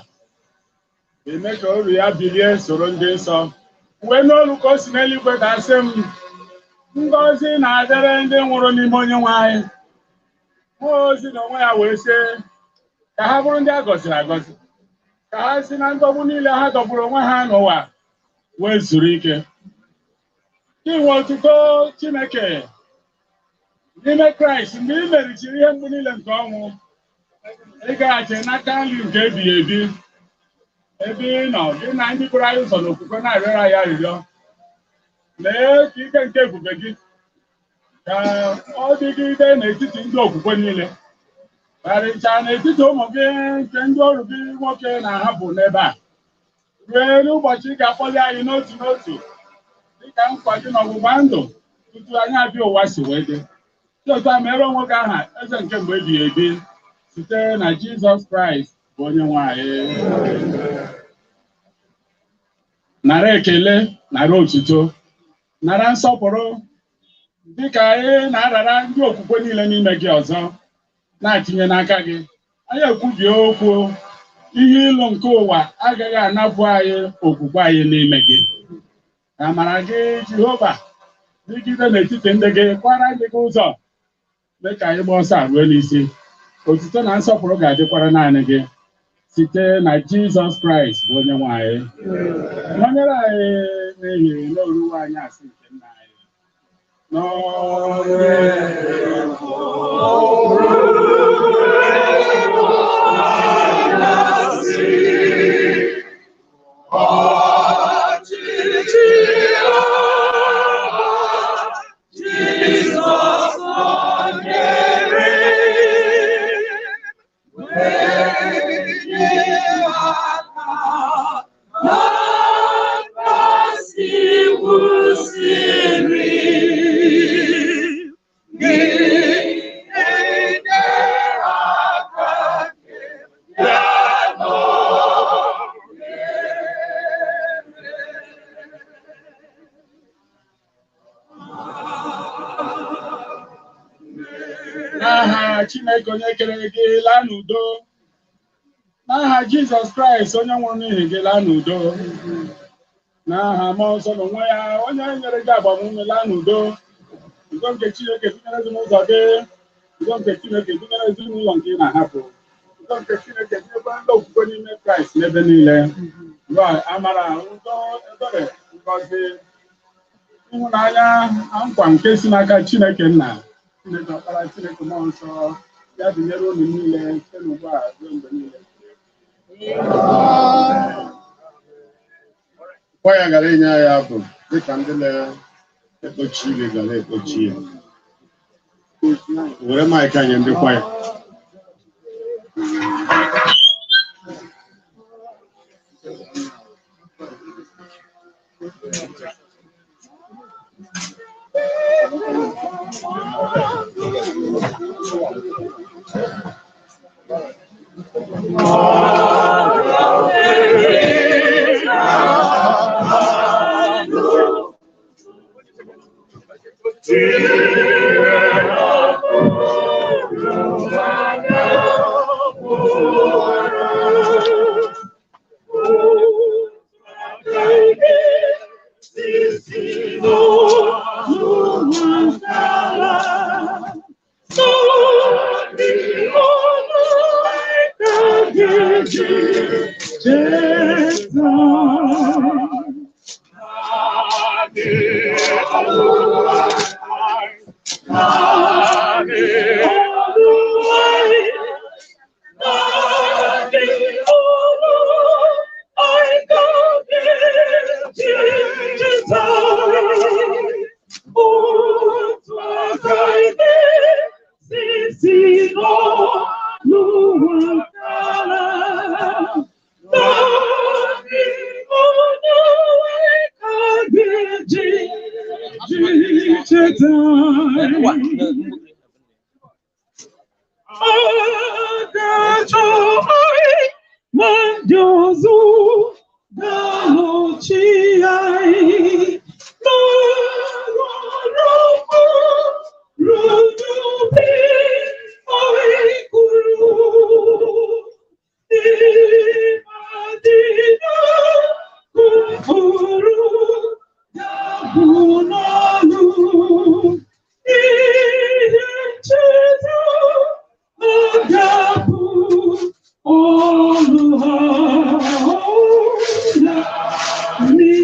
ga-eme ka oru ya bilie soro ndị nsọ. Wee n'olu ka o si n'eluigwe ga-asị m, ngọzi na-adịrị ndị nwụrụ n'ime Onyenwe anyị. Mmụọ ozi na onwe ya wee sị ka ha bụrụ ndị a gọziri agọzi, ka ha si na ndọgbu niile ha dọgburu onwe ha n'ụwa wee zuru ike. Inwe otuto Chineke n'ime Kraịst mgbe ị merichiri ihe mgbu niile nke ọnwụ, ị gaghachi n'aka nri nke ebighị ebi, ebe ị nọ gị na ndị bụrụ anyị ụzọ n'okwukwe na-arịọrọ anyị arịrịọ. Lee ka ike nke ebube gị ka ọ dịgide n'etiti ndị okwukwe niile, karịchaa n'etiti ụmụ gị nke ndị ọrụ gị nwoke na-ahapụ n'ebe a, ruo n'ụbọchị ị ga-akpọli anyị n'otu n'otu dịka nkwa gị na ọgbụgba ndụ tutu anyị abịa ụwa si wee dị. Dị otu a mere onwe gị aha eze nke mgbe ebighị ebi site na Jizọs Kraịst bụ Onyenwe anyị. Nara ekele, nara otuto, nara nsọpụrụ dịka anyị na-arara ndị okwukwe niile n'ime gị ọzọ na-atinye n'aka gị. Anyị ekwubie okwu, ihe ilu nke ụwa agaghị anapụ anyị okwukwe anyị n'ime gị. Amara gị Jehova Dịgide n'etiti ndị gị, kwara ndị gị ụzọ, mee ka anyị gbaa ọsọ a ruo n'isi. Otuto na nsọpụrụ ga-adịkwara naanị gị site na Jizọs Kraịst bụ onye nwe anyị. Nọnyere anyị n'ihi na oruwe anyị asị nke nna anyị. Jizọs nọnyere N'aha Chineke onye kere gị laa n'udo. N'aha Jizọs Kraịst onye nwụrụ n'ihi gị laa n'udo. N'aha Mmụọ Nsọ n'onwe ya onye nyere gị agbamume laa n'udo. Udo nke Chineke tinyere gị n'ụzọ gị. Udo nke Chineke tinyere ezinụlọ nke ị na-ahapụ. Udo nke Chineke tinyekwa ndị okwukwe n'ime Kraịst n'ebe niile. Udo amara, udo, ebere, ngọzi, ịhụnanya na nkwa nke si n'aka Chineke Nna, Chineke Ọkpara, Chineke Mmụọ Nsọ, ya dịnyere unu niile site n'ugbu a ruo mgbe niile. Kwaya gara enye anyị abụ dịka ndị na-ekpochi ili gara ekpochi ya. Were maịkị anyị ndị kwaya. Me.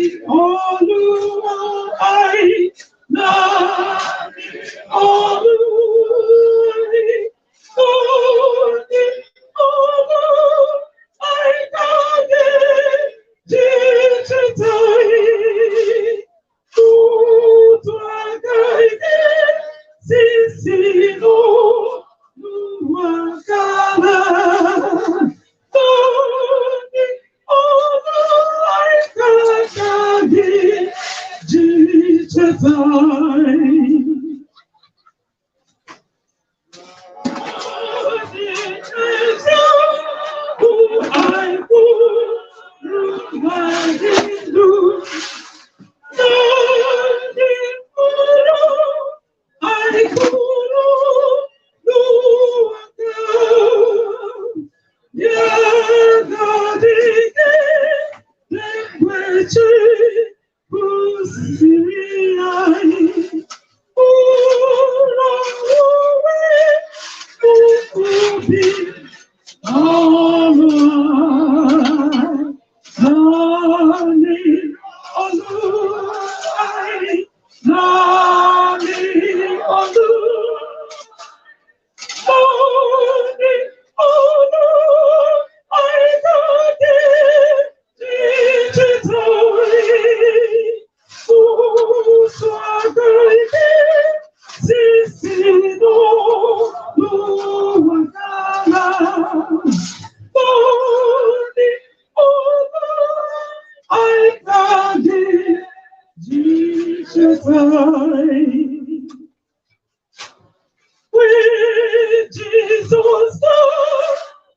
With Jesus,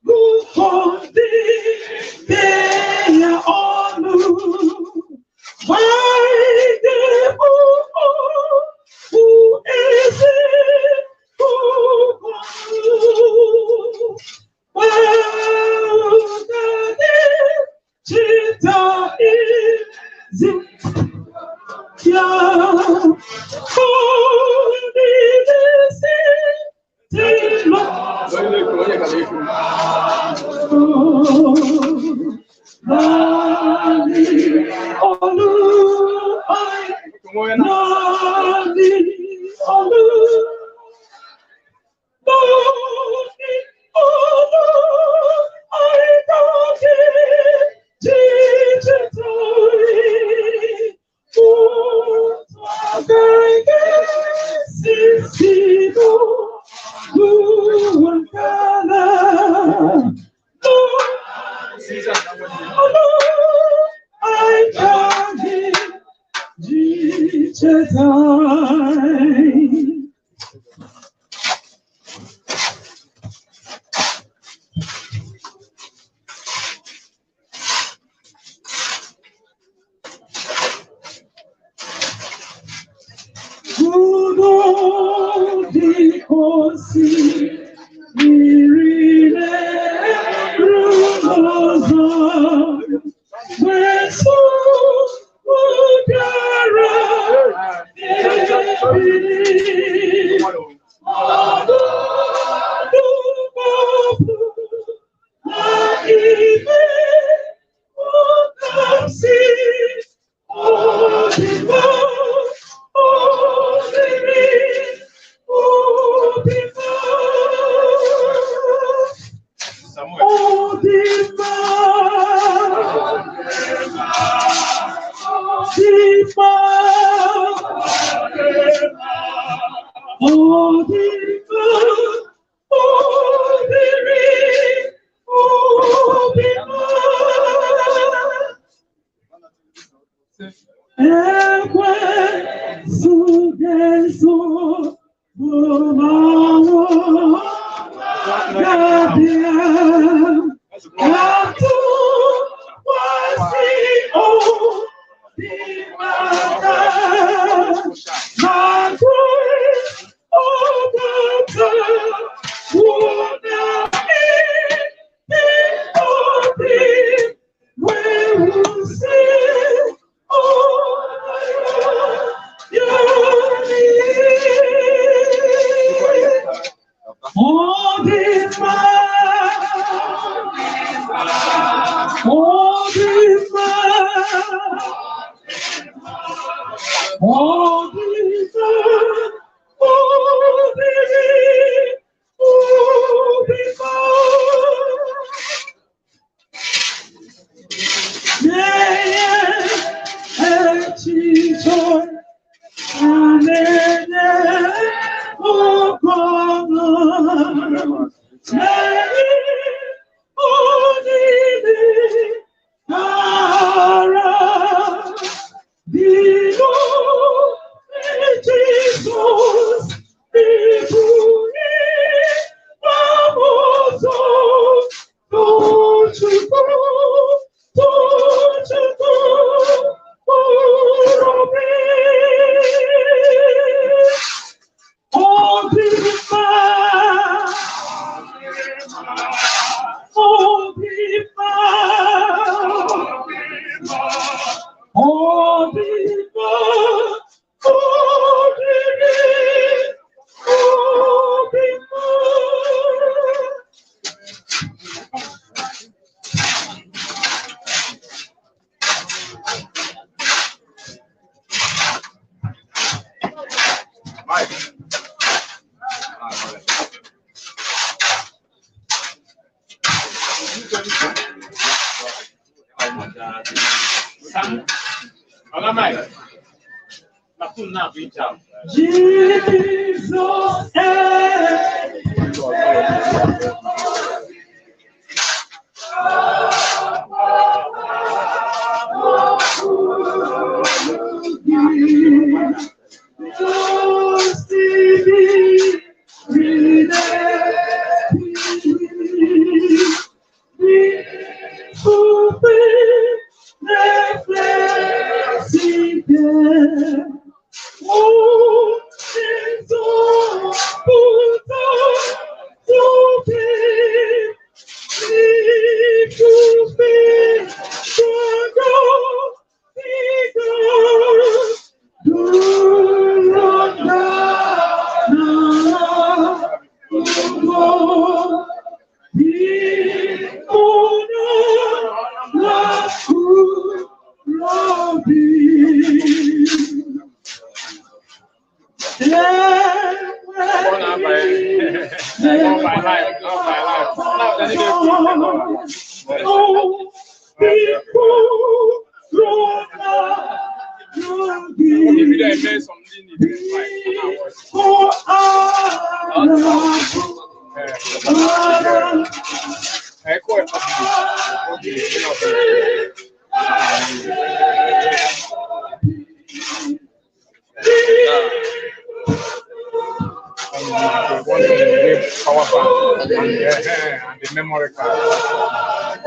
who for thee, they are all new. Why they who is it who well, the is it? Yeah, Jesus, Power bank and the memory card.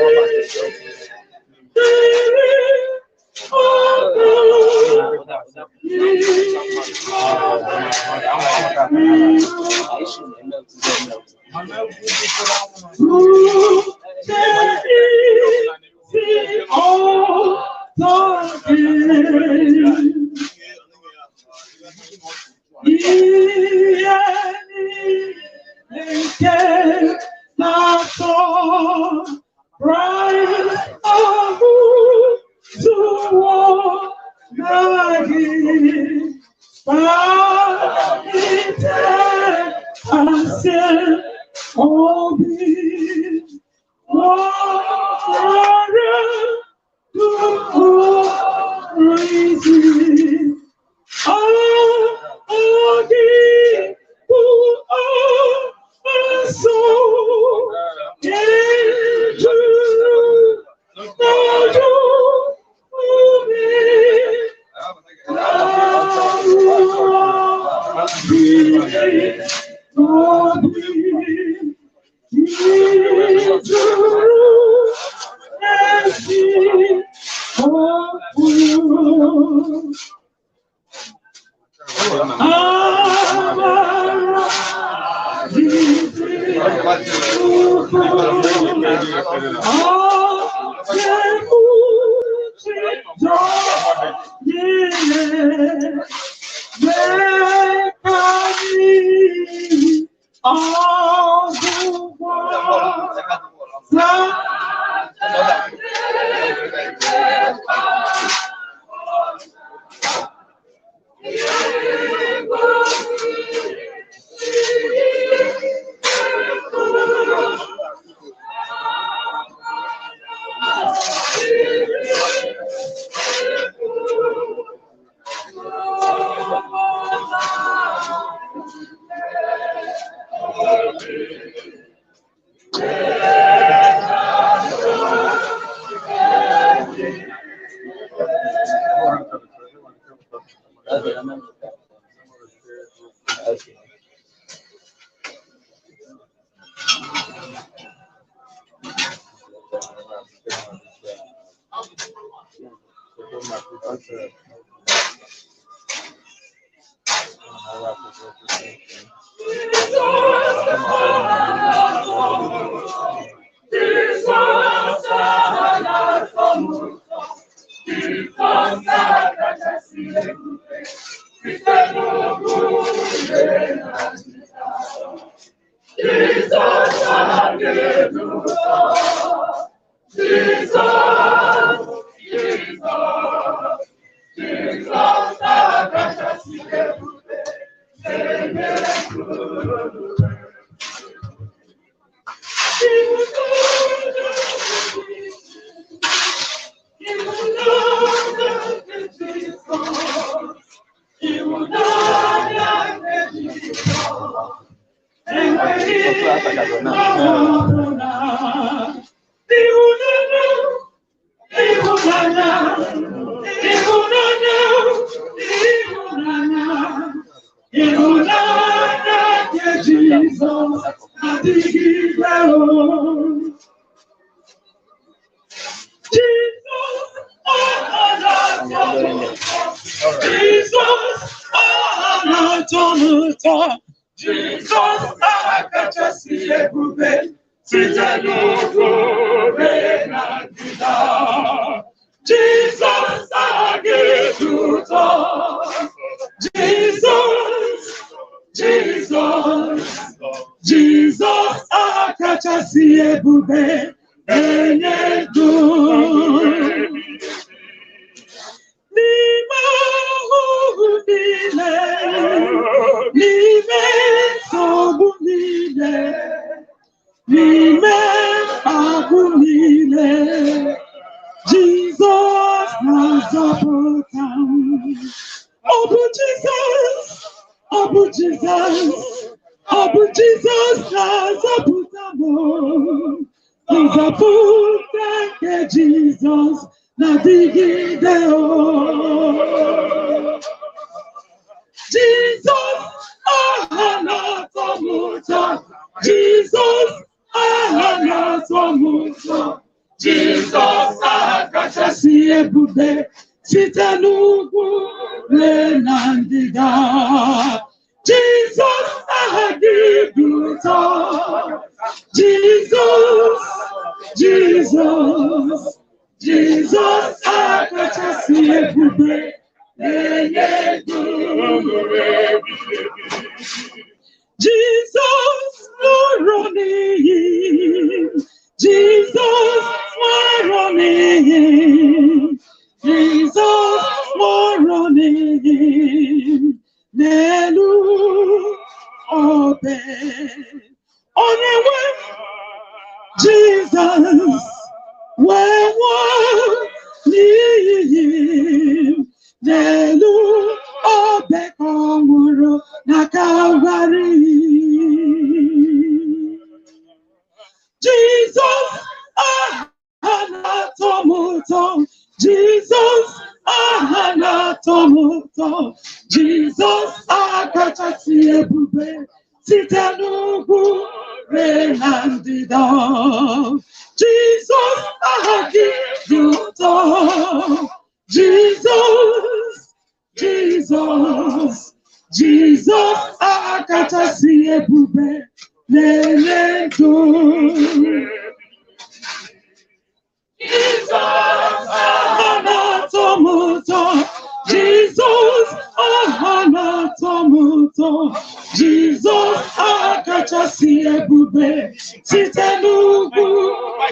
N'ime ahụhụ niile, n'ime Ọ bụ Jizọs, ọ bụ Jizọs na-azọpụta m. Nzọpụta nke Jizọs na-adịgide o. Jizọs aha na-atọ m ụtọ. Jizọs aha na-atọ m ụtọ. Jizọs aha kachasị ebube site n'ugwu ruo na ndịda. Jizọs aha gị dị ụtọ. Jizọs, Jizọs, Jizọs aha kachasị ebube na-enye ndụ. Jizọs nwụrụ n'ihi, Jizọs nwụrụ n'ihi, Jizọs nwụrụ n'ihi, n'elu obe. Onye nwe Jizọs wee nwụọ n'ihi, n'elu obe ka ọ nwụrụ na Kalvarị. Jizọs aha na-atọ m ụtọ. Jizọs aha na-atọ m ụtọ. Jizọs aha kachasị ebube site n'ugwu ruo na ndịda. Jizọs aha gị dị ụtọ. Jizọs, Jizọs, Jizọs aha kachasị ebube na-enye ndụ. Jizọs aha na-atọ m ụtọ. Jizọs aha na-atọ m ụtọ. Jizọs aha kachasị ebube site n'ugwu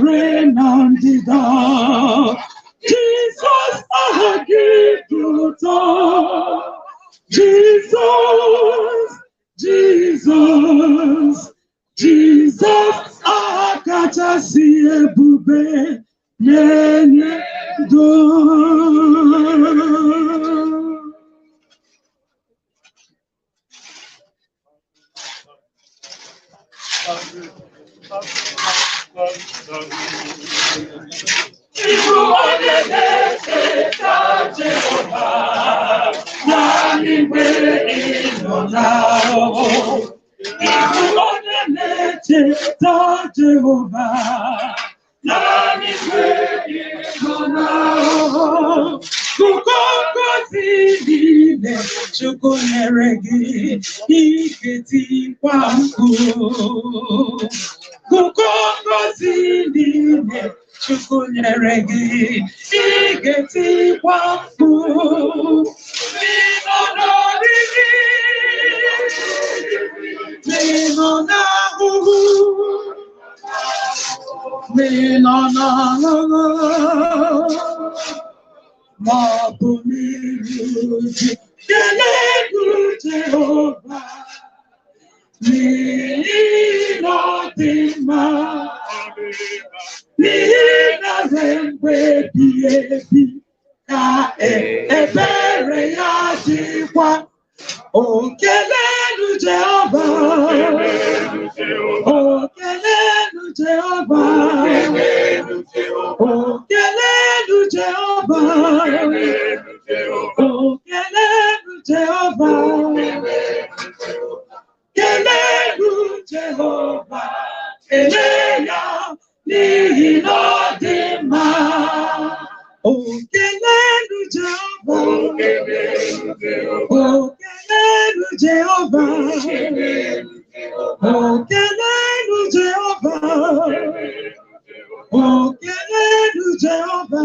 ruo na ndịda. Jizọs aha gị dị ụtọ. Jizọs, Jizọs, Jizọs aha kachasị ebube na-enye ndụ. Ịbụ onye na-echeta Jehova naanị mgbe ị nọ n'ahụhụ. Ịbụ onye na-echeta Jehova naanị mgbe ị nọ n'ahụhụ. Gụkọ ngọzi niile Chukwu nyere gị, iketikwa mkpu. Gụkọ ngọzi niile Chukwu nyere gị, ị ga-etikwa mkpu. Ị nọ n'oriri, ị nọ n'ahụhụ, ị nọ n'ọṅụṅụ, ma ọ bụ n'iru uju. Kelee Jehova n'ihi na ọ dị mma. N'ihi na ruo mgbe ebighị ebi ka ebere ya dịkwa. O kelenu Jehova, o kelenu Jehova, o kelenu Jehova, o kelenu Jehova, kelenu Jehova, kelee ya n'ihi na ọ dị mma. O kelenu Jehova, o kelenu Jehova, o kelenu Jehova, o kelenu Jehova,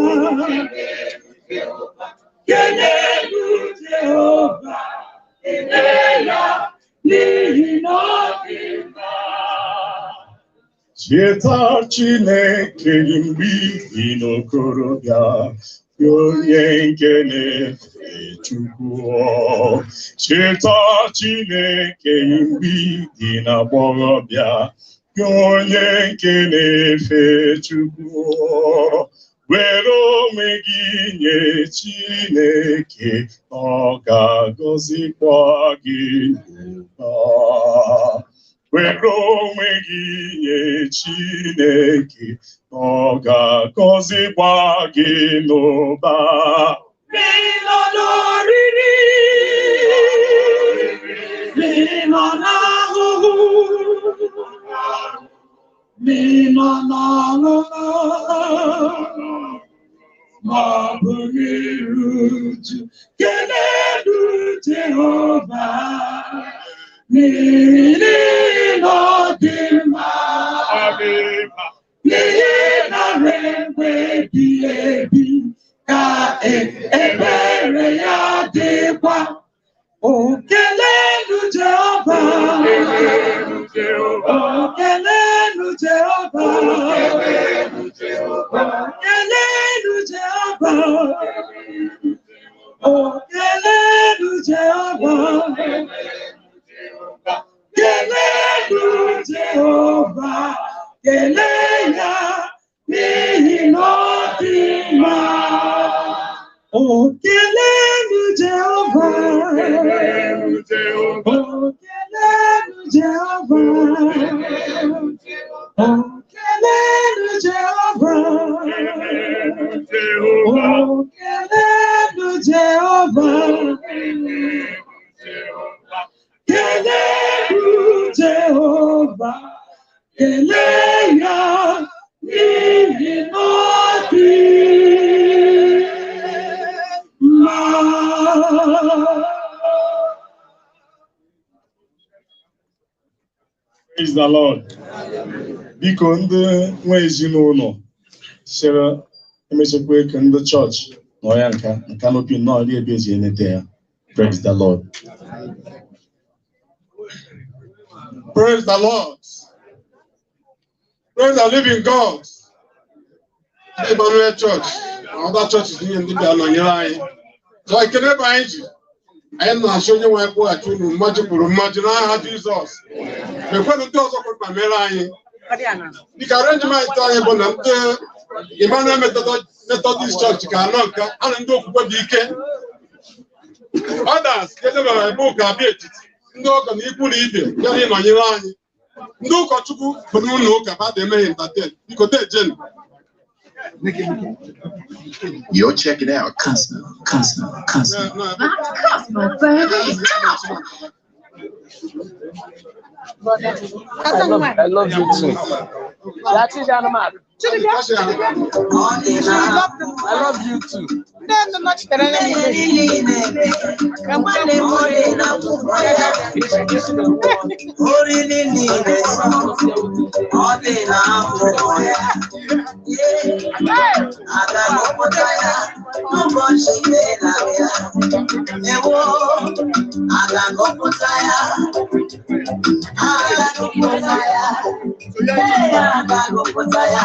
kelenu Jehova, kelee ya n'ihi na ọ dị mma. Cheta Chineke gị mgbe ị dị n'okorobịa, gị onye nke na-efe Chukwu. Cheta Chineke gị mgbe ị dị n'agbọghọbịa, gị onye nke na-efe Chukwu. Were onwe gị nye Chineke, ọ ga-agọzikwa gị Were onwe gị nye Chineke, ọ ga-agọzikwa gị n'ụba. N'ịnọ n'oriri, n'ịnọ n'ahụhụ, n'ịnọ n'ọṅụṅụ, ma ọ bụ n'iru uju, kelenu Jehova, n'ihi na ọ dị mma, n'ihi na ruo mgbe ebighị ebi ka ebere ya dịkwa. O kelenu Jehova, o kelenu Jehova, o kelenu Jehova, o kelenu Jehova, kelenu Jehova, kelee ya n'ihi na ọ dị mma. O kelenu Jehova, o kelenu Jehova, o kelenu Jehova, o kelenu Jehova, kelenu Jehova, kelee ya n'ihi na ọ dị mma. Praise the Lord. Biko ndị nwe ezinụlọ sịrị emechakwa eke ndị chọọchị nọ ya nka nka n'opi nnọọ rie ebe eji enete ya. Praise the Lord. Praise the Lord. Praise the living God. Emmanuel Church na other churches niile ndị bịa nọnyere anyị. So ekele ebe anyị ji anyị na-achọ onye nwe anyị kwụghachi unu mmaji kwuru mmaji n'aha Jizọs. Mekwenụ ndị ọzọ kwere ma mere anyị. Dịka arrangement anyị bụ na ndị Emmanuel Methodist Church ka anọ nka a na ndị okwukwe dị ike. Others ga-edebara ebe ụka abịa etiti ndị ọgọ na ikwu na ibe bịara ịnọnyere anyị. Ndị ụkọchukwu bụ n'ụlọ ụka ba dị emeghe ntaten biko tejenu. You're checking out Cosmo, Cosmo, Cosmo. That's Cosmo, baby. I love you too. I love you too. Oriri niile ọ dị n'akwụkwọ ya. Aga m akpọta ya n'ụbọchị ikpe na-abịa. Ewo, aga m akpọta ya. Aga m akpọta ya. Ee, aga m akpọta ya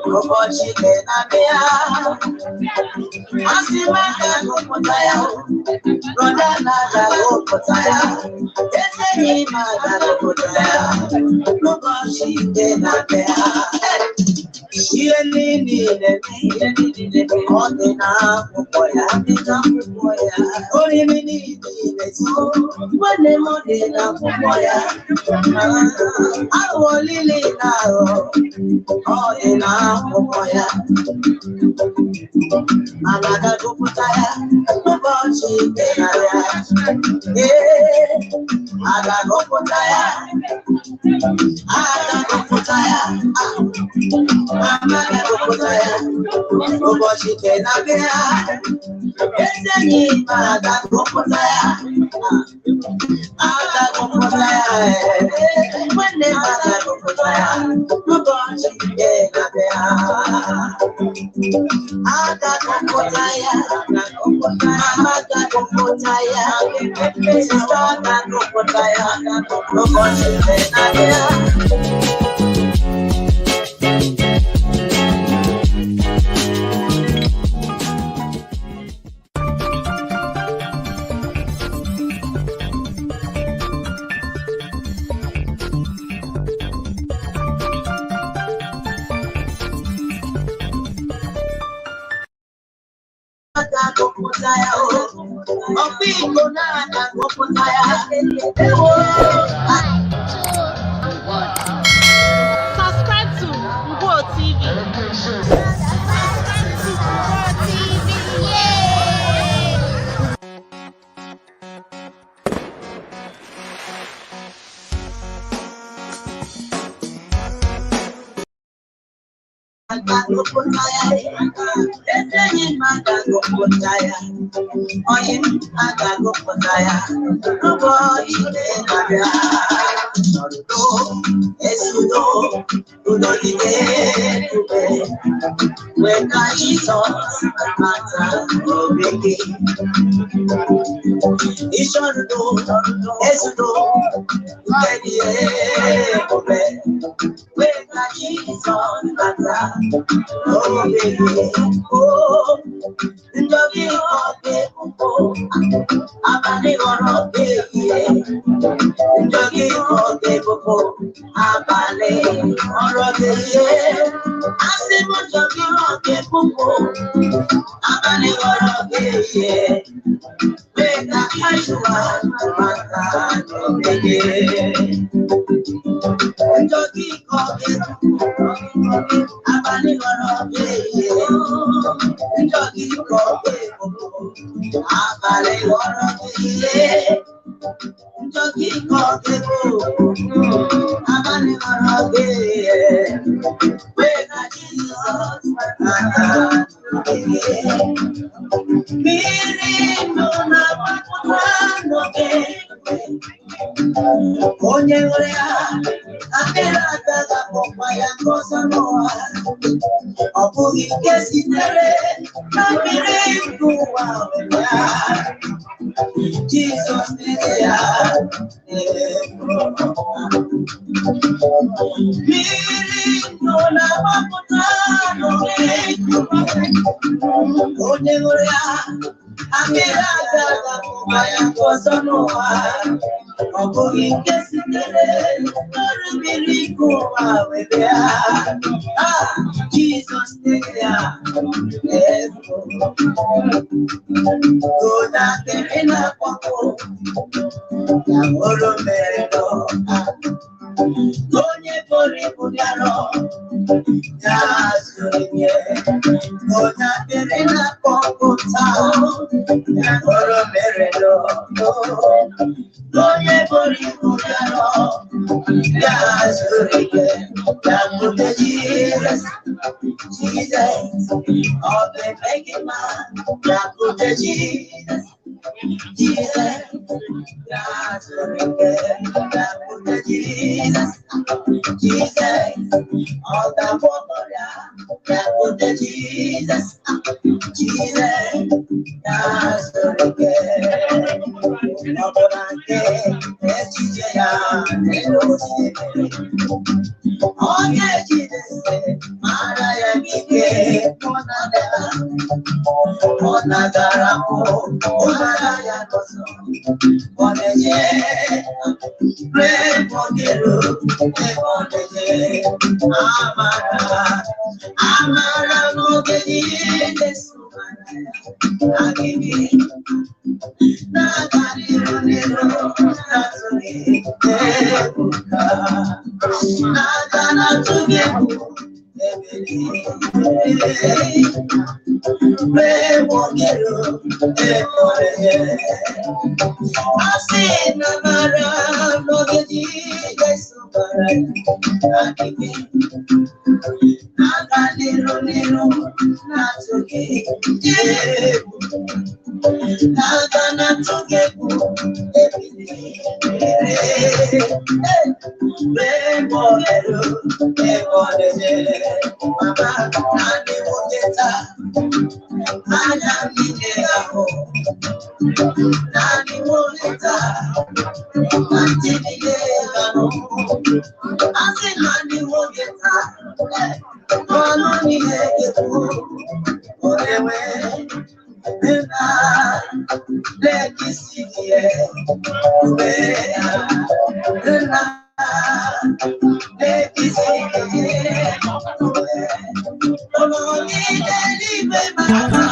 n'ụbọchị ikpe na-abịa. Asị m aga m akpọta ya. Brọda na aga m akpọta ya. Eze enyi m aga m akpọta ya n'ụbọchị ikpe na-abịa. Ihe niile ọ dị n'akwụkwọ ya, dị n'akwụkwọ ya. Oriri niile nwanne m ọ dị n'akwụkwọ ya. Aghụghọ niile na-aghọ, ọ dị n'akwụkwọ ya. Mana agagụpụta ya n'ụbọchị ikpe na-abịa. Ee, agagụpụta ya, agagụpụta ya. Mama ga-agụpụta ya ụbọchị ikpe na-abịa. Eze enyi m aga-agụpụta ya, aga-agụpụta ya, nwanne m aga-agụpụta ya ụbọchị ikpe na-abịa. Aga-agụpụta ya, mama ga-agụpụta ya, sista ga-agụpụta ya ụbọchị ikpe na-abịa. Agụpụta ya, ọkwa Igbo na-agụpụta ya. Ewo. Aga-agụpụta ya, ezi enyi m, aga-agụpụta ya, onye m, aga-agụpụta ya n'ụbọchị ikpe na-abịa. Udo, ezi udo, udo dị ebube, weta Jizọs mata obi gị. Ịchọrọ udo, ezi udo nke dị ebube, weta Jizọs bata obi gị. Oh, njọ gị ọ ga-ebubo, abalị ghọrọ ehihie. Njọ gị ọ ga-ebubo, abalị ghọrọ ehihie. Asị m, njọ gị ọ ga-ebubo, abalị ghọrọ ehihie. Weta Yeshua bata n'obi gị. Njọ gị ọ ga-ebubo, abalị ghọrọ ehihie. Njọ gị ọ ga-ebubo, abalị ghọrọ ehihie. Njọ gị ọ ga-ebubo, abalị ghọrọ ehihie. Weta Jizọs bata n'obi gị. Mmiri ndụ na-agbapụta n'oge, onye nwere ya, akpịrị agaghị akpọkwa ya nke ọzọ n'ụwa. Ọ bụghị nke sitere na mmiri nke ụwa nwere ya. Jizọs nyere ya. Mmiri ndụ na-agbapụta n'oge, onye nwere ya, akpịrị agaghị akpọkwa ya nke ọzọ n'ụwa. Ọ bụghị nke sitere n'ọrụ mmiri nke ụwa were ya. Ah, Jizọs nyere ya efu. Gona akpịrị na-akpọkụ ya bụrụ mmiri ndụ. Onye buru ibu bịarọ ya zuru ike. Gona akpịrị na-akpọkụ taa ya bụrụ mmiri ndụ. Onye buru ibu bịarọ ya zuru ike. Ya bute Jizọs, Jizọs, ọ ga-eme gị mma. Ya bute Jizọs, Jizọs, ya zuru ike. Ya bute Jizọs, Jizọs, ọ ga-agwọ ọrịa. Ya bute Jizọs, Jizọs, ya zuru ike. Ọ bụla nke echiche ya n'elu osimiri, onye jidere mara ya n'ike, ọ na-adara, ọ na-agara mụ, ụmara ya n'ụzọ, ọ na-eje rebọgero ebe ọ na-eje. Amara, amara n'oge niile sụmara ya agịgị na-aga n'iru n'iru na-atụghị egwu, ka na-aga na-atụghị egwu ebili rebọgero ebe ọ na-eje. Asị na mara n'oge Jizọs mara agịgị na-aga n'iru n'iru na-atụghị egwu, na-aga na-atụghị egwu ebili rebọgero ebe ọ na-eje. Mama, naanị nwoke taa, anya m niile ahụ, naanị nwoke taa, na ntị niile ga-anụ. Asị, naanị nwoke taa, ọnụ niile ga-ekwu, onye nwe nna lekisi gị ube ya, nna lekisi gị ube ụlọ niile n'igwe mara.